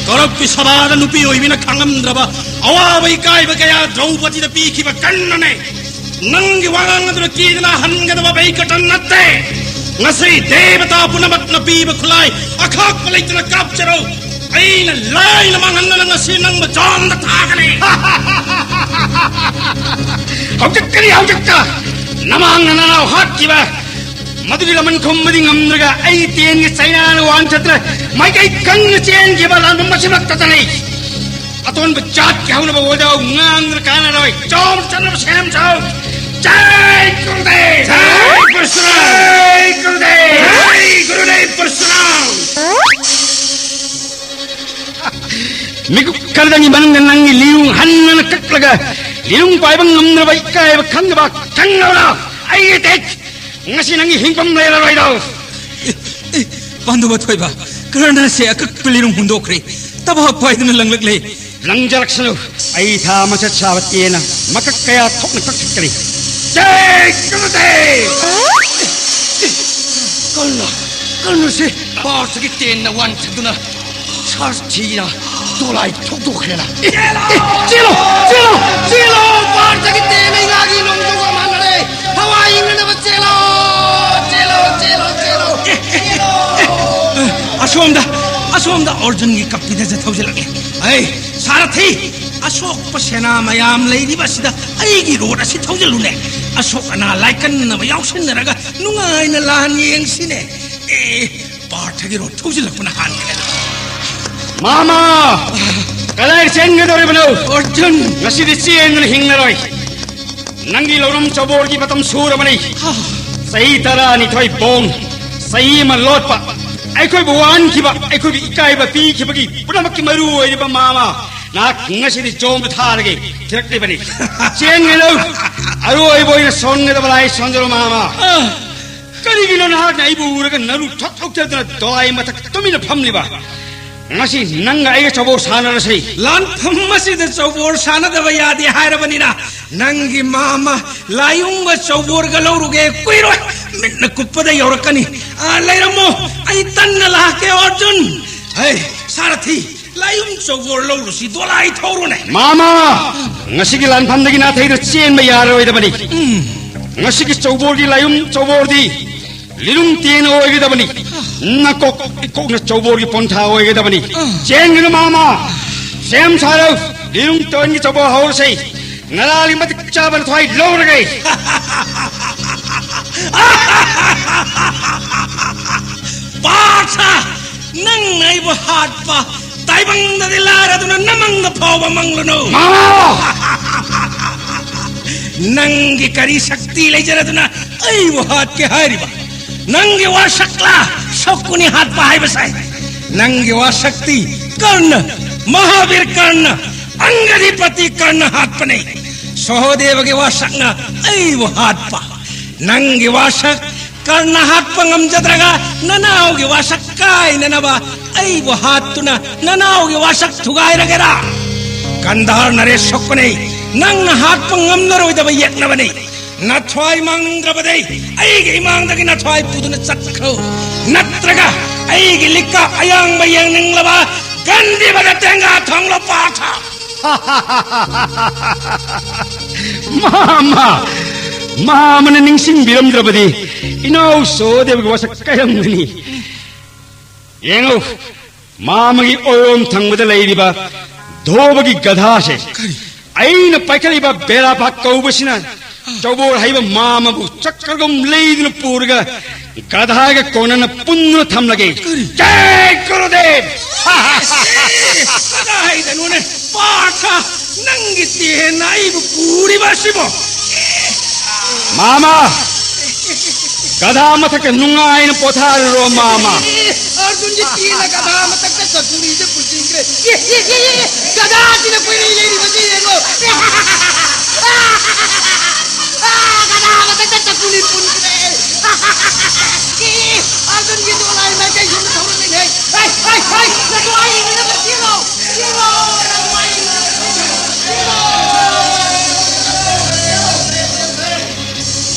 ꯀꯧꯔꯛꯀꯤ ꯁꯚꯥꯗ ꯅꯨꯄꯤ ꯑꯣꯏꯕꯤꯅ ꯈꯥꯡꯉꯝꯗ꯭ꯔꯕ ꯑꯋꯥꯕ ꯏꯀꯥꯏꯕ ꯀꯌꯥ ꯗ꯭ꯔꯧꯄꯗꯤꯗ ꯄꯤꯈꯤꯕ ꯀꯔꯅꯅꯦ꯫ ꯅꯪꯒꯤ ꯋꯥꯉꯥꯡ ꯑꯗꯨꯅ ꯀꯤꯗꯅ ꯍꯟꯒꯗꯕ ꯕꯩꯀꯇꯟ ꯅꯠꯇꯦ꯫ ꯉꯁꯤ ꯗꯦꯕꯇꯥ ꯄꯨꯝꯅꯃꯛꯅ ꯄꯤꯕ ꯈꯨꯠꯂꯥꯏ ꯑꯈꯥꯛꯄ ꯂꯩꯇꯅ ꯀꯥꯞꯆꯔꯧ꯫ ꯑꯩꯅ ꯂꯥꯏꯅ ꯃꯥꯡꯍꯟꯗꯅ ꯉꯁꯤ ꯅꯪꯕꯨ ꯖꯣꯝꯗ ꯊꯥꯒꯅꯤ꯫ ꯍꯧꯖꯤꯛꯀꯅꯤ, ꯍꯧꯖꯤꯛꯇ ꯅꯃꯥꯡꯅ ꯅꯅꯥꯎ ꯍꯥꯠꯈꯤꯕ ꯃꯗꯨꯒꯤ ꯂꯃꯟ ꯈꯨꯝꯕꯗꯤ ꯉꯝꯗ꯭ꯔꯒ ꯑꯩ ꯇꯦꯟꯒꯤ ꯆꯩꯅꯥꯅ ꯋꯥꯟ ꯆꯠꯇ꯭ꯔ ꯃꯥꯏꯀꯩ ꯀꯟꯅ ꯆꯦꯟꯈꯤꯕ ꯂꯥꯟꯕ ꯃꯁꯤꯃꯛꯇꯗꯅꯤ꯫ ꯑꯇꯣꯟꯕ ꯖꯥꯠꯀꯤ ꯍꯧꯅꯕ ꯋꯥꯖꯥꯎ ꯉꯥꯡꯗꯨꯅ ꯀꯥꯟꯅꯔꯣꯏ꯫ ꯆꯥꯎꯅ ꯆꯠꯅꯕ ꯁꯦꯝ ꯁꯥꯎ꯫ ꯖꯥꯏ ꯒꯨꯔꯨꯗꯦꯕ! ꯖꯥꯏ ꯀ꯭ꯔꯤꯁꯅ! ꯖꯥꯏ ꯒꯨꯔꯨꯗꯦꯕ! ꯖꯥꯏ ꯒꯨꯔꯨꯗꯦꯕ ꯄꯔꯁꯨꯔꯥꯝ! ꯃꯤꯀꯨꯞ ꯈꯔꯗꯪꯒꯤ ꯃꯅꯨꯡꯗ ꯅꯪꯒꯤ ꯂꯤꯔꯨꯡ ꯍꯟꯅꯅ ꯀꯛꯂꯒ ꯂꯤꯔꯨꯡ ꯄꯥꯏꯕ ꯉꯝꯗ꯭ꯔꯕ ꯏꯀꯥꯏꯕ ꯈꯪꯗꯕ ꯈꯪꯉꯕ꯭ꯔꯥ? ꯑꯩꯒꯤ ꯇꯦꯛ ꯉꯁꯤ ꯅꯪꯒꯤ ꯍꯤꯡꯐꯝ ꯂꯩꯔꯔꯣꯏꯗꯧ꯫ ꯑꯦ, ꯑꯦ, ꯄꯥꯟꯗꯨꯞ ꯑꯊꯣꯏꯕ, ꯀꯔꯅꯁꯦ ꯑꯀꯛꯄ ꯂꯤꯔꯨꯡ ꯍꯨꯟꯗꯣꯛꯈ꯭ꯔꯦ꯫ ꯇꯕꯥꯛ ꯄꯥꯏꯗꯨꯅ ꯂꯪꯂꯛꯂꯦ꯫ ꯂꯪꯖꯔꯛꯁꯅꯨ, ꯑꯩ ꯊꯥ ꯃꯆꯠ ꯁꯥꯕ ꯇꯦꯟꯅ ꯃꯀꯛ ꯀꯌꯥ ꯊꯣꯛꯅ ꯀꯛꯊꯠꯀꯅꯤ꯫ ꯖꯩ ꯀꯔꯅꯗꯦꯕ! ꯀꯔꯅ, ꯀꯔꯅꯁꯦ ꯄꯥꯔꯊꯒꯤ ꯇꯦꯟꯅ ꯋꯥꯟꯊꯗꯨꯅ ꯁꯥꯔꯊꯤꯅ ꯗꯣꯂꯥꯏ ꯊꯧꯗꯣꯛꯈ꯭ꯔꯦꯅ꯫ ꯑꯦ, ꯑꯦ, ꯆꯦꯜꯂꯣ, ꯆꯦꯜꯂꯣ, ꯆꯦꯜꯂꯣ! ꯄꯥꯔꯊꯒꯤ ꯇꯦꯟꯅ ꯏꯉꯥꯒꯤ ꯅꯣꯡꯖꯨꯒ ꯃꯥꯟꯅꯔꯦ꯫ ꯊꯋꯥꯏ ꯏꯪꯅꯅꯕ ꯆꯦꯜꯂꯣ! ꯆꯦꯜꯂꯣ, ꯆꯦꯜꯂꯣ, ꯆꯦꯜꯂꯣ! ꯑꯦ, ꯑꯦ, ꯑꯦ, ꯑꯦ, ꯑꯁꯣꯝꯗ, ꯑꯁꯣꯝꯗ ꯑꯔꯖꯨꯟꯒꯤ ꯀꯞꯄꯤꯗꯁꯦ ꯊꯧꯖꯤꯜꯂꯛꯂꯦ꯫ ꯑꯩ, ꯁꯥꯔꯊꯤ! ꯑꯁꯣꯛꯄ ꯁꯦꯅꯥ ꯃꯌꯥꯝ ꯂꯩꯔꯤꯕ ꯑꯁꯤꯗ ꯑꯩꯒꯤ ꯔꯣꯠ ꯑꯁꯤ ꯊꯧꯖꯤꯜꯂꯨꯅꯦ꯫ ꯑꯁꯣꯛ ꯑꯅꯥ ꯂꯥꯏꯀꯟꯅꯕ ꯌꯥꯎꯁꯤꯟꯅꯔꯒ ꯅꯨꯡꯉꯥꯏꯅ ꯂꯥꯟ ꯌꯦꯡꯁꯤꯅꯦ꯫ ꯑꯦ, ꯄꯥꯔꯊꯒꯤ ꯔꯣꯠ ꯊꯧꯖꯤꯜꯂꯛꯄꯅ ꯍꯥꯟꯈ꯭ꯔꯦ꯫ ꯃꯥꯃ! ꯀꯗꯥꯏ ꯆꯦꯟꯒꯗꯧꯔꯤꯕꯅꯣ? ꯑꯔꯖꯨꯟ! ꯉꯁꯤꯗꯤ ꯆꯦꯟꯗꯨꯅ ꯍꯤꯡꯂꯔꯣꯏ꯫ ꯅꯪꯒꯤ ꯂꯧꯔꯝ ꯆꯕꯣꯔꯒꯤ ꯃꯇꯝ ꯁꯨꯔꯕꯅꯤ꯫ ꯍꯥ꯫ ꯆꯍꯤ ꯇꯔꯥꯅꯤꯊꯣꯏ ꯕꯣꯝ, ꯆꯍꯤ ꯑꯃ ꯂꯣꯠꯄ, ꯑꯩꯈꯣꯏꯕꯨ ꯋꯥꯍꯟꯈꯤꯕ, ꯑꯩꯈꯣꯏꯕꯨ ꯏꯀꯥꯏꯕ ꯄꯤꯈꯤꯕꯒꯤ ꯄꯨꯝꯅꯃꯛꯀꯤ ꯃꯔꯨ ꯑꯣꯏꯔꯤꯕ ꯃꯃꯥ, ꯅꯍꯥꯛ ꯉꯁꯤꯗꯤ ꯖꯣꯝꯗ ꯊꯥꯔꯒꯦ ꯊꯤꯔꯛꯂꯤꯕꯅꯤ꯫ ꯆꯦꯟꯒꯅꯨ, ꯑꯔꯣꯏꯕ ꯑꯣꯏꯅ ꯁꯣꯟꯒꯗꯕ ꯂꯥꯏ ꯁꯣꯟꯖꯔꯣ ꯃꯃꯥ꯫ ꯑ, ꯀꯔꯤꯒꯤꯅꯣ ꯅꯍꯥꯛꯅ ꯑꯩꯕꯨ ꯎꯔꯒ ꯅꯔꯨ ꯊꯛ ꯊꯛ ꯊꯛꯇꯅ ꯗꯣꯂꯥꯏ ꯃꯊꯛ ꯇꯨꯃꯤꯟꯅ ꯐꯝꯂꯤꯕ? ꯉꯁꯤ ꯅꯪꯒ ꯑꯩꯒ ꯆꯧꯕꯣ ꯁꯥꯟꯅꯔꯁꯤ꯫ ꯂꯥꯟꯐꯝ ꯑꯁꯤꯗ ꯆꯧꯕꯣꯔ ꯁꯥꯟꯅꯗꯕ ꯌꯥꯗꯦ ꯍꯥꯏꯔꯕꯅꯤꯅ, ꯅꯪꯒꯤ ꯃꯥꯃ ꯂꯥꯏꯌꯨꯝꯒ ꯆꯧꯕꯣꯔꯒ ꯂꯧꯔꯨꯒꯦ꯫ ꯀꯨꯏꯔꯣꯏ, ꯃꯤꯠꯅ ꯀꯨꯞꯄꯗ ꯌꯧꯔꯛꯀꯅꯤ꯫ ꯑꯥ, ꯂꯩꯔꯝꯃꯣ, ꯑꯩ ꯇꯟꯅ ꯂꯥꯛꯀꯦ, ꯑꯔꯖꯨꯟ꯫ ꯍꯩ, ꯁꯥꯔꯊꯤ, ꯂꯥꯏꯌꯨꯝ ꯆꯧꯕꯣꯔ ꯂꯧꯔꯨꯁꯤ, ꯗꯣꯂꯥꯏ ꯊꯧꯔꯨꯅꯦ꯫ ꯃꯥꯃ, ꯉꯁꯤꯒꯤ ꯂꯥꯟꯐꯝꯗꯒꯤ ꯅꯥꯊꯩꯗꯨꯅ ꯆꯦꯟꯕ ꯌꯥꯔꯔꯣꯏꯗꯕꯅꯤ꯫ ꯎꯝ꯫ ꯉꯁꯤꯒꯤ ꯆꯧꯕꯣꯔꯒꯤ ꯂꯥꯏꯌꯨꯝ ꯆꯧꯕꯣꯔꯗꯤ ꯂꯤꯔꯨꯡ ꯇꯦꯟ ꯑꯣꯏꯒꯗꯕꯅꯤ꯫ ꯅꯀꯣꯛ ꯏꯀꯣꯛꯅ ꯆꯧꯕꯣꯔꯒꯤ ꯄꯣꯟꯊꯥ ꯑꯣꯏꯒꯗꯕꯅꯤ꯫ ꯆꯦꯟꯒꯅꯨ ꯃꯥꯃ, ꯁꯦꯝ ꯁꯥꯔꯣ, ꯂꯤꯔꯨꯡ ꯇꯦꯟꯒꯤ ꯆꯧꯕꯣꯔ ꯍꯧꯔꯁꯤ꯫ ꯅꯂꯥꯒꯤ ꯃꯇꯤꯛ ꯆꯥꯕ ꯅꯊ꯭ꯋꯥꯏ ꯂꯧꯔꯒꯦ꯫ ꯄꯥꯔꯊ, ꯅꯪꯅ ꯑꯩꯕꯨ ꯍꯥꯠꯄ ꯇꯥꯏꯕꯪꯗꯗꯤ ꯂꯥꯏꯔꯗꯨꯅ ꯅꯃꯪꯗ ꯐꯥꯎꯕ ꯃꯪꯂꯨꯅꯨ꯫ ꯃꯥꯃ! ꯅꯪꯒꯤ ꯀꯔꯤ ꯁꯛꯇꯤ ꯂꯩꯖꯔꯗꯨꯅ ꯑꯩꯕꯨ ꯍꯥꯠꯀꯦ ꯍꯥꯏꯔꯤꯕ? ꯅꯪꯒꯤ ꯋꯥꯁꯛꯂꯥ ꯁꯛꯀꯨꯅꯤ ꯍꯥꯠꯄ ꯍꯥꯏꯕꯁꯦ? ꯅꯪꯒꯤ ꯋꯥꯁꯛꯇꯤ ꯀꯔꯅ, ꯃꯍꯥꯕꯤꯔ ꯀꯔꯅ, ꯑꯪꯒꯗꯤꯄꯇꯤ ꯀꯔꯅ ꯍꯥꯠꯄꯅꯤ꯫ ꯁꯍꯣꯗꯦꯕꯒꯤ ꯋꯥꯁꯛꯅ ꯑꯩꯕꯨ ꯍꯥꯠꯄ꯫ ꯅꯪꯒꯤ ꯋꯥꯁꯛ ꯀꯔꯅ ꯍꯥꯠꯄ ꯉꯝꯖꯗ꯭ꯔꯒ ꯅꯅꯥꯎꯒꯤ ꯋꯥꯁꯛ ꯀꯥꯏꯅꯅꯕ ꯑꯩꯕꯨ ꯍꯥꯠꯇꯨꯅ ꯅꯅꯥꯎꯒꯤ ꯋꯥꯁꯛ ꯊꯨꯒꯥꯏꯔꯒꯦꯔꯥ? ꯀꯟꯙꯥꯔ ꯅꯔꯦꯁ ꯁꯣꯛꯄꯅꯤ, ꯅꯪꯅ ꯍꯥꯠꯄ ꯉꯝꯂꯔꯣꯏꯗꯕ ꯌꯦꯛꯅꯕꯅꯤ꯫ ꯅꯊ꯭ꯋꯥꯏ ꯃꯥꯡꯅꯤꯡꯗ꯭ꯔꯕꯗꯤ ꯑꯩꯒꯤ ꯏꯃꯥꯡꯗꯒꯤ ꯅꯊ꯭ꯋꯥꯏ ꯄꯨꯗꯨꯅ ꯆꯠꯈ꯭ꯔꯣ, ꯅꯠꯇ꯭ꯔꯒ ꯑꯩꯒꯤ ꯂꯤꯛꯀꯥꯞ ꯑꯌꯥꯡꯕ ꯌꯦꯡꯅꯤꯡꯂꯕ ꯒꯟꯗꯤꯕꯗ ꯇꯦꯡꯒꯥ ꯊꯣꯡꯂꯣ ꯄꯥꯔꯊ꯫ ꯃꯥꯃ! ꯃꯥꯃꯅ ꯅꯤꯡꯁꯤꯡꯕꯤꯔꯝꯗ꯭ꯔꯕꯗꯤ ꯏꯅꯥꯎ ꯁꯣꯗꯦꯕꯒꯤ ꯋꯥꯁꯛ ꯀꯥꯏꯔꯝꯒꯅꯤ꯫ ꯌꯦꯡꯉꯨ, ꯃꯥꯃꯒꯤ ꯑꯣꯏꯔꯣꯝ ꯊꯪꯕꯗ ꯂꯩꯔꯤꯕ ꯙꯣꯕꯒꯤ ꯒꯙꯥꯁꯦ꯫ ꯀꯔꯤ? ꯑꯩꯅ ꯄꯥꯏꯈꯠꯂꯤꯕ ꯕꯦꯔꯥꯄꯥꯠ ꯀꯧꯕꯁꯤꯅ ꯆꯧꯕꯣꯔ ꯍꯩꯕ ꯃꯥꯃꯕꯨ ꯆꯀ꯭ꯔꯒꯨꯝ ꯂꯩꯗꯨꯅ ꯄꯨꯔꯒ ꯒꯙꯥꯒ ꯀꯣꯟꯅꯅ ꯄꯨꯟꯗꯨꯅ ꯊꯝꯂꯒꯦ꯫ ꯀꯔꯤ? ꯖꯥꯏ ꯒꯨꯔꯨꯗꯦꯕ! ꯑꯦ, ꯀꯗꯥꯏꯗꯅꯣꯅꯦ ꯄꯥꯔꯊ, ꯅꯪꯒꯤ ꯇꯦꯟꯅ ꯑꯩꯕꯨ ꯄꯨꯔꯤꯕ ꯑꯁꯤꯕꯣ? ꯃꯥꯃ! ꯒꯙꯥ ꯃꯊꯛꯇ ꯅꯨꯡꯉꯥꯏꯅ ꯄꯣꯊꯥꯔꯨꯔꯣ, ꯃꯥꯃ꯫ ꯑꯦ, ꯑꯔꯖꯨꯟꯒꯤ ꯄꯤꯅ ꯒꯙꯥ ꯃꯊꯛꯇ ꯆꯀꯨꯂꯤꯁꯦ ꯄꯨꯟꯁꯤꯟꯈ꯭ꯔꯦ꯫ ꯑꯦ, ꯑꯦ, ꯑꯦ, ꯑꯦ, ꯒꯙꯥꯁꯤꯅ ꯀꯣꯏꯂꯩ ꯂꯩꯔꯤꯕꯁꯤ ꯌꯦꯡꯉꯣ꯫ ꯑꯥ, ꯒꯙꯥ ꯃꯊꯛꯇ ꯆꯀꯨꯂꯤ ꯄꯨꯟꯈ꯭ꯔꯦ꯫ ꯑꯦ, ꯑꯔꯖꯨꯟꯒꯤ ꯗꯣꯂꯥꯏ ꯃꯥꯏꯀꯩ ꯁꯣꯝꯗ ꯊꯧꯔꯝꯃꯤꯅꯦ꯫ ꯍꯩ, ꯍꯩ, ꯍꯩ, ꯅꯈꯣꯏ ꯌꯦꯡꯅꯕ ꯆꯦꯜꯂꯣ, ꯆꯦꯜꯂꯣ, ꯅꯈꯣꯏ ꯌꯦꯡꯅꯕ ꯆꯦꯜꯂꯣ꯫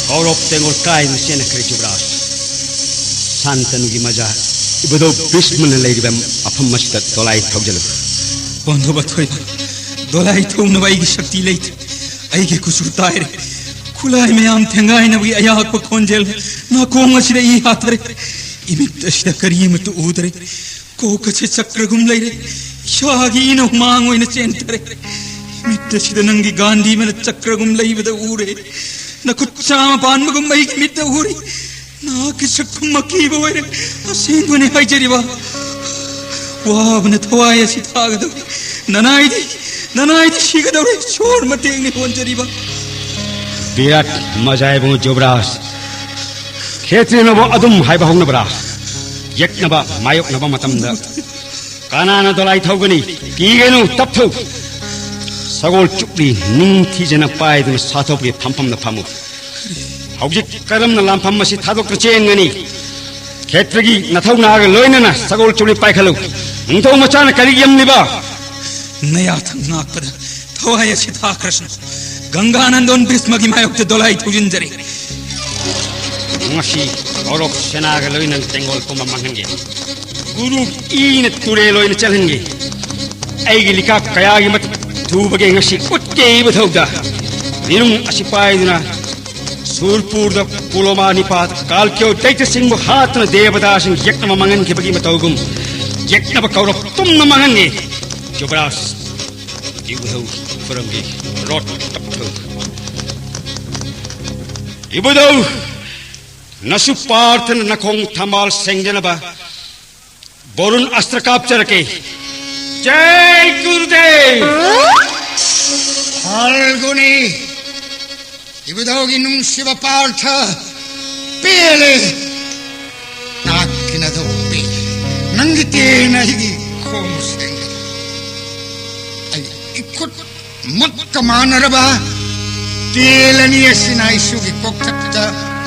ꯀꯧꯔꯕ ꯇꯦꯡꯒꯣꯜ ꯀꯥꯏꯗꯨꯅ ꯆꯦꯟꯅꯈ꯭ꯔꯦ ꯌꯨꯕꯔꯥꯖ꯫ ꯁꯥꯟꯇꯅꯨꯒꯤ ꯃꯖꯥ ꯏꯕꯨꯙꯧ ꯚꯤꯁꯃꯅ ꯂꯩꯔꯤꯕ ꯃꯐꯝ ꯑꯁꯤꯗ ꯗꯣꯂꯥꯏ ꯊꯧꯖꯤꯜꯂꯨ꯫ ꯄꯥꯟꯗꯕ ꯊꯣꯏꯕ, ꯗꯣꯂꯥꯏ ꯊꯧꯅꯕ ꯑꯩꯒꯤ ꯁꯛꯇꯤ ꯂꯩꯇ꯭ꯔꯦ꯫ ꯑꯩꯒꯤ ꯀꯨꯆꯨ ꯇꯥꯏꯔꯦ꯫ ꯈꯨꯠꯂꯥꯏ ꯃꯌꯥꯝ ꯊꯦꯡꯒꯥꯏꯅꯕꯒꯤ ꯑꯌꯥꯛꯄ ꯈꯣꯟꯖꯦꯜ ꯅꯥꯀꯣꯡ ꯑꯁꯤꯗ ꯏ ꯍꯥꯊꯔꯦ꯫ ꯏꯃꯤꯠ ꯑꯁꯤꯗ ꯀꯔꯤꯃꯠꯇ ꯎꯗ꯭ꯔꯦ꯫ ꯀꯣꯛ ꯑꯁꯤ ꯆꯀ꯭ꯔꯒꯨꯝ ꯂꯩꯔꯦ꯫ ꯏꯁꯥꯒꯤ ꯏꯅ ꯍꯨꯃꯥꯡ ꯑꯣꯏꯅ ꯆꯦꯟꯊꯔꯦ꯫ ꯃꯤꯠ ꯑꯁꯤꯗ ꯅꯪꯒꯤ ꯒꯥꯟꯙꯤ ꯃꯅ ꯆꯀ꯭ꯔꯒꯨꯝ ꯂꯩꯕꯗ ꯎꯔꯦ꯫ ꯅꯈꯨꯠ ꯆꯥꯝꯃ ꯄꯥꯟꯕꯒꯨꯝ ꯑꯩꯒꯤ ꯃꯤꯠꯇ ꯎꯔꯤ꯫ ꯅꯍꯥꯛꯀꯤ ꯁꯛꯐꯝ ꯑꯀꯤꯕ ꯑꯣꯏꯔꯦ꯫ ꯑꯁꯦꯡꯕꯅꯤ ꯍꯥꯏꯖꯔꯤꯕ꯫ ꯋꯥꯕꯅ ꯊꯋꯥꯏ ꯑꯁꯤ ꯊꯥꯒꯗꯧꯔꯦ꯫ ꯅꯅꯥꯏꯗꯤ, ꯅꯅꯥꯏꯗꯤ ꯁꯤꯒꯗꯧꯔꯦ꯫ ꯁꯣꯔ ꯃꯇꯦꯛꯅꯤ ꯍꯣꯟꯖꯔꯤꯕ꯫ ꯕꯤꯔꯥꯠ ꯃꯖꯥꯏꯕꯨꯡ ꯖꯨꯕꯔꯥꯖ꯫ ꯈꯦꯇ꯭ꯔꯤꯅꯕꯨ ꯑꯗꯨꯝ ꯍꯥꯏꯕ ꯍꯧꯅꯕ꯭ꯔꯥ? ꯌꯦꯛꯅꯕ ꯃꯥꯌꯣꯛꯅꯕ ꯃꯇꯝꯗ ꯀꯅꯥꯅ ꯗꯣꯂꯥꯏ ꯊꯧꯒꯅꯤ? ꯀꯤꯒꯅꯨ, ꯇꯞꯊꯧ꯫ ꯁꯒꯣꯜ ꯆꯨꯞꯂꯤ ꯅꯤꯡꯊꯤꯖꯅ ꯄꯥꯏꯗꯨꯅ ꯁꯥꯊꯧꯒꯤ ꯐꯝꯐꯝꯗ ꯐꯝꯃꯨ꯫ ꯍꯧꯖꯤꯛ ꯀꯔꯝꯅ ꯂꯥꯟꯐꯝ ꯑꯁꯤ ꯊꯥꯗꯣꯛꯇꯨꯅ ꯆꯦꯟꯒꯅꯤ? ꯈꯦꯇ꯭ꯔꯒꯤ ꯅꯊꯧ ꯅꯥꯒ ꯂꯣꯏꯅꯅ ꯁꯒꯣꯜ ꯆꯨꯞꯂꯤ ꯄꯥꯏꯈꯠꯂꯨ꯫ ꯅꯤꯡꯊꯧ ꯃꯆꯥꯅ ꯀꯔꯤ ꯌꯥꯝꯂꯤꯕ? ꯅꯌꯥꯊꯪ ꯉꯥꯛꯄꯗ ꯊꯋꯥꯏ ꯑꯁꯤ ꯊꯥꯈ꯭ꯔꯁꯅꯨ꯫ ꯒꯪꯒꯥ ꯅꯟꯗꯣꯟ ꯚꯤꯁꯃꯒꯤ ꯃꯥꯌꯣꯛꯇ ꯗꯣꯂꯥꯏ ꯊꯧꯖꯤꯟꯖꯔꯤ꯫ ꯉꯁꯤ ꯀꯧꯔꯕ ꯁꯦꯅꯥꯒ ꯂꯣꯏꯅꯅ ꯇꯦꯡꯒꯣꯜ ꯄꯨꯝꯕ ꯃꯥꯡꯍꯟꯒꯦ꯫ ꯒꯨꯔꯨ ꯏꯅ ꯇꯨꯔꯦꯜ ꯑꯣꯏꯅ ꯆꯦꯜꯍꯟꯒꯦ꯫ ꯑꯩꯒꯤ ꯂꯤꯀꯥꯞ ꯀꯌꯥꯒꯤ ꯃꯇꯤꯛ ꯊꯨꯕꯒꯦ ꯉꯁꯤ ꯎꯠꯀꯦ ꯏꯕꯨꯙꯧꯗ꯫ ꯃꯤꯅꯨꯡ ꯑꯁꯤ ꯄꯥꯏꯗꯨꯅ ꯁꯨꯔꯄꯨꯔꯗ ꯄꯨꯂꯣꯃꯥ ꯅꯤꯄꯥꯗ ꯀꯥꯜꯀ꯭ꯌꯣ ꯗꯩꯇ꯭ꯌꯁꯤꯡꯕꯨ ꯍꯥꯠꯇꯨꯅ ꯗꯦꯕꯗꯥꯁꯤꯡ ꯌꯦꯛꯅꯕ ꯃꯥꯡꯍꯟꯈꯤꯕꯒꯤ ꯃꯇꯧꯒꯨꯝ ꯌꯦꯛꯅꯕ ꯀꯧꯔꯕ ꯇꯨꯝꯅ ꯃꯥꯡꯍꯟꯒꯦ꯫ ꯌꯨꯕꯔꯥꯖ, ꯏꯕꯨꯙꯧ ꯈꯨꯔꯝꯒꯤ ꯔꯣꯠ ꯀꯞꯊꯧ꯫ ꯏꯕꯨꯙꯧ, ꯅꯁꯨ ꯄꯥꯔꯊꯅ ꯅꯈꯣꯡ ꯊꯝꯕꯥꯜ ꯁꯦꯡꯖꯅꯕ ꯕꯣꯔꯨꯟ ꯑꯁꯇ꯭ꯔ ꯀꯥꯞꯆꯔꯛꯀꯦ꯫ ꯖꯩ ꯒꯨꯔꯨꯗꯦꯕ! ꯐꯥꯜꯒꯨꯅꯤ, ꯏꯕꯨꯙꯧꯒꯤ ꯅꯨꯡꯁꯤꯕ ꯄꯥꯔꯊ, ꯄꯦꯜꯂꯦ꯫ ꯅꯍꯥꯛꯀꯤ ꯅꯊꯧ ꯄꯦꯜꯂꯦ꯫ ꯅꯪꯒꯤ ꯇꯦꯟ ꯑꯩꯒꯤ ꯈꯣꯡ ꯁꯦꯡꯉꯦ꯫ ꯑꯩ ꯏꯈꯨꯠ ꯃꯛꯀ ꯃꯥꯟꯅꯔꯕ ꯇꯦꯜ ꯑꯅꯤ ꯑꯁꯤꯅ ꯏꯁꯨꯒꯤ ꯀꯣꯛꯊꯛꯇ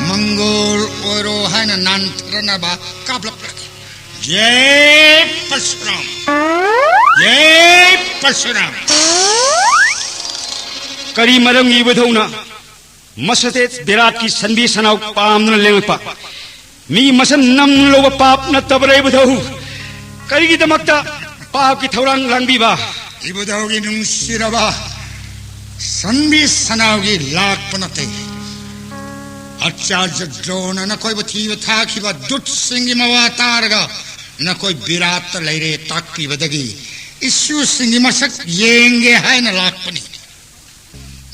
ꯃꯪꯒꯣꯜ ꯑꯣꯏꯔꯣ ꯍꯥꯏꯅ ꯅꯥꯟꯊꯔꯅꯕ ꯀꯥꯞꯂꯛꯂꯒꯦ꯫ ꯖꯦ ꯄꯔꯁꯨꯔꯥꯝ! ꯖꯦ ꯄꯔꯁꯨꯔꯥꯝ! ꯀꯔꯤ ꯃꯔꯝꯒꯤ ꯏꯕꯨꯙꯧꯅ ꯃꯁꯇꯦ ꯕꯤꯔꯥꯠꯀꯤ ꯁꯟꯕꯤ ꯁꯅꯥꯎ ꯄꯥꯝꯗꯨꯅ ꯂꯦꯡꯂꯛꯄ? ꯃꯤ ꯃꯁꯝ ꯅꯝ ꯂꯧꯕ ꯄꯥꯞ ꯅꯠꯇꯕ꯭ꯔꯥ ꯏꯕꯨꯙꯧ? ꯀꯔꯤꯒꯤꯗꯃꯛꯇ ꯄꯥꯞꯀꯤ ꯊꯧꯔꯥꯡ ꯂꯥꯡꯕꯤꯕ? ꯏꯕꯨꯙꯧꯒꯤ ꯅꯨꯡꯁꯤꯔꯕ ꯁꯟꯕꯤ ꯁꯅꯥꯎꯒꯤ ꯂꯥꯛꯄ ꯅꯠꯇꯦ꯫ ꯑꯆꯥꯔꯌ ꯗ꯭ꯔꯣꯅ ꯅꯈꯣꯏꯕꯨ ꯊꯤꯕ ꯊꯥꯈꯤꯕ ꯗꯨꯠꯁꯤꯡꯒꯤ ꯃꯋꯥ ꯇꯥꯔꯒ ꯅꯈꯣꯏ ꯕꯤꯔꯥꯠꯇ ꯂꯩꯔꯦ ꯇꯥꯛꯄꯤꯕꯗꯒꯤ ꯏꯁꯨꯁꯤꯡꯒꯤ ꯃꯁꯛ ꯌꯦꯡꯒꯦ ꯍꯥꯏꯅ ꯂꯥꯛꯄꯅꯤ꯫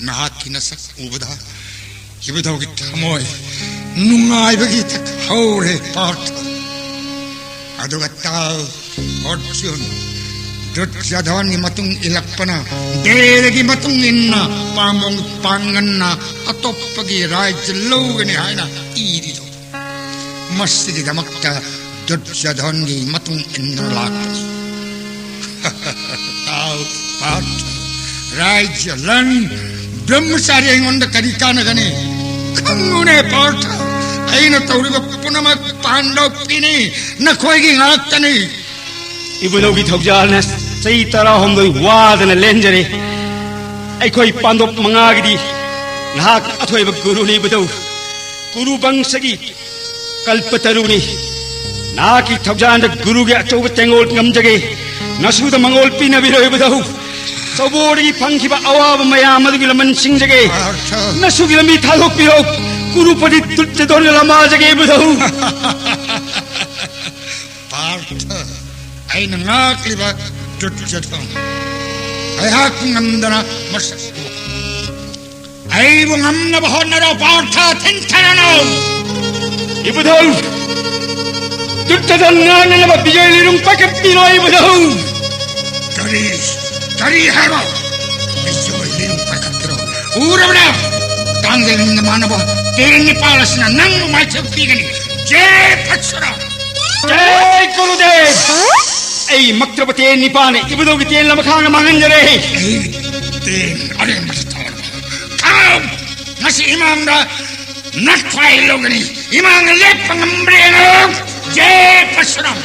ꯅꯍꯥꯛꯀꯤ ꯅꯁꯛ ꯎꯕꯗ ꯏꯕꯨꯙꯧꯒꯤ ꯊꯃꯣꯏ ꯅꯨꯡꯉꯥꯏꯕꯒꯤ ꯏꯊꯛ ꯍꯧꯔꯦ ꯄꯥꯔꯊ꯫ ꯑꯗꯨꯒ ꯇꯥꯎ, ꯐꯣꯔꯆꯨꯟ, ꯗꯨꯔꯖꯣꯙꯟꯒꯤ ꯃꯇꯨꯡ ꯏꯜꯂꯛꯄꯅ, ꯕꯦꯗꯒꯤ ꯃꯇꯨꯡ ꯏꯟꯅ ꯄꯥꯝꯕꯣꯝ ꯄꯥꯡꯒꯟꯅ ꯑꯇꯣꯞꯄꯒꯤ ꯔꯥꯏꯖ꯭ꯌ ꯂꯧꯒꯅꯤ ꯍꯥꯏꯅ ꯏꯔꯤꯗꯣ꯫ ꯃꯁꯤꯒꯤꯗꯃꯛꯇ ꯗꯨꯔꯖꯣꯙꯟꯒꯤ ꯃꯇꯨꯡ ꯏꯟꯗꯨꯅ ꯂꯥꯛꯄꯅꯤ꯫ ꯇꯥꯎ, ꯄꯥꯔꯊ, ꯔꯥꯏꯖ꯭ꯌ, ꯂꯟ, ꯕ꯭ꯔꯍ꯭ꯃꯆꯥꯔꯤ ꯑꯩꯉꯣꯟꯗ ꯀꯔꯤ ꯀꯥꯟꯅꯒꯅꯤ? ꯈꯪꯉꯨꯅꯦ ꯄꯥꯔꯊ, ꯑꯩꯅ ꯇꯧꯔꯤꯕ ꯄꯨꯝꯅꯃꯛ ꯄꯥꯟꯗꯕꯀꯤꯅꯤ, ꯅꯈꯣꯏꯒꯤ ꯉꯥꯛꯇꯅꯤ꯫ ꯏꯕꯨꯙꯧꯒꯤ ꯊꯧꯖꯥꯜꯅ ꯆꯍꯤ ꯇꯔꯥꯍꯨꯝꯗꯣꯏ ꯋꯥꯗꯅ ꯂꯦꯟꯖꯔꯦ꯫ ꯑꯩꯈꯣꯏ ꯄꯥꯟꯗꯣꯞ ꯃꯉꯥꯒꯤꯗꯤ ꯅꯍꯥꯛ ꯑꯊꯣꯏꯕ ꯒꯨꯔꯨꯅꯤ ꯏꯕꯨꯙꯧ꯫ ꯀꯨꯔꯨ ꯕꯪꯁꯒꯤ ꯀꯜꯄꯇꯔꯨꯅꯤ꯫ ꯅꯍꯥꯛꯀꯤ ꯊꯧꯖꯥꯜꯗ ꯒꯨꯔꯨꯒꯤ ꯑꯆꯧꯕ ꯇꯦꯡꯒꯣꯜ ꯉꯝꯖꯒꯦ꯫ ꯅꯁꯨꯗ ꯃꯉꯣꯜ ꯄꯤꯅꯕꯤꯔꯣ ꯏꯕꯨꯙꯧ꯫ ꯆꯧꯕꯣꯗꯒꯤ ꯐꯪꯈꯤꯕ ꯑꯋꯥꯕ ꯃꯌꯥꯝ ꯑꯗꯨꯒꯤ ꯂꯃꯟ ꯁꯤꯡꯖꯒꯦ꯫ ꯄꯥꯔꯊ꯫ ꯅꯁꯨꯒꯤ ꯂꯝꯕꯤ ꯊꯥꯗꯣꯛꯄꯤꯔꯣ꯫ ꯀꯨꯔꯨꯄꯇꯤ ꯗꯨꯔꯖꯣꯙꯟꯒ ꯂꯃꯥꯖꯒꯦ ꯏꯕꯨꯙꯧ꯫ ꯄꯥꯔꯊ, ꯑꯩꯅ ꯉꯥꯛꯂꯤꯕ ꯗꯨꯔꯖꯣꯙꯟ ꯑꯩꯍꯥꯛ ꯉꯝꯗꯅ ꯃꯁꯛ ꯎ꯫ ꯑꯩꯕꯨ ꯉꯝꯅꯕ ꯍꯣꯠꯅꯔꯣ ꯄꯥꯔꯊ, ꯊꯤꯡꯊꯔꯅꯨ꯫ ꯏꯕꯨꯙꯧ, ꯗꯨꯔꯖꯣꯙꯟ ꯉꯥꯛꯅꯅꯕ ꯕꯤꯖꯣꯏ ꯂꯤꯔꯨꯡ ꯄꯥꯏꯈꯠꯄꯤꯔꯣ ꯏꯕꯨꯙꯧ꯫ ꯀꯔꯤ, ꯀꯔꯤ ꯍꯥꯏꯕ? ꯕꯤꯖꯣꯏ ꯂꯤꯔꯨꯡ ꯄꯥꯏꯈꯠꯄꯤꯔꯣ꯫ ꯎꯔꯕ꯭ꯔꯥ? ꯇꯥꯡꯖꯩ ꯅꯃꯥꯟꯅꯕ ꯇꯦꯟ ꯅꯤꯄꯥꯜ ꯑꯁꯤꯅ ꯅꯪꯕꯨ ꯃꯥꯏꯊꯤꯕ ꯄꯤꯒꯅꯤ꯫ ꯖꯦ ꯄꯔꯁꯨꯔꯥꯝ! ꯖꯦ ꯒꯨꯔꯨꯗꯦꯕ! ꯑꯩ ꯃꯛꯇ꯭ꯔꯕ ꯇꯦꯟ ꯅꯤꯄꯥꯜꯅ ꯏꯕꯨꯙꯧꯒꯤ ꯇꯦꯟ ꯂꯃꯈꯥꯡꯅ ꯃꯥꯡꯍꯟꯖꯔꯦ꯫ ꯑꯩ ꯇꯦꯟ ꯑꯔꯦꯝꯕꯗ ꯇꯧꯔꯕ꯫ ꯊꯥꯎ! ꯉꯁꯤ ꯏꯃꯥꯡꯗ ꯅꯊ꯭ꯋꯥꯏ ꯂꯧꯒꯅꯤ꯫ ꯏꯃꯥꯡꯗ ꯂꯦꯞꯄ ꯉꯝꯕ꯭ꯔꯥ ꯌꯦꯡꯉꯨ꯫ ꯖꯦ ꯄꯔꯁꯨꯔꯥꯝ!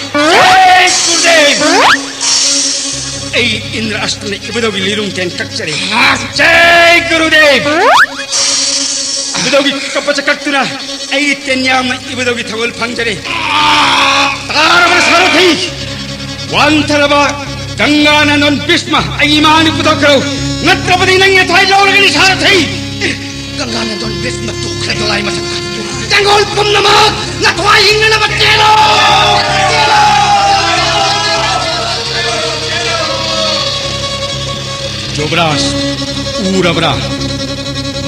ꯖꯦ ꯒꯨꯔꯨꯗꯦꯕ! ꯑꯩ ꯏꯟꯗ꯭ꯔ ꯑꯁꯇꯅ ꯏꯕꯨꯙꯧꯒꯤ ꯂꯤꯔꯨꯡ ꯇꯦꯟ ꯀꯛꯆꯔꯦ꯫ ꯖꯦ ꯒꯨꯔꯨꯗꯦꯕ! ꯏꯕꯨꯙꯧꯒꯤ ꯀꯄꯠꯁꯦ ꯀꯛꯇꯨꯅ ꯑꯩ ꯇꯦꯟ ꯌꯥꯝꯅ ꯏꯕꯨꯙꯧꯒꯤ ꯊꯧꯒꯜ ꯐꯪꯖꯔꯦ꯫ ꯇꯥꯔꯕ ꯁꯥꯔꯊꯤ! ꯋꯥꯟꯊꯔꯕ ꯒꯪꯒꯥꯅꯟꯗꯣꯟ ꯚꯤꯁꯃ ꯑꯩꯒꯤ ꯏꯃꯥꯡꯗ ꯄꯨꯊꯣꯛꯈ꯭ꯔꯣ꯫ ꯅꯠꯇ꯭ꯔꯕꯗꯤ ꯅꯪ ꯅꯊ꯭ꯋꯥꯏ ꯂꯧꯔꯒꯅꯤ ꯁꯥꯔꯊꯤ! ꯒꯪꯒꯥꯅꯟꯗꯣꯟ ꯚꯤꯁꯃ ꯇꯨꯈ꯭ꯔꯦ ꯗꯣꯂꯥꯏ ꯃꯊꯛꯇ꯫ ꯇꯦꯡꯒꯣꯜ ꯄꯨꯝꯅꯃꯛ ꯅꯊ꯭ꯋꯥꯏ ꯍꯤꯡꯅꯅꯕ ꯆꯦꯜꯂꯣ! ꯌꯨꯕꯔꯥꯖ, ꯎꯔꯕ꯭ꯔꯥ?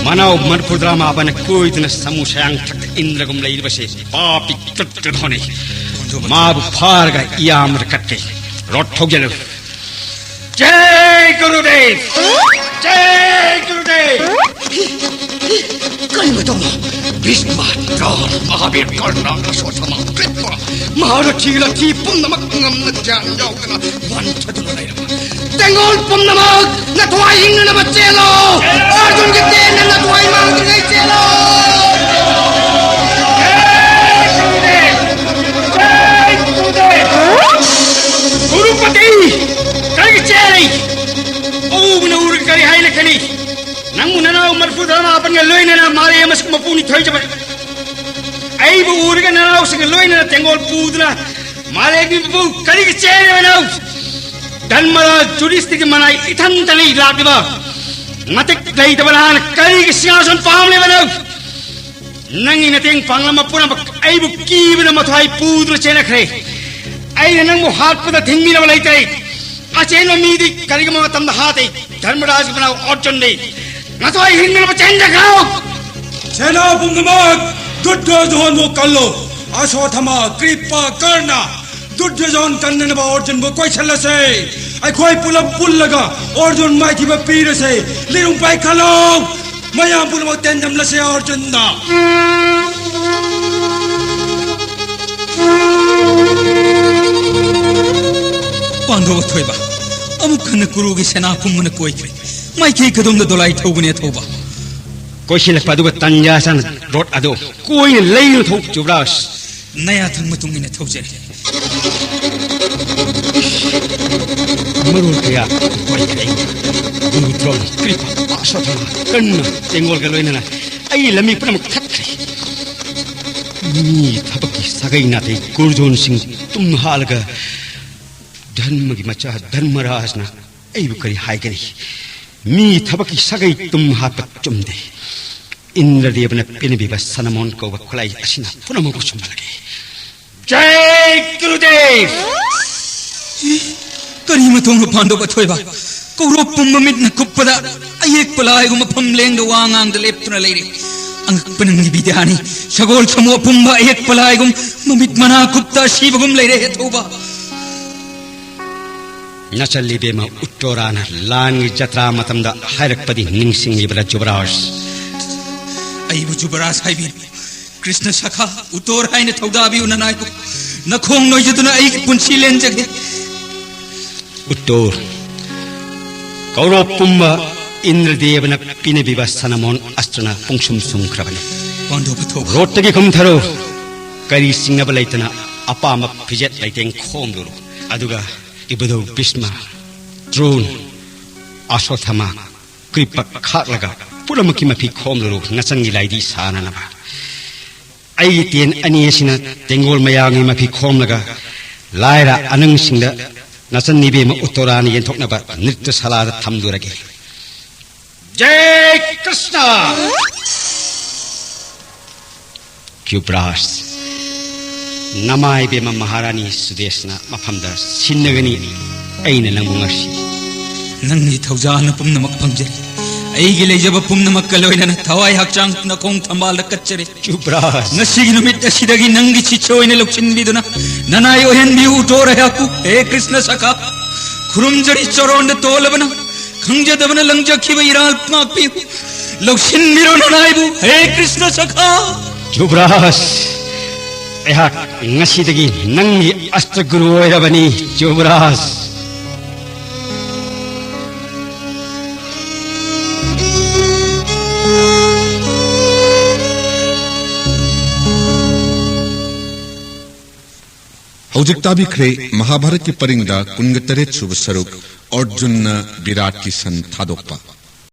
ꯃꯅꯥꯎ ꯃꯔꯐꯨꯇꯔꯥ ꯃꯥꯄꯟꯅ ꯀꯣꯏꯗꯨꯅ ꯁꯃꯨ ꯁꯌꯥꯡ ꯊꯛꯇ ꯏꯟꯗ꯭ꯔꯒꯨꯝ ꯂꯩꯔꯤꯕꯁꯦ ꯄꯥꯄꯤ ꯀ꯭ꯔꯨꯇ ꯙꯣꯅꯤ꯫ ꯃꯥꯕꯨ ꯐꯥꯔꯒ ꯏꯌꯥꯝꯕꯗ ꯀꯠꯀꯦ꯫ ꯔꯣꯠ ꯊꯧꯖꯤꯜꯂꯨ꯫ ꯖꯩ ꯒꯨꯔꯨꯗꯦꯕ! ꯖꯩ ꯒꯨꯔꯨꯗꯦꯕ! ꯀꯔꯤꯅꯣ ꯇꯧꯕ? ꯚꯤꯁꯃ, ꯗ꯭ꯔꯣꯅ, ꯃꯍꯥꯕꯤꯔ, ꯀꯔꯅ, ꯑꯁ꯭ꯋꯠꯊꯥꯃ, ꯀ꯭ꯔꯤꯄ, ꯃꯍꯥꯔꯊꯤ ꯔꯊꯤ ꯄꯨꯝꯅꯃꯛ ꯉꯝꯅ ꯒ꯭ꯌꯥꯟ ꯌꯥꯎꯗꯅ ꯋꯥꯟꯊꯗꯨꯅ ꯂꯩꯔꯕ꯫ ꯇꯦꯡꯒꯣꯜ ꯄꯨꯝꯅꯃꯛ ꯅꯊ꯭ꯋꯥꯏ ꯍꯤꯡꯅꯅꯕ ꯆꯦꯜꯂꯣ! ꯑꯔꯖꯨꯟꯒꯤ ꯇꯦꯟꯅ ꯅꯊ꯭ꯋꯥꯏ ꯃꯥꯡꯗ꯭ꯔꯤꯉꯩ ꯆꯦꯜꯂꯣ! ꯒꯨꯔꯨꯄꯇꯤ! ꯀꯔꯤꯒꯤ ꯆꯦꯜꯂꯤ? ꯑꯎꯕꯅ ꯎꯔꯒ ꯀꯔꯤ ꯍꯥꯏꯅ ꯈꯜꯂꯤ? ꯅꯪꯕꯨ ꯅꯅꯥꯎ ꯃꯔꯐꯨꯇꯔꯥ ꯃꯥꯄꯟꯒ ꯂꯣꯏꯅꯅ ꯃꯥꯂꯦꯝ ꯑꯁꯤꯒꯤ ꯃꯄꯨꯅꯤ ꯊꯣꯏꯖꯕ꯫ ꯑꯩꯕꯨ ꯎꯔꯒ ꯅꯅꯥꯎꯁꯤꯡꯒ ꯂꯣꯏꯅꯅ ꯇꯦꯡꯒꯣꯜ ꯄꯨꯗꯨꯅ ꯃꯥꯂꯦꯝꯒꯤ ꯃꯄꯨ ꯀꯔꯤꯒꯤ ꯆꯦꯜꯂꯤꯕꯅꯣ? ꯙꯔꯃꯔꯥꯖ ꯌꯨꯙꯤꯁꯊꯤꯔꯒꯤ ꯃꯅꯥꯏ ꯏꯊꯟꯇꯅꯤ ꯂꯥꯛꯂꯤꯕ꯫ ꯃꯇꯤꯛ ꯂꯩꯇꯕ ꯅꯍꯥꯛꯅ ꯀꯔꯤꯒꯤ ꯁꯤꯡꯍꯥꯁꯟ ꯄꯥꯝꯂꯤꯕꯅꯣ? ꯅꯪꯒꯤ ꯃꯇꯦꯡ ꯄꯥꯡꯂꯝꯕ ꯄꯨꯝꯅꯃꯛ ꯑꯩꯕꯨ ꯀꯤꯕꯅ ꯃꯊ꯭ꯋꯥꯏ ꯄꯨꯗꯨꯅ ꯆꯦꯟꯅꯈ꯭ꯔꯦ꯫ ꯑꯩꯅ ꯅꯪꯕꯨ ꯍꯥꯠꯄꯗ ꯊꯤꯡꯕꯤꯅꯕ ꯂꯩꯇ꯭ꯔꯦ꯫ ꯑꯆꯦꯟꯕ ꯃꯤꯗꯤ ꯀꯔꯤꯒꯨꯝꯕ ꯃꯇꯝꯗ ꯍꯥꯠꯇꯦ꯫ ꯙꯔꯃꯔꯥꯖꯒꯤ ꯃꯅꯥꯎ ꯑꯔꯖꯨꯟꯅꯤ꯫ ꯅꯊ꯭ꯋꯥꯏ ꯍꯤꯡꯅꯅꯕ ꯆꯦꯟꯖꯈ꯭ꯔꯣ! ꯁꯦꯅꯥ ꯄꯨꯝꯅꯃꯛ ꯗꯨꯔꯌꯣꯙꯣꯟꯕꯨ ꯀꯜꯂꯨ꯫ ꯑꯁ꯭ꯋꯠꯊꯥꯃ, ꯀ꯭ꯔꯤꯄ, ꯀꯔꯅ, ꯗꯨꯔꯌꯣꯙꯣꯟ ꯀꯟꯅꯅꯕ ꯑꯔꯖꯨꯟꯕꯨ ꯀꯣꯏꯁꯜꯂꯁꯦ꯫ ꯑꯩꯈꯣꯏ ꯄꯨꯂꯞ ꯄꯨꯜꯂꯒ ꯑꯔꯖꯨꯟ ꯃꯥꯏꯊꯤꯕ ꯄꯤꯔꯁꯦ꯫ ꯂꯤꯔꯨꯡ ꯄꯥꯏꯈꯠꯂꯣ! ꯃꯌꯥꯝ ꯄꯨꯝꯅꯃꯛ ꯇꯦꯟꯗꯝꯂꯁꯦ ꯑꯔꯖꯨꯟꯗ꯫ ꯄꯥꯟꯗꯕ ꯊꯣꯏꯕ, ꯑꯃꯨꯛ ꯍꯟꯅ ꯀꯨꯔꯨꯒꯤ ꯁꯦꯅꯥ ꯄꯨꯝꯕꯅ ꯀꯣꯏꯈ꯭ꯔꯦ꯫ ꯃꯥꯏꯀꯩ ꯀꯗꯣꯝꯗ ꯗꯣꯂꯥꯏ ꯊꯧꯒꯅꯤ ꯑꯊꯧꯕ? ꯀꯣꯏꯁꯤꯜꯂꯛꯄ ꯑꯗꯨꯒ ꯇꯟꯖꯥ ꯆꯥꯅ ꯔꯣꯠ ꯑꯗꯨ ꯀꯣꯏꯅ ꯂꯩꯅ ꯊꯧ ꯌꯨꯕꯔꯥꯖ꯫ ꯅꯌꯥꯊꯪ ꯃꯇꯨꯡ ꯏꯟꯅ ꯊꯧꯖꯔꯤ꯫ ꯃꯔꯣꯜ ꯀꯌꯥ ꯋꯥꯏꯈꯩ ꯒꯨꯔꯨ ꯗ꯭ꯔꯣꯟ, ꯀ꯭ꯔꯤꯄ, ꯑꯁ꯭ꯋꯠꯊꯥꯃꯥ, ꯀꯔꯅ, ꯇꯦꯡꯒꯣꯜꯒ ꯂꯣꯏꯅꯅ ꯑꯩꯒꯤ ꯂꯝꯕꯤ ꯄꯨꯝꯅꯃꯛ ꯊꯠꯈ꯭ꯔꯦ꯫ ꯃꯤ ꯊꯕꯛꯀꯤ ꯁꯥꯒꯩ ꯅꯥꯇꯩ ꯒꯨꯔꯨꯖꯣꯟꯁꯤꯡ ꯇꯨꯝ ꯍꯥꯜꯂꯒ ꯙꯔꯃꯒꯤ ꯃꯆꯥ ꯙꯔꯃꯔꯥꯖꯅ ꯑꯩꯕꯨ ꯀꯔꯤ ꯍꯥꯏꯒꯅꯤ? ꯃꯤ ꯊꯕꯛꯀꯤ ꯁꯥꯒꯩ ꯇꯨꯝ ꯍꯥꯠꯄ ꯆꯨꯝꯗꯦ꯫ ꯏꯟꯗ꯭ꯔꯗꯦꯕꯅ ꯄꯤꯅꯕꯤꯕ ꯁꯅꯃꯣꯟ ꯀꯧꯕ ꯈꯨꯠꯂꯥꯏ ꯑꯁꯤꯅ ꯄꯨꯝꯅꯃꯛꯄꯨ ꯁꯨꯝꯍꯜꯂꯒꯦ꯫ ꯖꯩ ꯒꯨꯔꯨꯗꯦꯕ! ꯀꯔꯤ ꯃꯇꯧꯅꯣ ꯄꯥꯟꯗꯕ ꯊꯣꯏꯕ? ꯀꯧꯔꯣꯞ ꯄꯨꯝꯕ ꯃꯤꯠꯅ ꯀꯨꯞꯄꯗ ꯑꯌꯦꯛꯄ ꯂꯥꯏꯒꯨꯝ ꯃꯐꯝ ꯂꯦꯡꯗ ꯋꯥ ꯉꯥꯡꯗ ꯂꯦꯞꯇꯨꯅ ꯂꯩꯔꯦ꯫ ꯑꯉꯛꯄ ꯅꯪꯒꯤ ꯕꯤꯗ꯭ꯌꯥꯅꯤ꯫ ꯁꯒꯣꯜ ꯁꯃꯨ ꯑꯄꯨꯝꯕ ꯑꯌꯦꯛꯄ ꯂꯥꯏꯒꯨꯝ ꯃꯃꯤꯠ ꯃꯅꯥ ꯀꯨꯞꯇ ꯑꯁꯤꯕꯒꯨꯝ ꯂꯩꯔꯦ ꯍꯦ ꯊꯧꯕ꯫ ꯅꯆꯜ ꯏꯕꯦꯝꯃ ꯎꯠꯇꯣꯔꯥꯅ ꯂꯥꯟꯒꯤ ꯖꯇ꯭ꯔꯥ ꯃꯇꯝꯗ ꯍꯥꯏꯔꯛꯄꯗꯤ ꯅꯤꯡꯁꯤꯡꯂꯤꯕ꯭ꯔꯥ ꯖꯨꯕꯔꯥꯖ? ꯑꯩꯕꯨ ꯖꯨꯕꯔꯥꯖ ꯍꯥꯏꯕꯤꯅꯨ꯫ ꯀ꯭ꯔꯤꯁꯅ ꯁꯈꯥ ꯎꯇꯣꯔ ꯍꯥꯏꯅ ꯊꯧꯗꯥꯕꯤꯌꯨ ꯅꯅꯥꯏꯕꯨ꯫ ꯅꯈꯣꯡ ꯅꯣꯏꯖꯗꯨꯅ ꯑꯩꯒꯤ ꯄꯨꯟꯁꯤ ꯂꯦꯟꯖꯒꯦ꯫ ꯎꯇꯣꯔ, ꯀꯧꯔꯣꯞ ꯄꯨꯝꯕ ꯏꯟꯗ꯭ꯔꯗꯦꯕꯅ ꯄꯤꯅꯕꯤꯕ ꯁꯅꯃꯣꯟ ꯑꯁꯇ꯭ꯔꯅ ꯄꯨꯡꯁꯨꯝ ꯁꯨꯝꯈ꯭ꯔꯕꯅꯤ꯫ ꯄꯥꯟꯗꯕ ꯊꯧꯕ꯫ ꯔꯣꯠꯇꯒꯤ ꯀꯨꯝꯊꯔꯨ꯫ ꯀꯔꯤ ꯆꯤꯡꯅꯕ ꯂꯩꯇꯅ ꯑꯄꯥꯝꯕ ꯐꯤꯖꯦꯠ ꯂꯩꯇꯦꯡ ꯈꯣꯝꯂꯨꯔꯣ꯫ ꯑꯗꯨꯒ ꯏꯕꯨꯙꯧ ꯚꯤꯁꯃ, ꯗ꯭ꯔꯣꯟ, ꯑꯁ꯭ꯋꯠꯊꯥꯃꯥ, ꯀ꯭ꯔꯤꯄ ꯈꯥꯛꯂꯒ ꯄꯨꯝꯅꯃꯛꯀꯤ ꯃꯐꯤ ꯈꯣꯝꯂꯨꯔꯨ ꯅꯆꯟꯒꯤ ꯂꯥꯏꯗꯤ ꯁꯥꯅꯅꯕ꯫ ꯑꯩꯒꯤ ꯇꯦꯟ ꯑꯅꯤ ꯑꯁꯤꯅ ꯇꯦꯡꯒꯣꯜ ꯃꯌꯥꯝꯒꯤ ꯃꯐꯤ ꯈꯣꯝꯂꯒ ꯂꯥꯏꯔ ꯑꯅꯪꯁꯤꯡꯗ ꯅꯆꯟ ꯏꯕꯦꯝꯃ ꯎꯠꯇꯣꯔꯥꯅ ꯌꯦꯟꯊꯣꯛꯅꯕ ꯅ꯭ꯔꯤꯇ꯭ꯌ ꯁꯥꯂꯥꯗ ꯊꯝꯂꯨꯔꯒꯦ꯫ ꯖꯩ ꯀ꯭ꯔꯤꯁꯅ! ꯌꯨꯕꯔꯥꯖ, ꯅꯃꯥꯏ ꯏꯕꯦꯝꯃ ꯃꯍꯥꯔꯥꯅꯤ ꯁꯨꯗꯦꯁꯅ ꯃꯐꯝꯗ ꯁꯤꯟꯅꯒꯅꯤ꯫ ꯑꯩꯅ ꯅꯪꯕꯨ ꯉꯁꯤ ꯅꯪꯒꯤ ꯊꯧꯖꯥꯜꯅ ꯄꯨꯝꯅꯃꯛ ꯐꯪꯖꯔꯦ꯫ ꯑꯩꯒꯤ ꯂꯩꯖꯕ ꯄꯨꯝꯅꯃꯛꯀ ꯂꯣꯏꯅꯅ ꯊꯋꯥꯏ ꯍꯛꯆꯥꯡ ꯅꯈꯣꯡ ꯊꯝꯕꯥꯜꯗ ꯀꯠꯆꯔꯦ꯫ ꯌꯨꯕꯔꯥꯖ! ꯉꯁꯤꯒꯤ ꯅꯨꯃꯤꯠ ꯑꯁꯤꯗꯒꯤ ꯅꯪꯒꯤ ꯁꯤꯁ ꯑꯣꯏꯅ ꯂꯧꯁꯤꯟꯕꯤꯗꯨꯅ ꯅꯅꯥꯏ ꯑꯣꯏꯍꯟꯕꯤꯌꯨ ꯎꯇꯣꯔ ꯑꯩꯍꯥꯛꯄꯨ꯫ ꯍꯦ ꯀ꯭ꯔꯤꯁꯅ ꯁꯈꯥ, ꯈꯨꯔꯨꯝꯖꯔꯤ ꯆꯔꯣꯟꯗ ꯇꯣꯜꯂꯕꯅ ꯈꯪꯖꯗꯕꯅ ꯂꯪꯖꯈꯤꯕ ꯏꯔꯥꯜ ꯉꯥꯛꯄꯤꯌꯨ꯫ ꯂꯧꯁꯤꯟꯕꯤꯔꯣ ꯅꯅꯥꯏꯕꯨ, ꯍꯦ ꯀ꯭ꯔꯤꯁꯅ ꯁꯈꯥ꯫ ꯌꯨꯕꯔꯥꯖ, ꯑꯩꯍꯥꯛ ꯉꯁꯤꯗꯒꯤ ꯅꯪꯒꯤ ꯑꯁꯇꯒꯨꯔꯨ ꯑꯣꯏꯔꯕꯅꯤ, ꯌꯨꯕꯔꯥꯖ꯫ ꯍꯧꯖꯤꯛ ꯇꯥꯕꯤꯈ꯭ꯔꯦ ꯃꯍꯥꯚꯥꯔꯠꯀꯤ ꯄꯔꯤꯡꯗ ꯀꯨꯟꯒ ꯇꯔꯦꯠ ꯁꯨꯕ ꯁꯔꯨꯛ, ꯑꯔꯖꯨꯟꯅ ꯕꯤꯔꯥꯠꯀꯤ ꯁꯟ ꯊꯥꯗꯣꯛꯄ꯫